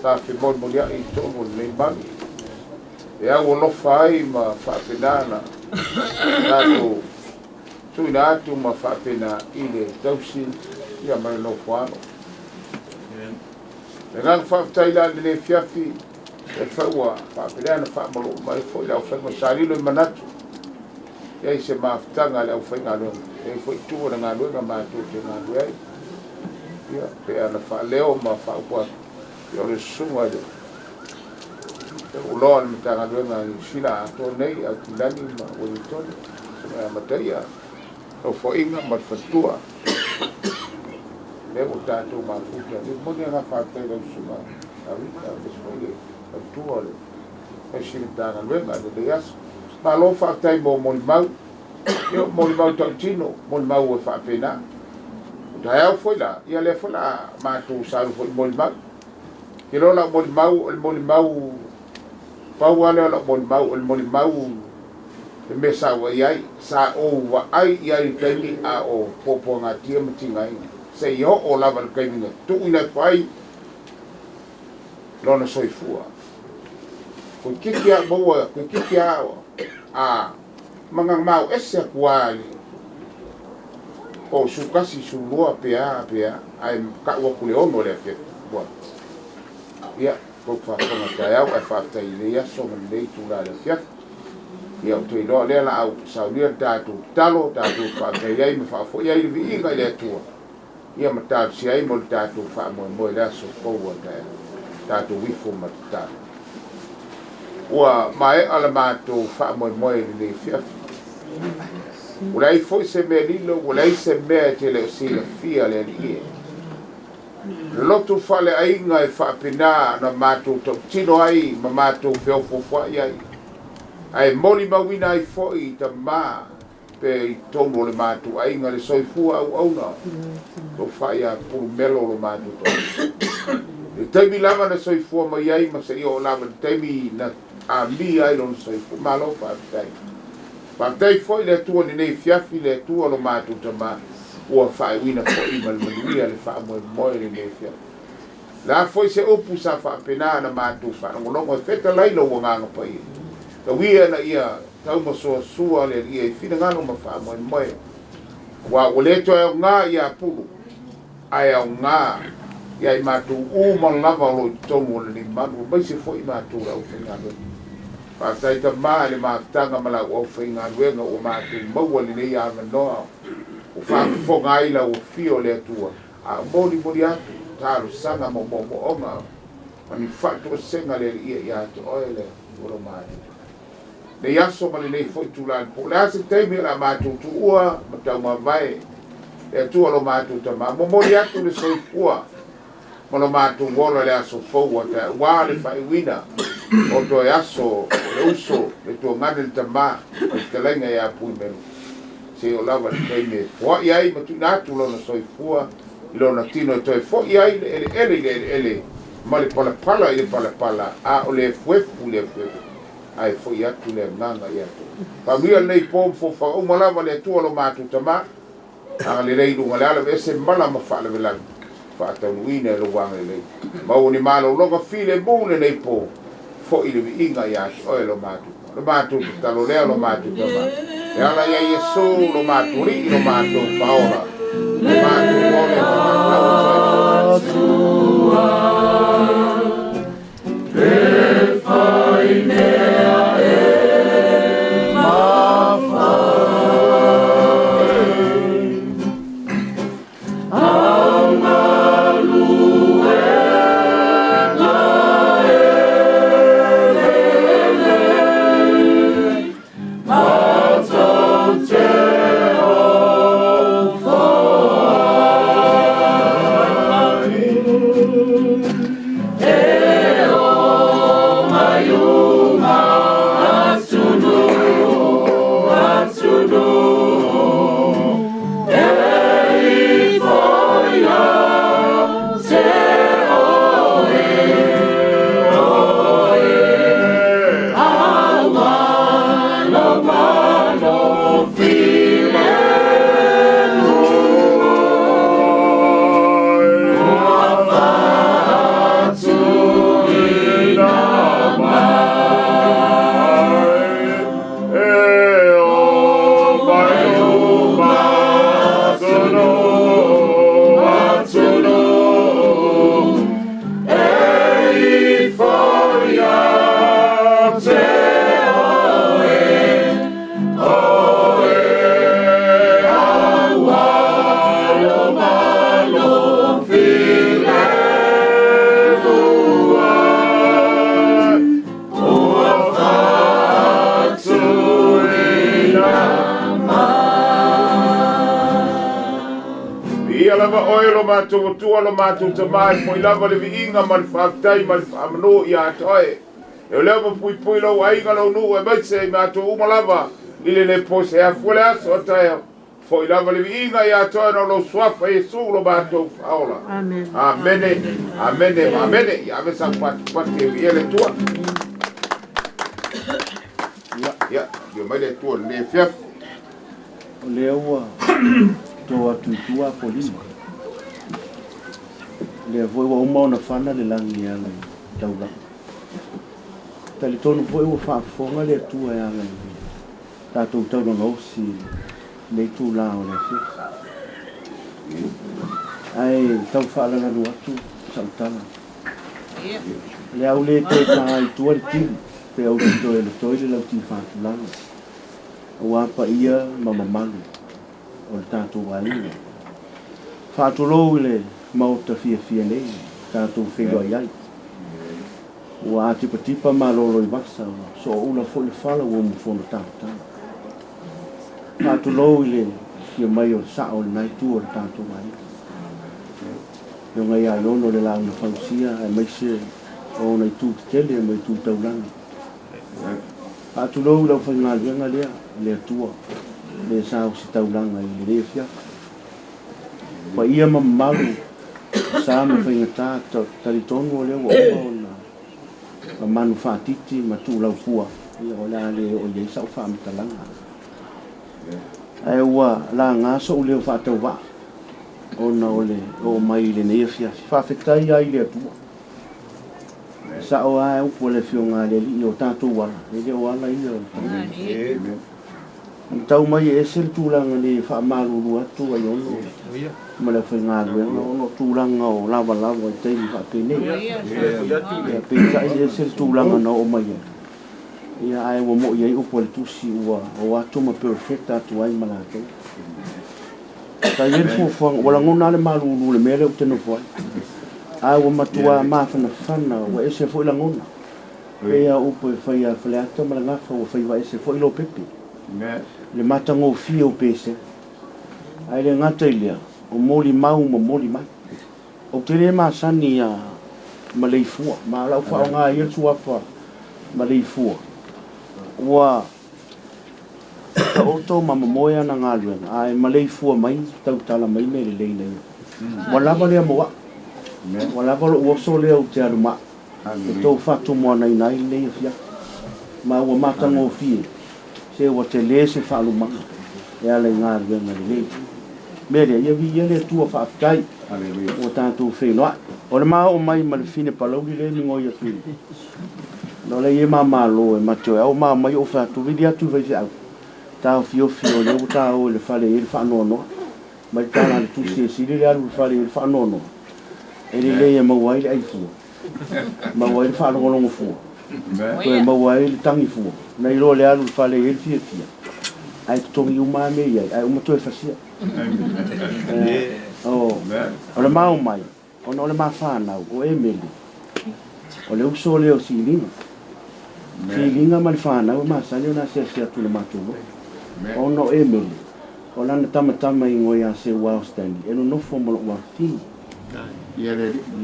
sa femolimoliai i totonu o lenei malu. E aualofa ai ma faapena na tatou tuuina atu ma faapena i le tausi ia ma le nofoalo. Le agaga faafetai la i lenei afiafi e foi ua faapena na faamaloo mai foi le aufaiga sa lilo i manatu e ai se mafutaga a le aufaigaluega e foi tu o le galuega matou te galue ai. Ia, pe ana faaleo ma faaupu atu, ia o le susuga i le uloa o le Matagaluega a Niu Sila atoa nei, Aukilani ma Uelintone, susuga ia Mataia, Nofoaiga ma le Faletua. Lea ua tatou mafuta. Le moni aga faafetai i lau susuga Arita, aemaise foi le faletua o le tausi Matagaluega i lenei aso. Malo faafetai mo molimau. Ia, o molimau tautino, molimau e faapena. O taeao foi la, ia lea foi la matou salu foi i molimau. Ke loa lau molimau, o le molimau, pau lava lea o lau molimau, o le molimau le mea sa ou vaai ai, sa ou vaai i ai i le taimi a o puapuagatia ma tigaina, seia oo lava i le taimi na tuuina atu ai lona soifua. Toeitiiti lava maua, toeitiiti lava a magamao ese atu lava i le po o 11, 12 pe a pe a, ae tau atu i le 6 i le afiafi. Ua ia, tou faafofoga taeao ae faafetai i lenei aso ma lenei itula i le afiafi. Ia, ou te iloa o lea o le a ou saunia le tatou tatalo, tatou faafetai ai ma faafoi ai le viiga i le Atua, ia ma talosia ai mo le tatou faamoemoe i le aso fou a taeao. Tatou ifo ma tatalo. Ua maea le matou faamoemoe i lenei afiafi. Ua leai foi se mea lilo, ua leai se mea e te le o silafia le Alii e. Le lotu faaleaiga e faapena na matou tautino ai ma matou feofuofua'i ai, ae molimauina ai foi i tamā pe i totonu o le matou aiga le soifua auauna tofa ia Pulumelo lo matou toalua. I le taimi lava na soifua mai ai ma seia oo lava i le taimi na amia ai lona soifua. Malo faafetai. Faafetai foi i le Atua i lenei afiafi, le Atua lo matou Tamā, ua faaiuina foi ma le manuia le faamoemoe i lenei afiafi. O le a foi se upu sa faapena na matou faalogologo e fetalai lou Agaga Paia, tau ia ina ia taumasuasua le Alii i finagalo ma faamoemoe, aua ua le toe aoga ia Pulu, ae aoga ia i matou uma lava o lo o i totonu o lenei malu, aemaise foi i matou le aufaigaluega. Faafetai Tamā i le mafutaga ma lau aufaigaluega ua matou maua lenei avanoa ua faafofoga ai lau afio o le Atua, a o molimoli atu talosaga ma moomooga ma ni faatoesega le Alii ia te oe le Atua lo matou Nei aso ma lenei foi itula i le po. O le a se taimi o le a matou tuua ma taumavae le Atua lo matou Tamā, momoli atu le soifua ma lo matou ola i le aso fou a taeao, ua le faaiuina o toe aso o le uso, le tuagane le Tamā ma le fetalaiga ia Puimelu, seia oo lava i le taimi e foai ai ma tuuina atu lona soifua i lona tino e toe foi ai le eleele i le eleele ma le palapala i le palapala, a o le efuefu i le efuefu, ae foi atu le agaga ia te oe. Faamanuia lenei po ma fofoga uma lava le Atua lo matou Tamā, agalelei i luga o le ala, aveese mala ma faalavelave, faataunuuina i lou agalelei. Maua ni malologa filemu i lenei po, foi le viiga ia te oe lo matou Tamā. Lo matou tatalo lea lo matou Tamā, e ala ia Iesu lo matou Alii lo matou Faaola, lo matou ole ma matau atu ai. E fai mea e mafai Au galuega e lelei. Viia lava oe lo matou Atua lo matou Tamā, e fo'i lava le viiga ma le faafetai ma le faamanū ia te oe. E o lea mapuipui lou aiga lou nuu aemaise i matou uma lava i lenei po seia afua le aso a taeao. Fo'i lava le viiga ia te oe ona o lou Suafa Iesu lo matou Faaola. Amene, amene ma amene. Ia ave sau patipati e viia le Atua. Ia, afio mai le Atua i lenei afiafi. O lea ua to atu i tua Apolima. O lea foi ua uma ona fana le lagi e ala i taulaga. E talitonu foi ua faafofoga le Atua e ala i le tatou taulaga osi i lenei itula o le afiafi. Ae tau faalalanu atu sau tala. O le a ou le toe taā i tua le tili pe ou te toe lotoi le lauti fatulaga. Aua paia ma mamalu o le tatou aiga. Faatulou i le Maota fiafia nei tatou feiloai ai. Ua atipatipa malolo i vasa, ua sooula foi le fala ua umufono talatala. Faatulou i le afio mai o le sao o lena itu o le tatou aiga. Afioga ia Iono le Laau na Fausia aemaise o ona itu tetele ma itu taulagi. Faatulou i le aufaigaluega lea a le Atua le sa ositaulaga i lenei afiafi. Paia ma mamalu, sa ma faigata, talitonu o lea ua uma ona mamanu faatiti ma tuulaufua, ia o le a le oo i ai sau faamatalaga. Ae ua laga sou leo faatauvaa ona o le oo mai i lenei afiafi. Faafetai ai i le Atua. E sao lava upu a le Afioga a le Alii, o tatou ala, e le o ala ia o le tagata. Na tau mai e ese le tulaga nei e faamalulu atu Aiono ma le aufaigaluega ona o tulaga o lavalava i taimi faapenei. Ia, peitai e ese le tulaga na oo mai ai. Ia, ae ua moi ai upu a le Tusi ua o atu ma perofeta atu ai ma latou. Sa i ai le fuafuaga, ua lagona lava le malulu i le mea lea ou te nofo ai. Ae ua matua mafanafana, ua ese foi lagona. Pei lava o upu e fai a Faleata ma Lagafa, ua faiva ese foi Lopepe. Le matagofie o Pesega. Ae le gata i lea, o molimau ma moli mai. Ou te le masani ia Maleifua, ma o lau faaaoga ia le suafa Maleifua. Ua taoto ma momoe ana galuega, ae maleifua mai, tautala mai mea lelei na ia. Ua lava lea mo au. Ua lava lou oso lea ou te alu ma au, e tou fatumoanaina ai lenei afiafi. Ma ua matagofie, se ua tele se faalumaga e ala i galuega lelei. Mea lea, ia viia le Atua, faafetai ua tatou feiloai. O le ma oo mai ma le fine palauli lea e migoi atu i no lea e mamalo e mate o au ma mai o fatu vili atu i faifeau taofiofi o lea ua ta o i le fale i le faanoanoa mai tala le tusi e sili le alu i le fale i le faanoanoa e lelei e maua ai le ai fua maua ai le faalogologo fua toe maua ai le tagi fua nai loa le alu i le fale i le fiafia ae totogi uma lava mea i ai ae uma toe fasia. O le mao mai ona o le mafanau o Emeli, o le uso lea o Siliga. Siliga ma le fanau e masani ona asiasi atu i le matou lotu. Ona o Emeli, o lana tamatama i igoa ia Seuā o Stanley, e nonofo ma lou afafine.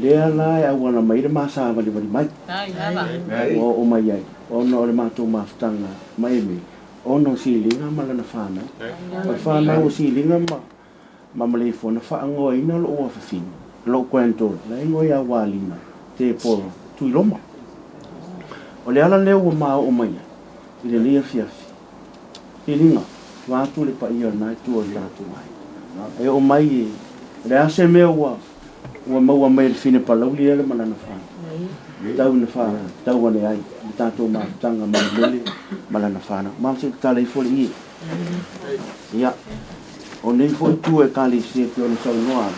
Lea la e auala mai le ma savalivali mai. Ua oo mai ai, ona o le matou mafutaga ma Emeli, ona o Siliga ma lana fanau. O le fanau o Siliga ma ma Maleifua na faagoaina lou afafine, lou granddaughter, la e igoa ia Walina Tepora Tuiloma. O le ala lea ua ma oo mai ai i lenei afiafi, Siliga, vaeatu le paia o lena itu o le tatou aiga. E oo mai e, o le a se mea ua ua maua mai e le fine palauli lea ma lana fanau, tau ina faatau ane ai le tatou mafutaga ma le mele ma lana fanau. Ma se i tatala ifo le ie. Ia, o nei foi itu o Ekalesia e pei ona saunoa ai,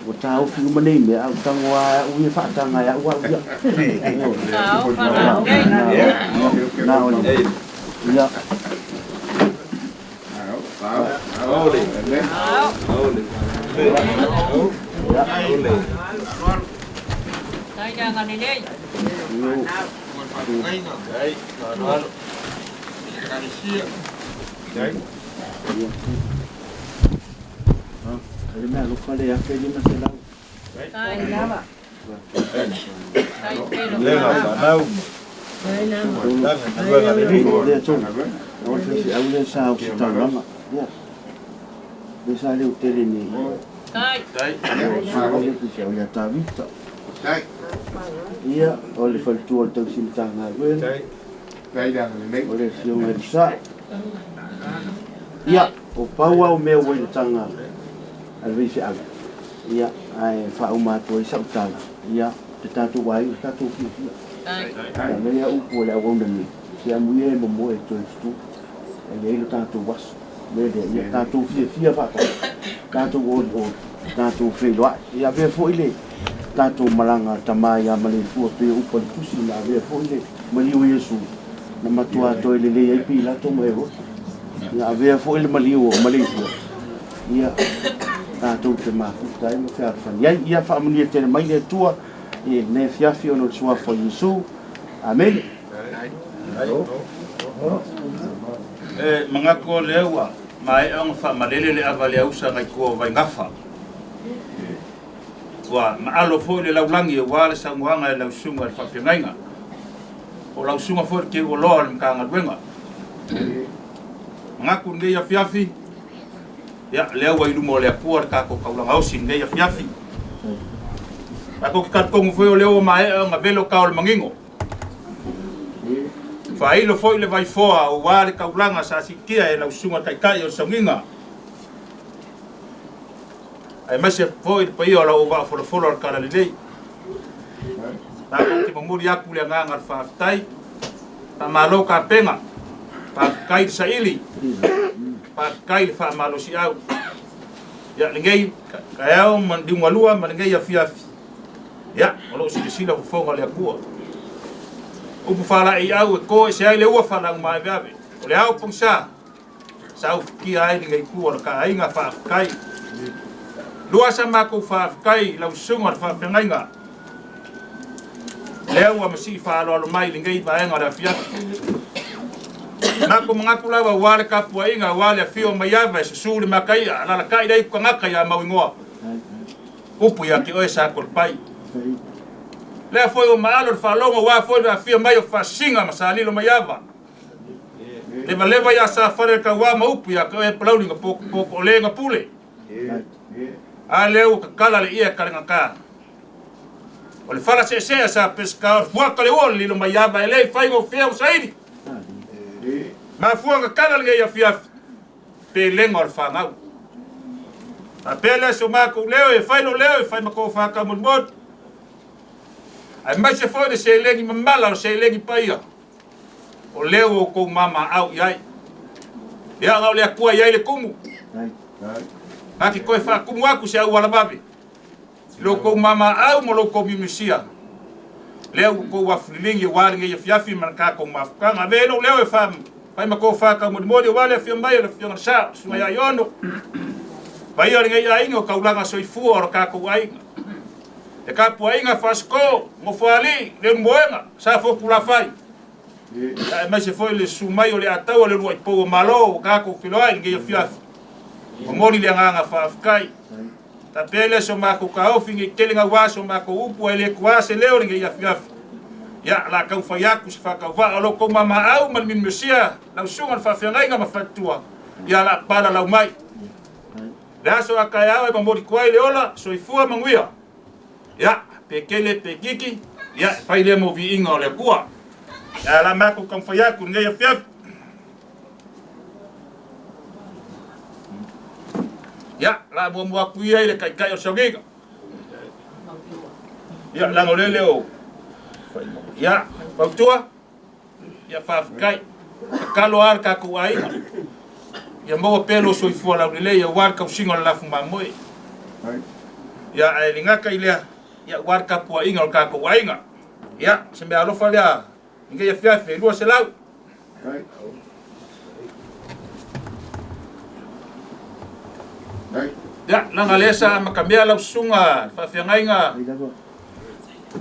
ua taofi uma nei mea, a ua tago lava e au ia faataga e au au ia. Na o le, ia. Le mea alofa le 1500. Tai lava. Lega whanau. Tanga, le ni. Le tolu. O le fi au le sa o si taulama. Ia. Le sa le utele ni. Tai. Tai. O le fi au ia Tavita. Tai. Ia, o le faletua o le tausi matagaluega. Tai. Tai le lelei. O le afioga i le sa. Ia, o pau au mea ua i le taga a le faifeau. Ia, ae faauma atu ai sa'u tala. Ia, te tatou aiga tatou fiafia. Ia lea upu o le auauna nei. Se amuia e momoe e toe tutu. E iai lo tatou aso. Le lea, ia tatou fiafia faatasi. Tatou olioli, tatou feiloai. Ia avea foi le tatou malaga tamā iā Maleifua pe upu a le tusi na avea foi le maliu o Iesu na matuā toe lelei ai Pilato ma Herota. Ia avea foi le maliu o Maleifua. Ia tatou te mafuta ai ma fealofani ai. Ia faamanuia tele mai le Atua i lenei afiafi ona o le suafa o Iesu. Amene. E manatu o lea ua maea ona faamalele le ava le ausa ngai tua o Vaigafa. Ua maalo foi le laulagi auā le saunoaga e lau susuga i le faafeagaiga. O lau susuga foi le teuoloa o le Matagaluega. Manatu lenei afiafi, ia lea ua i luma o le Atua le tatou taulaga osi i lenei afiafi. Tatou te talitonu foi o lea ua maea ona velo tao o le manino. Faailo foi le vaifoa auā le taulaga sa siitia e lau susuga taitai o le sauniga. Aemaise foi le paia o lau auvaa folafolo o le Talalelei. Tatou te momoli atu le agaga o le faafetai. Faamalo tapena, faafetai le saili, faafetai le faamalosiau. Ia lenei taeao ma liugalua ma lenei afiafi, ia o lo o silasila fofoga o le Atua. Upu faalaeiau e to ese ai le ua faalaugamaeveave. O le ao pogisa, sa ufitia ai lenei itu o le taaiga faafetai. Lua sa matou faafetai i lau susuga o le faafeagaiga. Lea ua masii faaaloalo mai i lenei vaega o le afiafi. Matou manatu lava auā le tapuaiga, auā le afio mai ava e susu le makaia, alalatai le aitu tagata ia mauigoa. Upu ia te oe sa tolepai. Lea foi ua maalo le faalogo auā foi le afio mai o Faasiga ma Salilo mai ava. Levaleva ia Safale le tauā ma upu ia te oe Palauli na potopoto o le na pule. A lea ua tatala le ia e kalegata. O le fala seesea sa Peseta o le fuata le ua o le lilo mai ava e le i faigofie o saili. Mafua tatala lenei afiafi pelega o le fanau. Faapea lea so matou leo e fai lo leo e fai ma tofa taumolimoli. Aemaise foi le seleni mamala o le seleni paia o lea ua outou mamaau i ai. Ia na o le Atua e i ai le tumu. Na te toe faatumu atu se auala vave i lo outou mamaau ma lo outou miumisia. Lea ua outou afuliligi auā lenei afiafi ma le tatou mafutaga. Ave ai lou leo e fai ma tofa taumolimoli auā le afio mai o le afioga i le Sa, le susuga ia Iono. Paia o lenei aiga o taulaga soifua o le tatou aiga. Le tapuaiga Fasiko, Nofoalii, Leulumoega, Safotulafai. Ia aemaise foi le susu mai o le Ataua le uluai pou o Malo ua tatou feiloai i lenei afiafi. Momoli le agaga faafetai. Tapea lea so matou taofi nei tele gauā so matou upu ae le tuā se leo i lenei afiafi. Ia, o le a taufai atu se faatauvaa o lo outou mamaau ma le miumiosia, lau susuga i le faafeagaiga ma faletua, ia o le a palalau mai. Le aso a taeao e momoli atu ai le ola, soifua manuia. Ia, pe tele pe itiiti, ia, e fai lea mo viiga o le Atua. Ia, o le a matou taumafai atu i lenei afiafi. Ia, o le a muamua atu ia i le taitai o le sauniga. Ia, leaga o lea e le o... Ia, fautua, ia faafetai. Tatalo lava le tatou aiga. Ia maua pea lou soifua laulelei aua le tausiga o le lafu mamoe. Ia, ae le gata i lea, ia, aua le tapuaiga o le tatou aiga. Ia, o se mea alofa lea i lenei afiafi e 200. Ia, leaga lea sa amatamea lau susuga i le faafeagaiga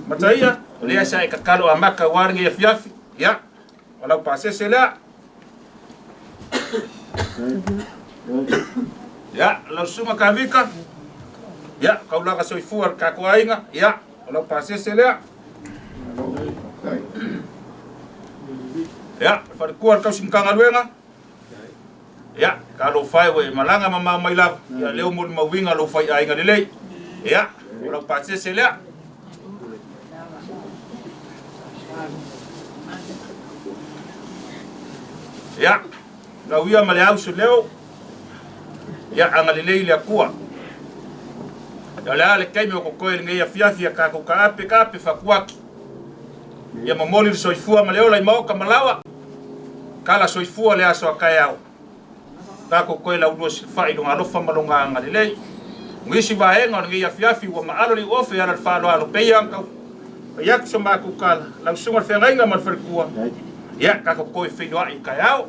Mataia, o lea sa e tatalo amata aua lenei afiafi. Ia, o lau pasese lea. Ia, lau susuga Kavika. Ia, kaulaga soifua le tatou aiga, ia, o lau pasese lea. Ia, faletua le tausi Matagaluega, ia, talofa e ua e malaga mamao mai lava, ia, lea ua molimauina lou faiaiga lelei. Ia, o lau pasese lea. Ia, lau ia ma le auso leo, ia, agalelei le Atua. Ia, o le a le taimi o totoe lenei afiafi a tatou taape taape fatuaki. Ia momoli le soifua ma le ola i maota ma laoa. Tala soifua le aso a taeao. Tatou toe laulua silafai i lona alofa ma lona agalelei. O nisi vaega o lenei afiafi ua maalo le iuofe e ala i le faaaloalo pei ona tau fai atu so matou tala, lau susuga i le feagaiga ma le faletua, ia tatou toe feiloai i taeao.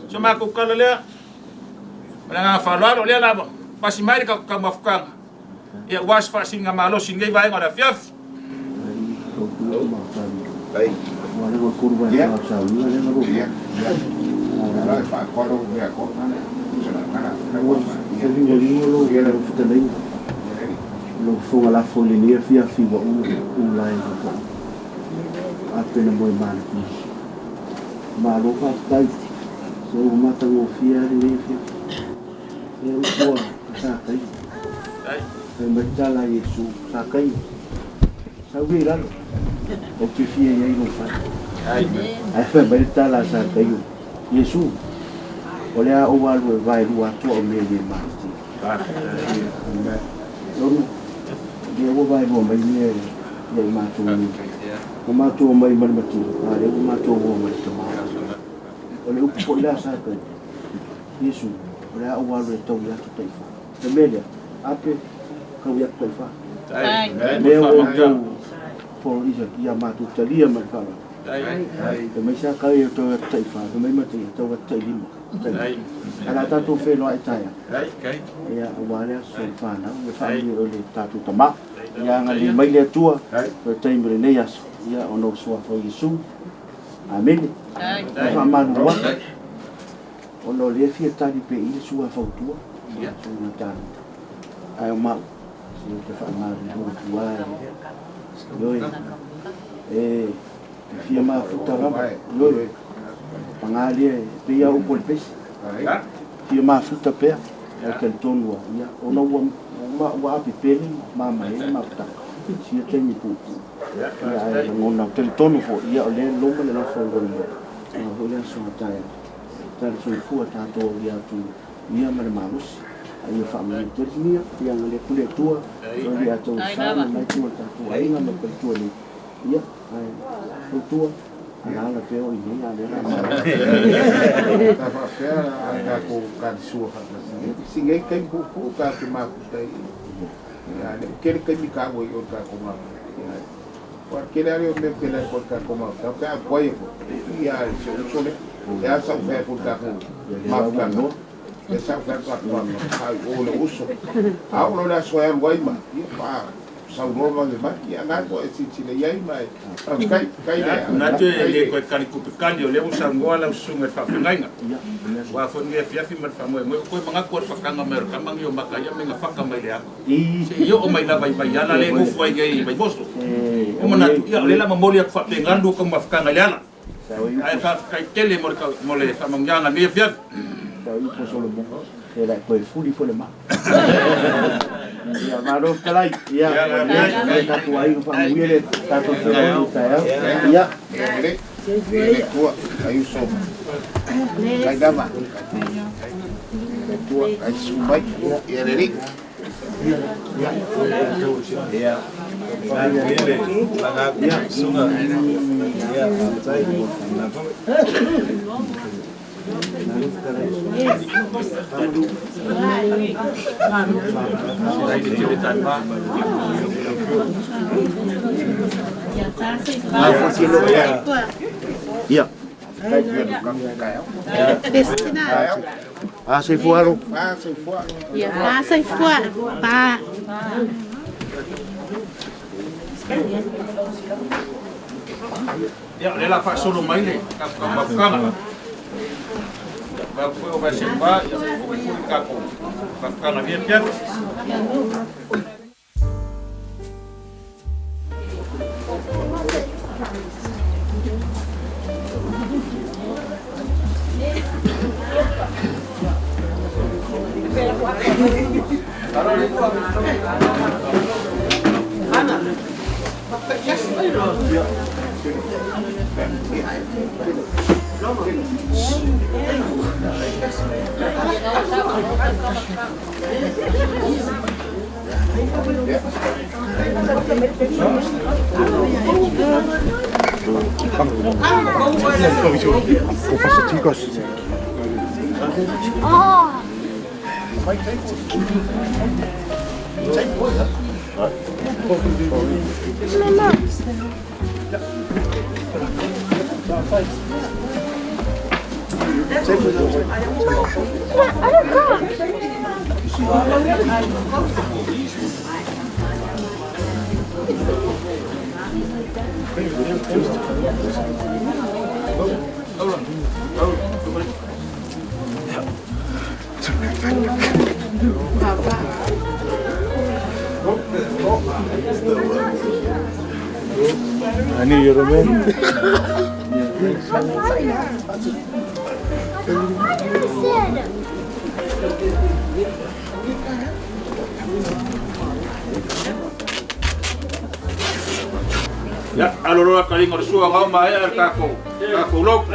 So matou tala lea, ma le agaga faaaloalo, o lea lava pasi mai le tatou taumafutaga, ia aua se faasiligamalosi i lenei vaega o le afiafi. Lou fofoga lafo i lenei afiafi ua ulae i ape na moe manatu. Malo faafetai. Se ua matagofie lava lenei afiafi. E upu a Sakai. Fai mai le tala a Iesu, Sakai, sau ia i lalo, ou te fia i ai lou fale. Ae fai mai le tala a Sakai, Iesu, o le a ou alu e vaelua atu au mea e le malitia. Lona, lea ua vaelua mai mea ia i matou nei. Ua matou omai ma le matua, a o lea ua matou o ma le tama. O le upu foi la sa kai, Iesu, o le a ou alu e taui atu taifa. Le mea lea, ape, taui atu taifa. Mea ua outou poloisa ia matou talia ma le faaaloalo. Fai mai sa kai e tau atu taifa, fai mai Mataia, tau atu tailima. Ae o le a tatou feiloai taeao, ia, aua le aso o le fanau, ia faamanuia oe i le tatou tama. Ia agalelei mai le Atua i le taimi o lenei aso, ia, ona o le suafa o Iesu. Amene. E faamalulu atu, ona o lea e fia tali pea i le sua fautua, susuga Tālita. Ae o mau, se ou te faamalulu atu lava, ioe, e fia mafuta lava, ioe, paga lea, e pei lava upu a le pese, fia mafuta pea, ae talitonu lava, ia, ona ua ape pele ma mamae le mafutaga, sia taimi puupuu. Ia, ae lagona, ou talitonu foi, ia, o lea e loma le lafo o le Aua foi le aso a taeao. Tala soifua tatou aulia atu ia ma le malosi. A ia faamanuia tele ia, ia agalelei atu le Atua, o ia tou sa ma mai tua le tatou aiga ma le faletua nei. Ia, ae fautua, alaala pea o i nei, a o lea o le a malo. Sa faapea a tatou talisua faatasi si nei taimi puupuu tatou te mafuta i ia le tele taimi taua i o tatou mafuta. Ua tele lava lea o mea tele ai foi tatou mafuta pe a tuai ai foi ia se uso lea. E a sau fai atu i le tatou mafutaga, e sau fai atu tatou mafutaga i o le uso. A oo loa i le aso e alu ai ma, ia pa sau loa vave mai. Ia na ua e silasila i ai ma e faafetai, faafetai le Manatu e le toe tali tupe kali o lea ua saunoa lau susuga i le faafeagaiga. Aua foi lenei afiafi ma le faamoemoe, ua toe manatu lava i le fakaga mai o le tama nei o Mataia me na faka mai le ava. Seia oo mai lava i Vaiala lea e nofo ai nei i Vaimoso. Ua manatu, ia o lea o le a momoli atu faapena le lua taumafataga i le ala. Ae faafetai tele mo le faamanuiaga i lenei afiafi. Upu a Solomona, e le toe fuli foi le maa. Ia, malo fetalai. Ia, le tatou aiga faamanuia le tatou fealofani i taeao. Ia. Le tua, ai uso. Kai lava. Le tua, ai su mai. Ia le li. Ia, sunga. Ia, faafetai. Ia. A soifua alo. Ia, a soifua. Pa. Ia, o lea o le a faasolo mai le tatou taumafataga. Ia, vaeatu foi o Vaesepa, ia, foi le tatou mafutaga i lenei afiafi. Ani Roman. Ya, aloloa kalinga o le sua ngau ma ea le takou. Takou lou.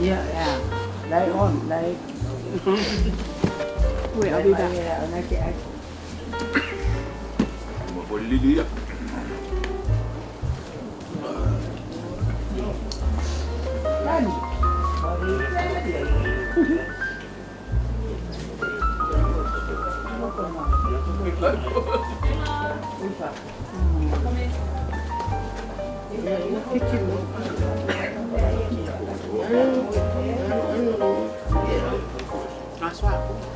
Yeah, yeah. Lay on, lay. Wait, I'll be back. Lili.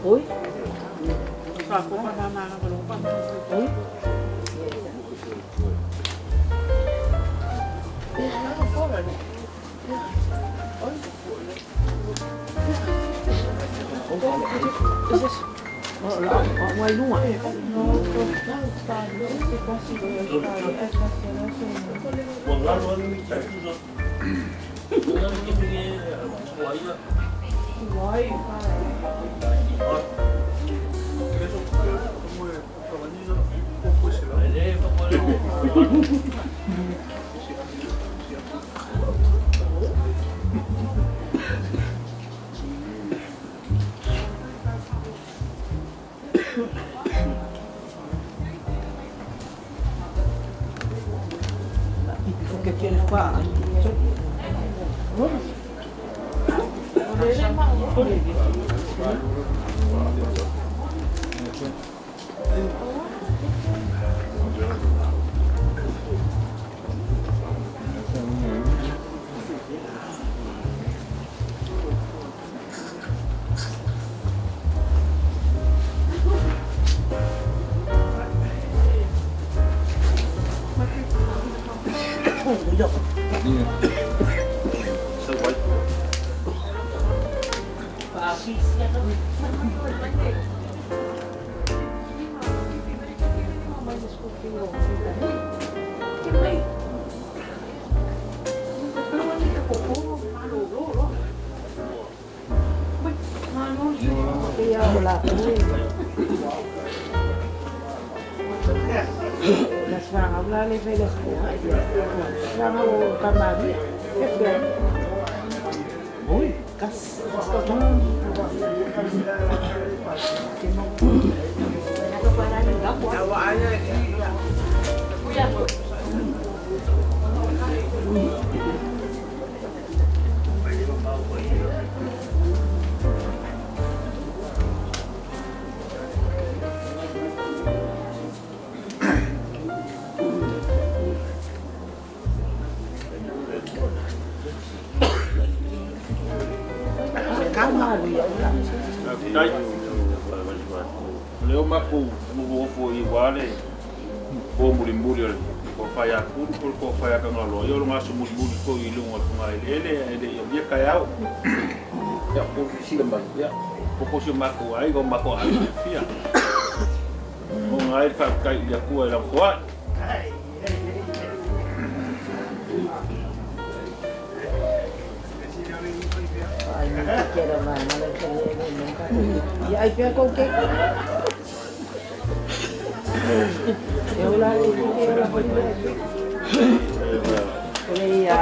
Oi? Faafetai. O lea ua matou nofonofo i aua le po mulimuli o le tofa ia Pulu po o le tofa ia Tagaloa, ia o lona aso mulimuli foi i luga o le fogaeleele ae le i aulia taeao. Ia, ua silasila mai, ia, ua si o matou aiga, o matou aiga fiafia. Lagona ai le faafetai i le Atua i lana foai. Ia ai pea kou keiki. E ola le e ola foi le. O le ia.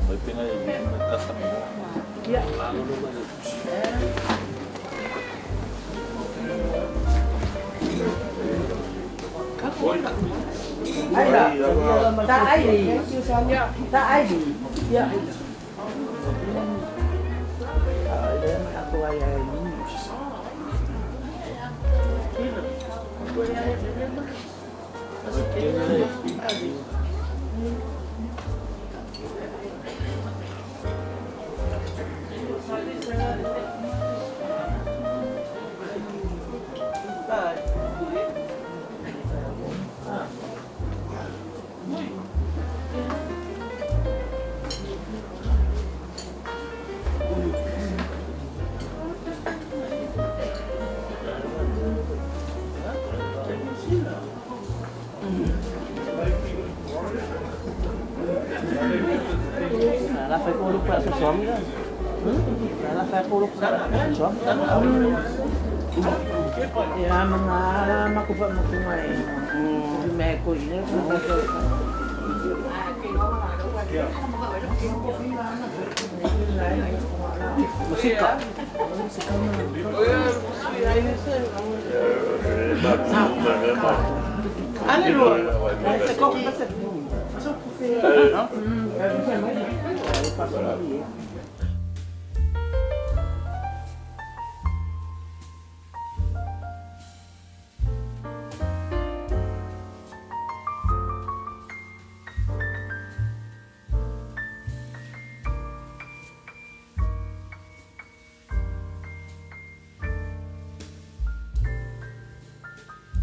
Mai pena e mai tasa mo. Ta ai. Ta ai. Ia. Aku ai ai. La fai ko lupa sa suami la. La fai ko lupa sa suami. Ya mga makupa mo kumai. Me ko ine ko. Musika. Ale lo. Se ko